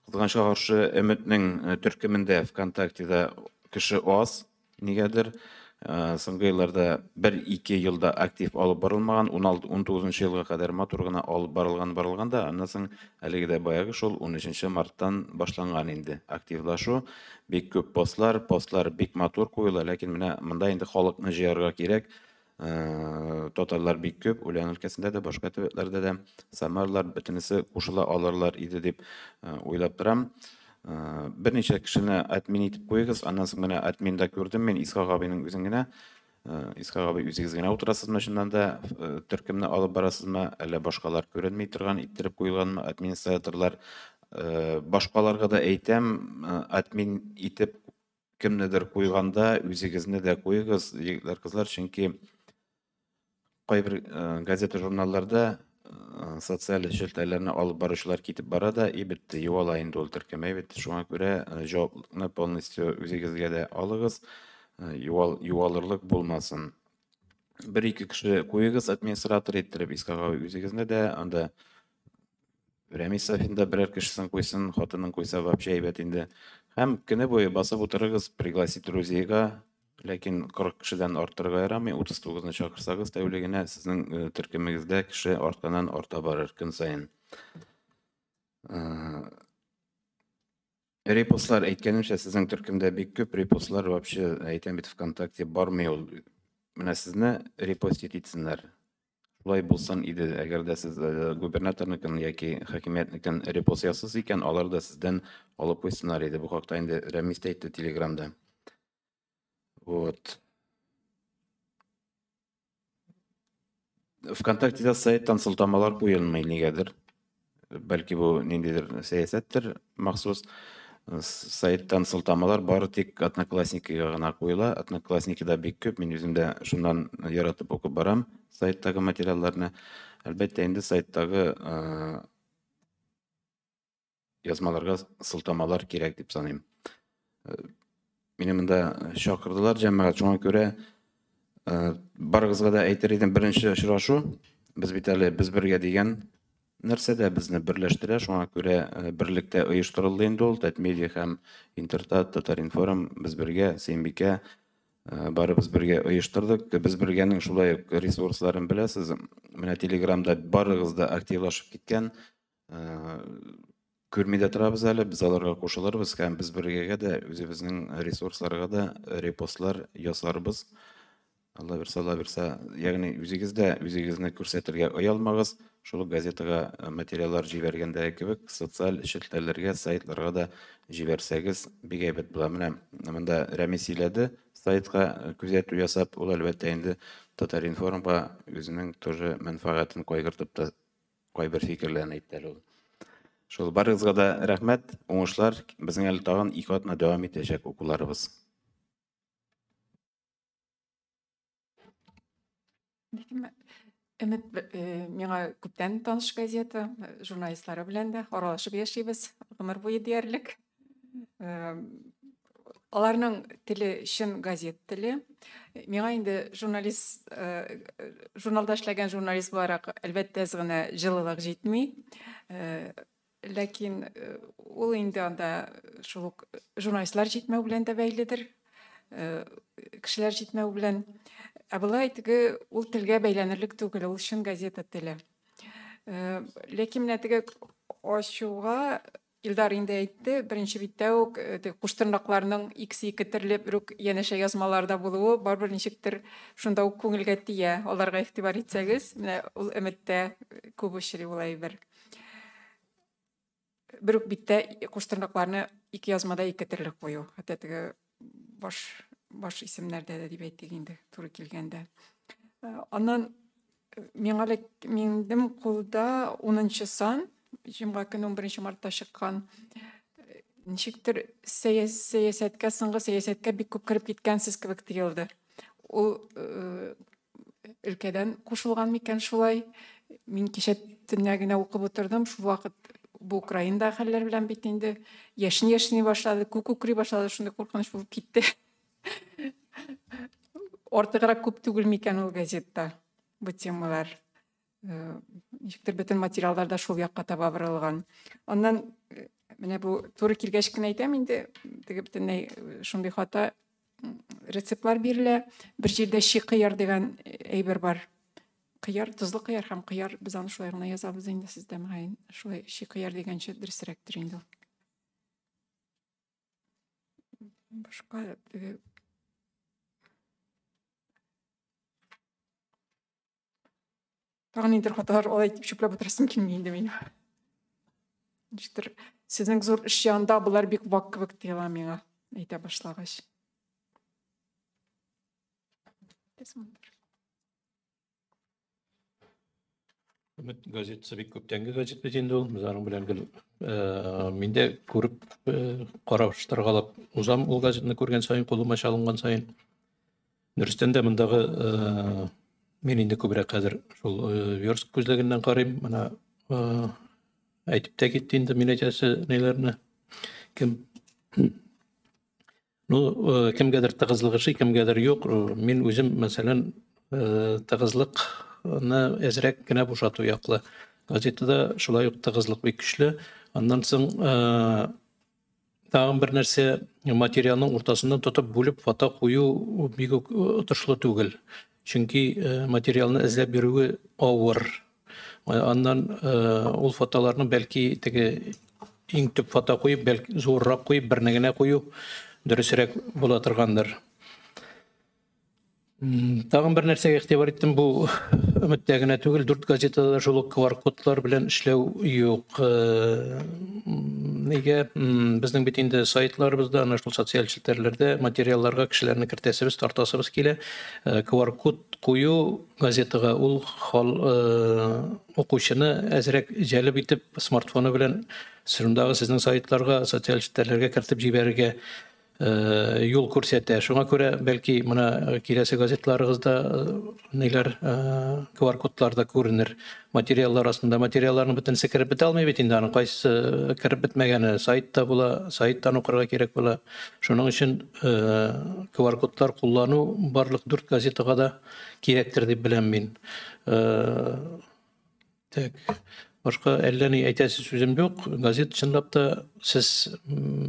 S3: Кызганычка каршы, Өметнең төркемендә ВКонтактеда кеше аз, нигәдер. Соңгы елларда бер-ике елда актив алып барылмаган, 16, 19 елга кадәр матур гына алып барылган барылган да, аннан соң әлеге дә баягы шул 13 марттан башланган инде активлашу. Бик күп постлар, постлар бик матур куела, ләкин менә монда инде халыкны җыярга кирәк. Татарлар бик күп, Ульян өлкәсендә дә, башка төбәкләрдә дә, Самарлар бөтенесе кушыла алырлар иде дип уйлап торам. Берничә кешене админ итеп куегыз, аннан соң менә админда күрдем мин Исхак абыйның үзен генә. Исхак абый, үзегез генә утырасызмы чыннан да, төркемне алып барасызмы, әллә башкалар күренми торган иттереп куелганмы, администраторлар? Башкаларга да әйтәм, админ итеп кемнедер куйганда үзегезне дә куегыз, егетләр, кызлар, чөнки кайбер газета, журналларда социаль челтәрләрне алып баручылар китеп бара да, и бетте, югала инде ул төркем, әйбәт. Шуңа күрә җаваплылыкны полностью үзегезгә дә алыгыз, югалырлык булмасын. Бер-ике кеше куегыз администратор иттереп, Исхак абый, үзегезне дә анда. Рәмис Сафин да берәр кешесен куйсын, хатынын куйса вообще әйбәт инде. Һәм көне буе басып утырыгыз, пригласить друзейга, ләкин 40 кешедән арттырырга ярамый, 39-ны чакырсагыз, тәүлегенә сезнең төркемегездә кеше артканнан арта барыр көн саен. Репостлар, әйткәнемчә, сезнең төркемдә бик күп репостлар, вообще, әйтәм бит, ВКонтакте бармый ул. Менә сезне репостить итсеннәр. Шулай булсын иде, әгәр дә сез губернаторныкын яки хакимиятнекен репост ясыйсыз икән, алар да сездән алып куйсыннар иде. Бу хакта инде Рәмис тә әйтте Телеграмда. Вот. ВКонтактеда сайттан сылтамалар куелмый нигәдер. Бәлки бу ниндидер сәясәттер махсус. Сайттан сылтамалар бары тик Одноклассникига гына куела. Одноклассникида бик күп, мин үзем дә шуннан яратып укып барам сайттагы материалларны. Әлбәттә инде сайттагы язмаларга сылтамалар кирәк дип саныйм. Мине монда чакырдылар, җәмәгать, шуңа күрә барыгызга да әйтер идем, беренче очрашу, без бит әле без бергә дигән нәрсә дә безне берләштерә, шуңа күрә берлектә оештырылды инде ул, Татмедиа һәм Интертат, Татаринформ, без бергә, Сөембикә, барыбыз бергә оештырдык. Без бергәнең шулай ук ресурсларын беләсез. Менә Телеграмда барыгыз да активлашып киткән. Күрми дә торабыз әле, без аларга кушылырбыз һәм без бергәгә дә үзебезнең ресурсларга да репостлар ясарбыз. Алла бирсә, Алла бирсә, ягъни үзегез дә үзегезне күрсәтергә оялмагыз. Шул ук газетага материаллар җибәргәндәге кебек, социаль челтәрләргә, сайтларга да җибәрсәгез, бик әйбәт була. Менә монда Рәмис сөйләде, сайтка күзәтү ясап, ул әлбәттә инде Татаринформга үзенең тоже мәнфәгатен кайгыртып та кайбер фикерләрен әйтте әле ул. Шул барыгызга да рәхмәт, уңышлар. Безнең әле тагын 2 атна дәвам итәчәк укуларыбыз.
S6: Өмет миңа күптән таныш газета, журналистлары белән дә аралашып яшибез гомер буе диярлек. Аларның теле чын газет теле. Миңа инде журналист, журналда эшләгән журналист буларак, әлбәттә, әз генә җылылык җитми. Ләкин ул инде анда шул ук журналистлар җитмәү белән дә бәйледер, кешеләр җитмәү белән. Ә болай теге ул телгә бәйләнерлек түгел, ул чын газета теле. Ләкин менә теге ачуга Илдар инде әйтте, беренче биттә үк теге куштырнакларның икесе ике төрле бер үк янәшә язмаларда булуы барыбер ничектер шунда ук күңелгә тия. Аларга игътибар итсәгез, менә ул өметтә күп очрый ул әйбер. Бер үк биттә куштырнакларны ике язмада ике төрле кую. Хәтта теге баш исемнәрдә дә дип әйтик инде, туры килгәндә. Аннан миңа әле минем кулда 10 сан, җомга көне 11 мартта чыккан. Ничектер сәясәткә, соңгы сәясәткә бик күп кереп киткәнсез кебек тоелды. Ул өлкәдән кушылган микән шулай? Мин кичә төнлә генә укып утырдым, шул вакыт бу Украинада хәлләр белән бит инде яшен яшени башлады, күк күкри башлады, шундый куркыныч булып китте. Артыграк күп түгел микән ул газетта бу темалар? Ничектер бөтен материаллар да шул якка таба борылган. Аннан менә бу туры килгәч кенә әйтәм инде, теге бөтенләй шундый хата рецептлар бирелә. Бер җирдә щи кыяр дигән әйбер бар. Кыяр, тозлы кыяр һәм кыяр, без аны шулай гына язабыз инде, сездә мөгаен. Шулай щи кыяр дигәнче дөресрәктер инде ул. Башка теге тагын инде хаталар алай итеп чүпләп утырасым килми инде минем. Ничектер сезнең зур эш янында болар бик вак кебек тоела миңа, әйтә башлагач.
S7: Өмет газетасы бик күптәнге газет бит инде ул. Без аның белән гел мин дә күреп, караштыргалап узам ул газетны күргән саен, кулыма чалынган саен. Дөрестән дә мондагы мин инде күбрәк хәзер шул верстка күзлегеннән карыйм. Менә әйтеп тә китте инде мин әйтәсе ниләрне. Кем Ну, кемгәдер тыгызлык ошый, кемгәдер юк. Мин үзем, мәсәлән, тыгызлыкны әзрәк кенә бушату яклы. Газетада шулай ук тыгызлык бик көчле. Аннан соң тагын бер нәрсә, материалның уртасыннан тотып бүлеп фото кую бик үк отышлы түгел. Чөнки материалны эзләп йөрүе авыр. Аннан ул фотоларны бәлки теге иң төп фото куеп, бәлки зуррак куеп, берне генә кую дөресрәк була торгандыр. Тагын бер нәрсәгә игътибар иттем, бу Өметтә генә түгел, дүрт газетада да шул ук QR-кодлар белән эшләү юк. Нигә? Безнең бит инде сайтларыбызда, ана шул социаль челтәрләрдә материалларга кешеләрне кертәсебез, тартасыбыз килә. QR-код кую газетага ул хал укучыны әзрәк җәлеп итеп, смартфоны белән шундагы сезнең сайтларга, социаль челтәрләргә кертеп җибәрергә юл күрсәтә. Шуңа күрә, бәлки, менә киләсе газетларыгызда ниләр, QR-кодлар да күренер материаллар астында. Материалларның бөтенесе кереп бетә алмый бит инде, аның кайсы кереп бетмәгәне сайтта була, сайттан укырга кирәк була. Шуның өчен QR-кодлар куллану барлык дүрт газетага да кирәктер дип беләм мин. Так, башка әллә ни әйтәсе сүзем юк. Газет чынлап та сез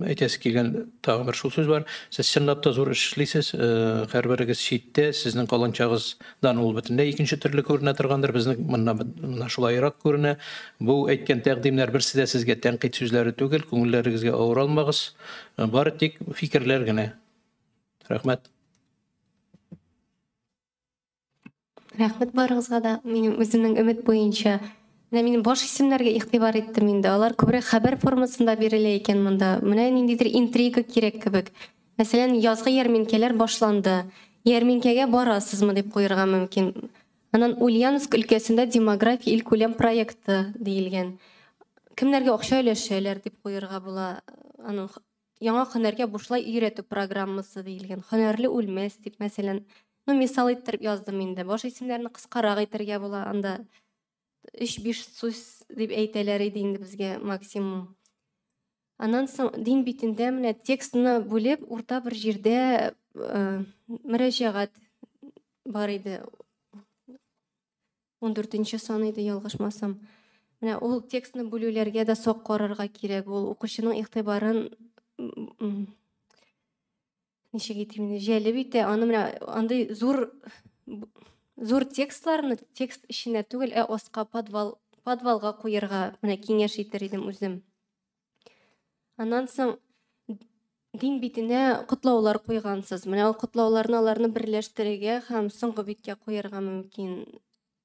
S7: әйтәсе килгән тагын бер шул сүз бар. Сез чынлап та зур эш эшлисез. Һәрберегез читтә, сезнең каланчагыздан ул бөтенләй икенче төрле күренә торгандыр. Безнең моннан менә шулайрак күренә. Бу әйткән тәкъдимнәр берсе дә сезгә тәнкыйть сүзләре түгел, күңелләрегезгә авыр алмагыз. Бары тик фикерләр генә. Рәхмәт.
S1: Рәхмәт барыгызга да. Минем үземнең Өмет буенча. Менә мин баш исемнәргә игътибар иттем инде. Алар күбрәк хәбәр формасында бирелә икән монда. Менә ниндидер интрига кирәк кебек. Мәсәлән, язгы ярминкәләр башланды. Ярминкәгә барасызмы дип куерга мөмкин. Аннан Ульяновск өлкәсендә демография илкүләм проекты диелгән. Кемнәргә акча өләшәләр дип куерга була. Аның яңа һөнәргә бушлай өйрәтү программасы диелгән. Һөнәрле үлмәс дип, мәсәлән, ну, мисал иттереп яздым инде. Баш исемнәрне кыскарак әйтергә була. Анда 3-5 сүз дип әйтәләр иде инде безгә максимум. Аннан соң дин битендә менә текстны бүлеп, урта бер җирдә мөрәҗәгать бар иде. 14 сан иде, ялгышмасам. Менә ул текстны бүлүләргә дә сак карарга кирәк. Ул укучының игътибарын ничек әйтим инде, җәлеп итә. Аны менә андый зур зур текстларны текст эченә түгел, ә аска подвалга куярга менә киңәш итер идем үзем. Аннан соң дин битенә котлаулар куйгансыз. Менә ул котлауларны аларны берләштерергә һәм соңгы биткә куярга мөмкин.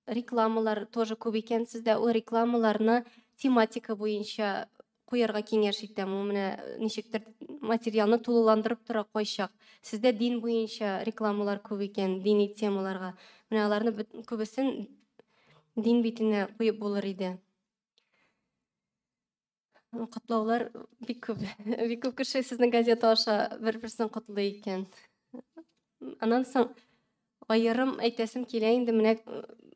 S1: Рекламалар тоже күп икән сездә. Ул рекламаларны тематика буенча куярга киңәш итәм. Ул менә ничектер материалны тулыландырып тора кайчак. Сездә дин буенча рекламалар күп икән, дини темаларга. Менә аларны күбесен дин битенә куеп булыр иде. Котлаулар бик күп. Бик күп кеше сезнең газета аша бер-берсен котлый икән. Аннан соң аерым әйтәсем килә инде, менә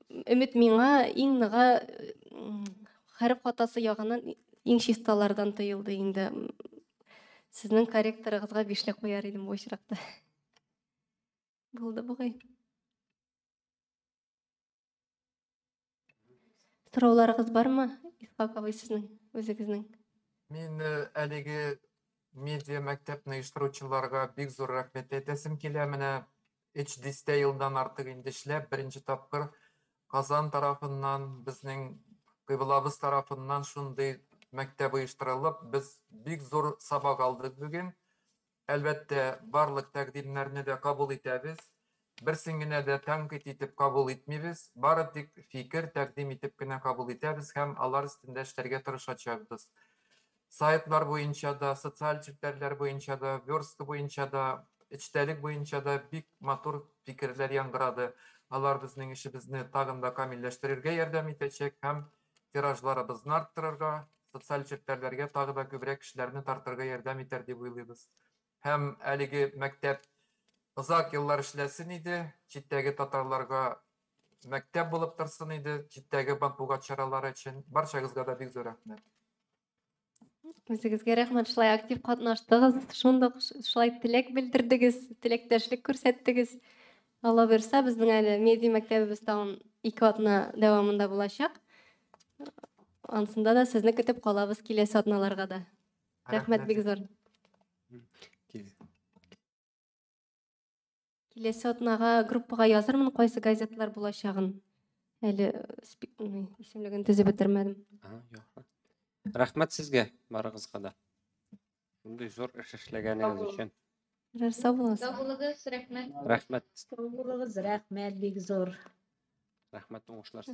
S1: Өмет миңа иң ныга хәреф хатасы ягыннан иң чисталардан тоелды инде. Сезнең корректорыгызга бишле куяр идем бу очракта. Булды бугай. Сорауларыгыз бармы, Исхак абый, сезнең үзегезнең?
S10: Мин әлеге медиа мәктәпне оештыручыларга бик зур рәхмәт әйтәсем килә. Менә өч дистә елдан артык инде эшләп, беренче тапкыр Казан тарафыннан, безнең кыйблабыз тарафыннан шундый мәктәп оештырылып, без бик зур сабак алдык бүген. Әлбәттә, барлык тәкъдимнәрне дә кабул итәбез. Берсен генә дә тәнкыйть итеп кабул итмибез, бары тик фикер тәкъдим итеп кенә кабул итәбез һәм алар өстендә эшләргә тырышачакбыз. Сайтлар буенча да, социаль челтәрләр буенча да, верстка буенча да, эчтәлек буенча да бик матур фикерләр яңгырады. Алар безнең эшебезне тагын да камилләштерергә ярдәм итәчәк һәм тиражларыбызны арттырырга, социаль челтәрләргә тагы да күбрәк кешеләрне тартырга ярдәм итәр дип уйлыйбыз. Һәм әлеге мәктәп озак еллар эшләсен иде, читтәге татарларга мәктәп булып торсын иде, читтәге матбугат чаралары өчен. Барчагызга да бик зур рәхмәт.
S1: Үзегезгә рәхмәт, шулай актив катнаштыгыз, шундук шулай теләк белдердегез, теләктәшлек күрсәттегез. Алла боерса, безнең әле медиа мәктәбебез тагын 2 атна дәвамында булачак. Ансында да сезне көтеп калабыз киләсе атналарга да. Рәхмәт бик зур. Киләсе атнага группага язырмын кайсы газеталар булачагын. Әле исемлеген төзеп бетермәдем.
S4: Рәхмәт сезгә барыгызга да. Шундый зур эш эшләгәнегез өчен.
S1: Сау булыгыз.
S11: Сау булыгыз, рәхмәт.
S4: Рәхмәт.
S9: Сау булыгыз, рәхмәт бик зур.
S4: Рәхмәт, уңышлар.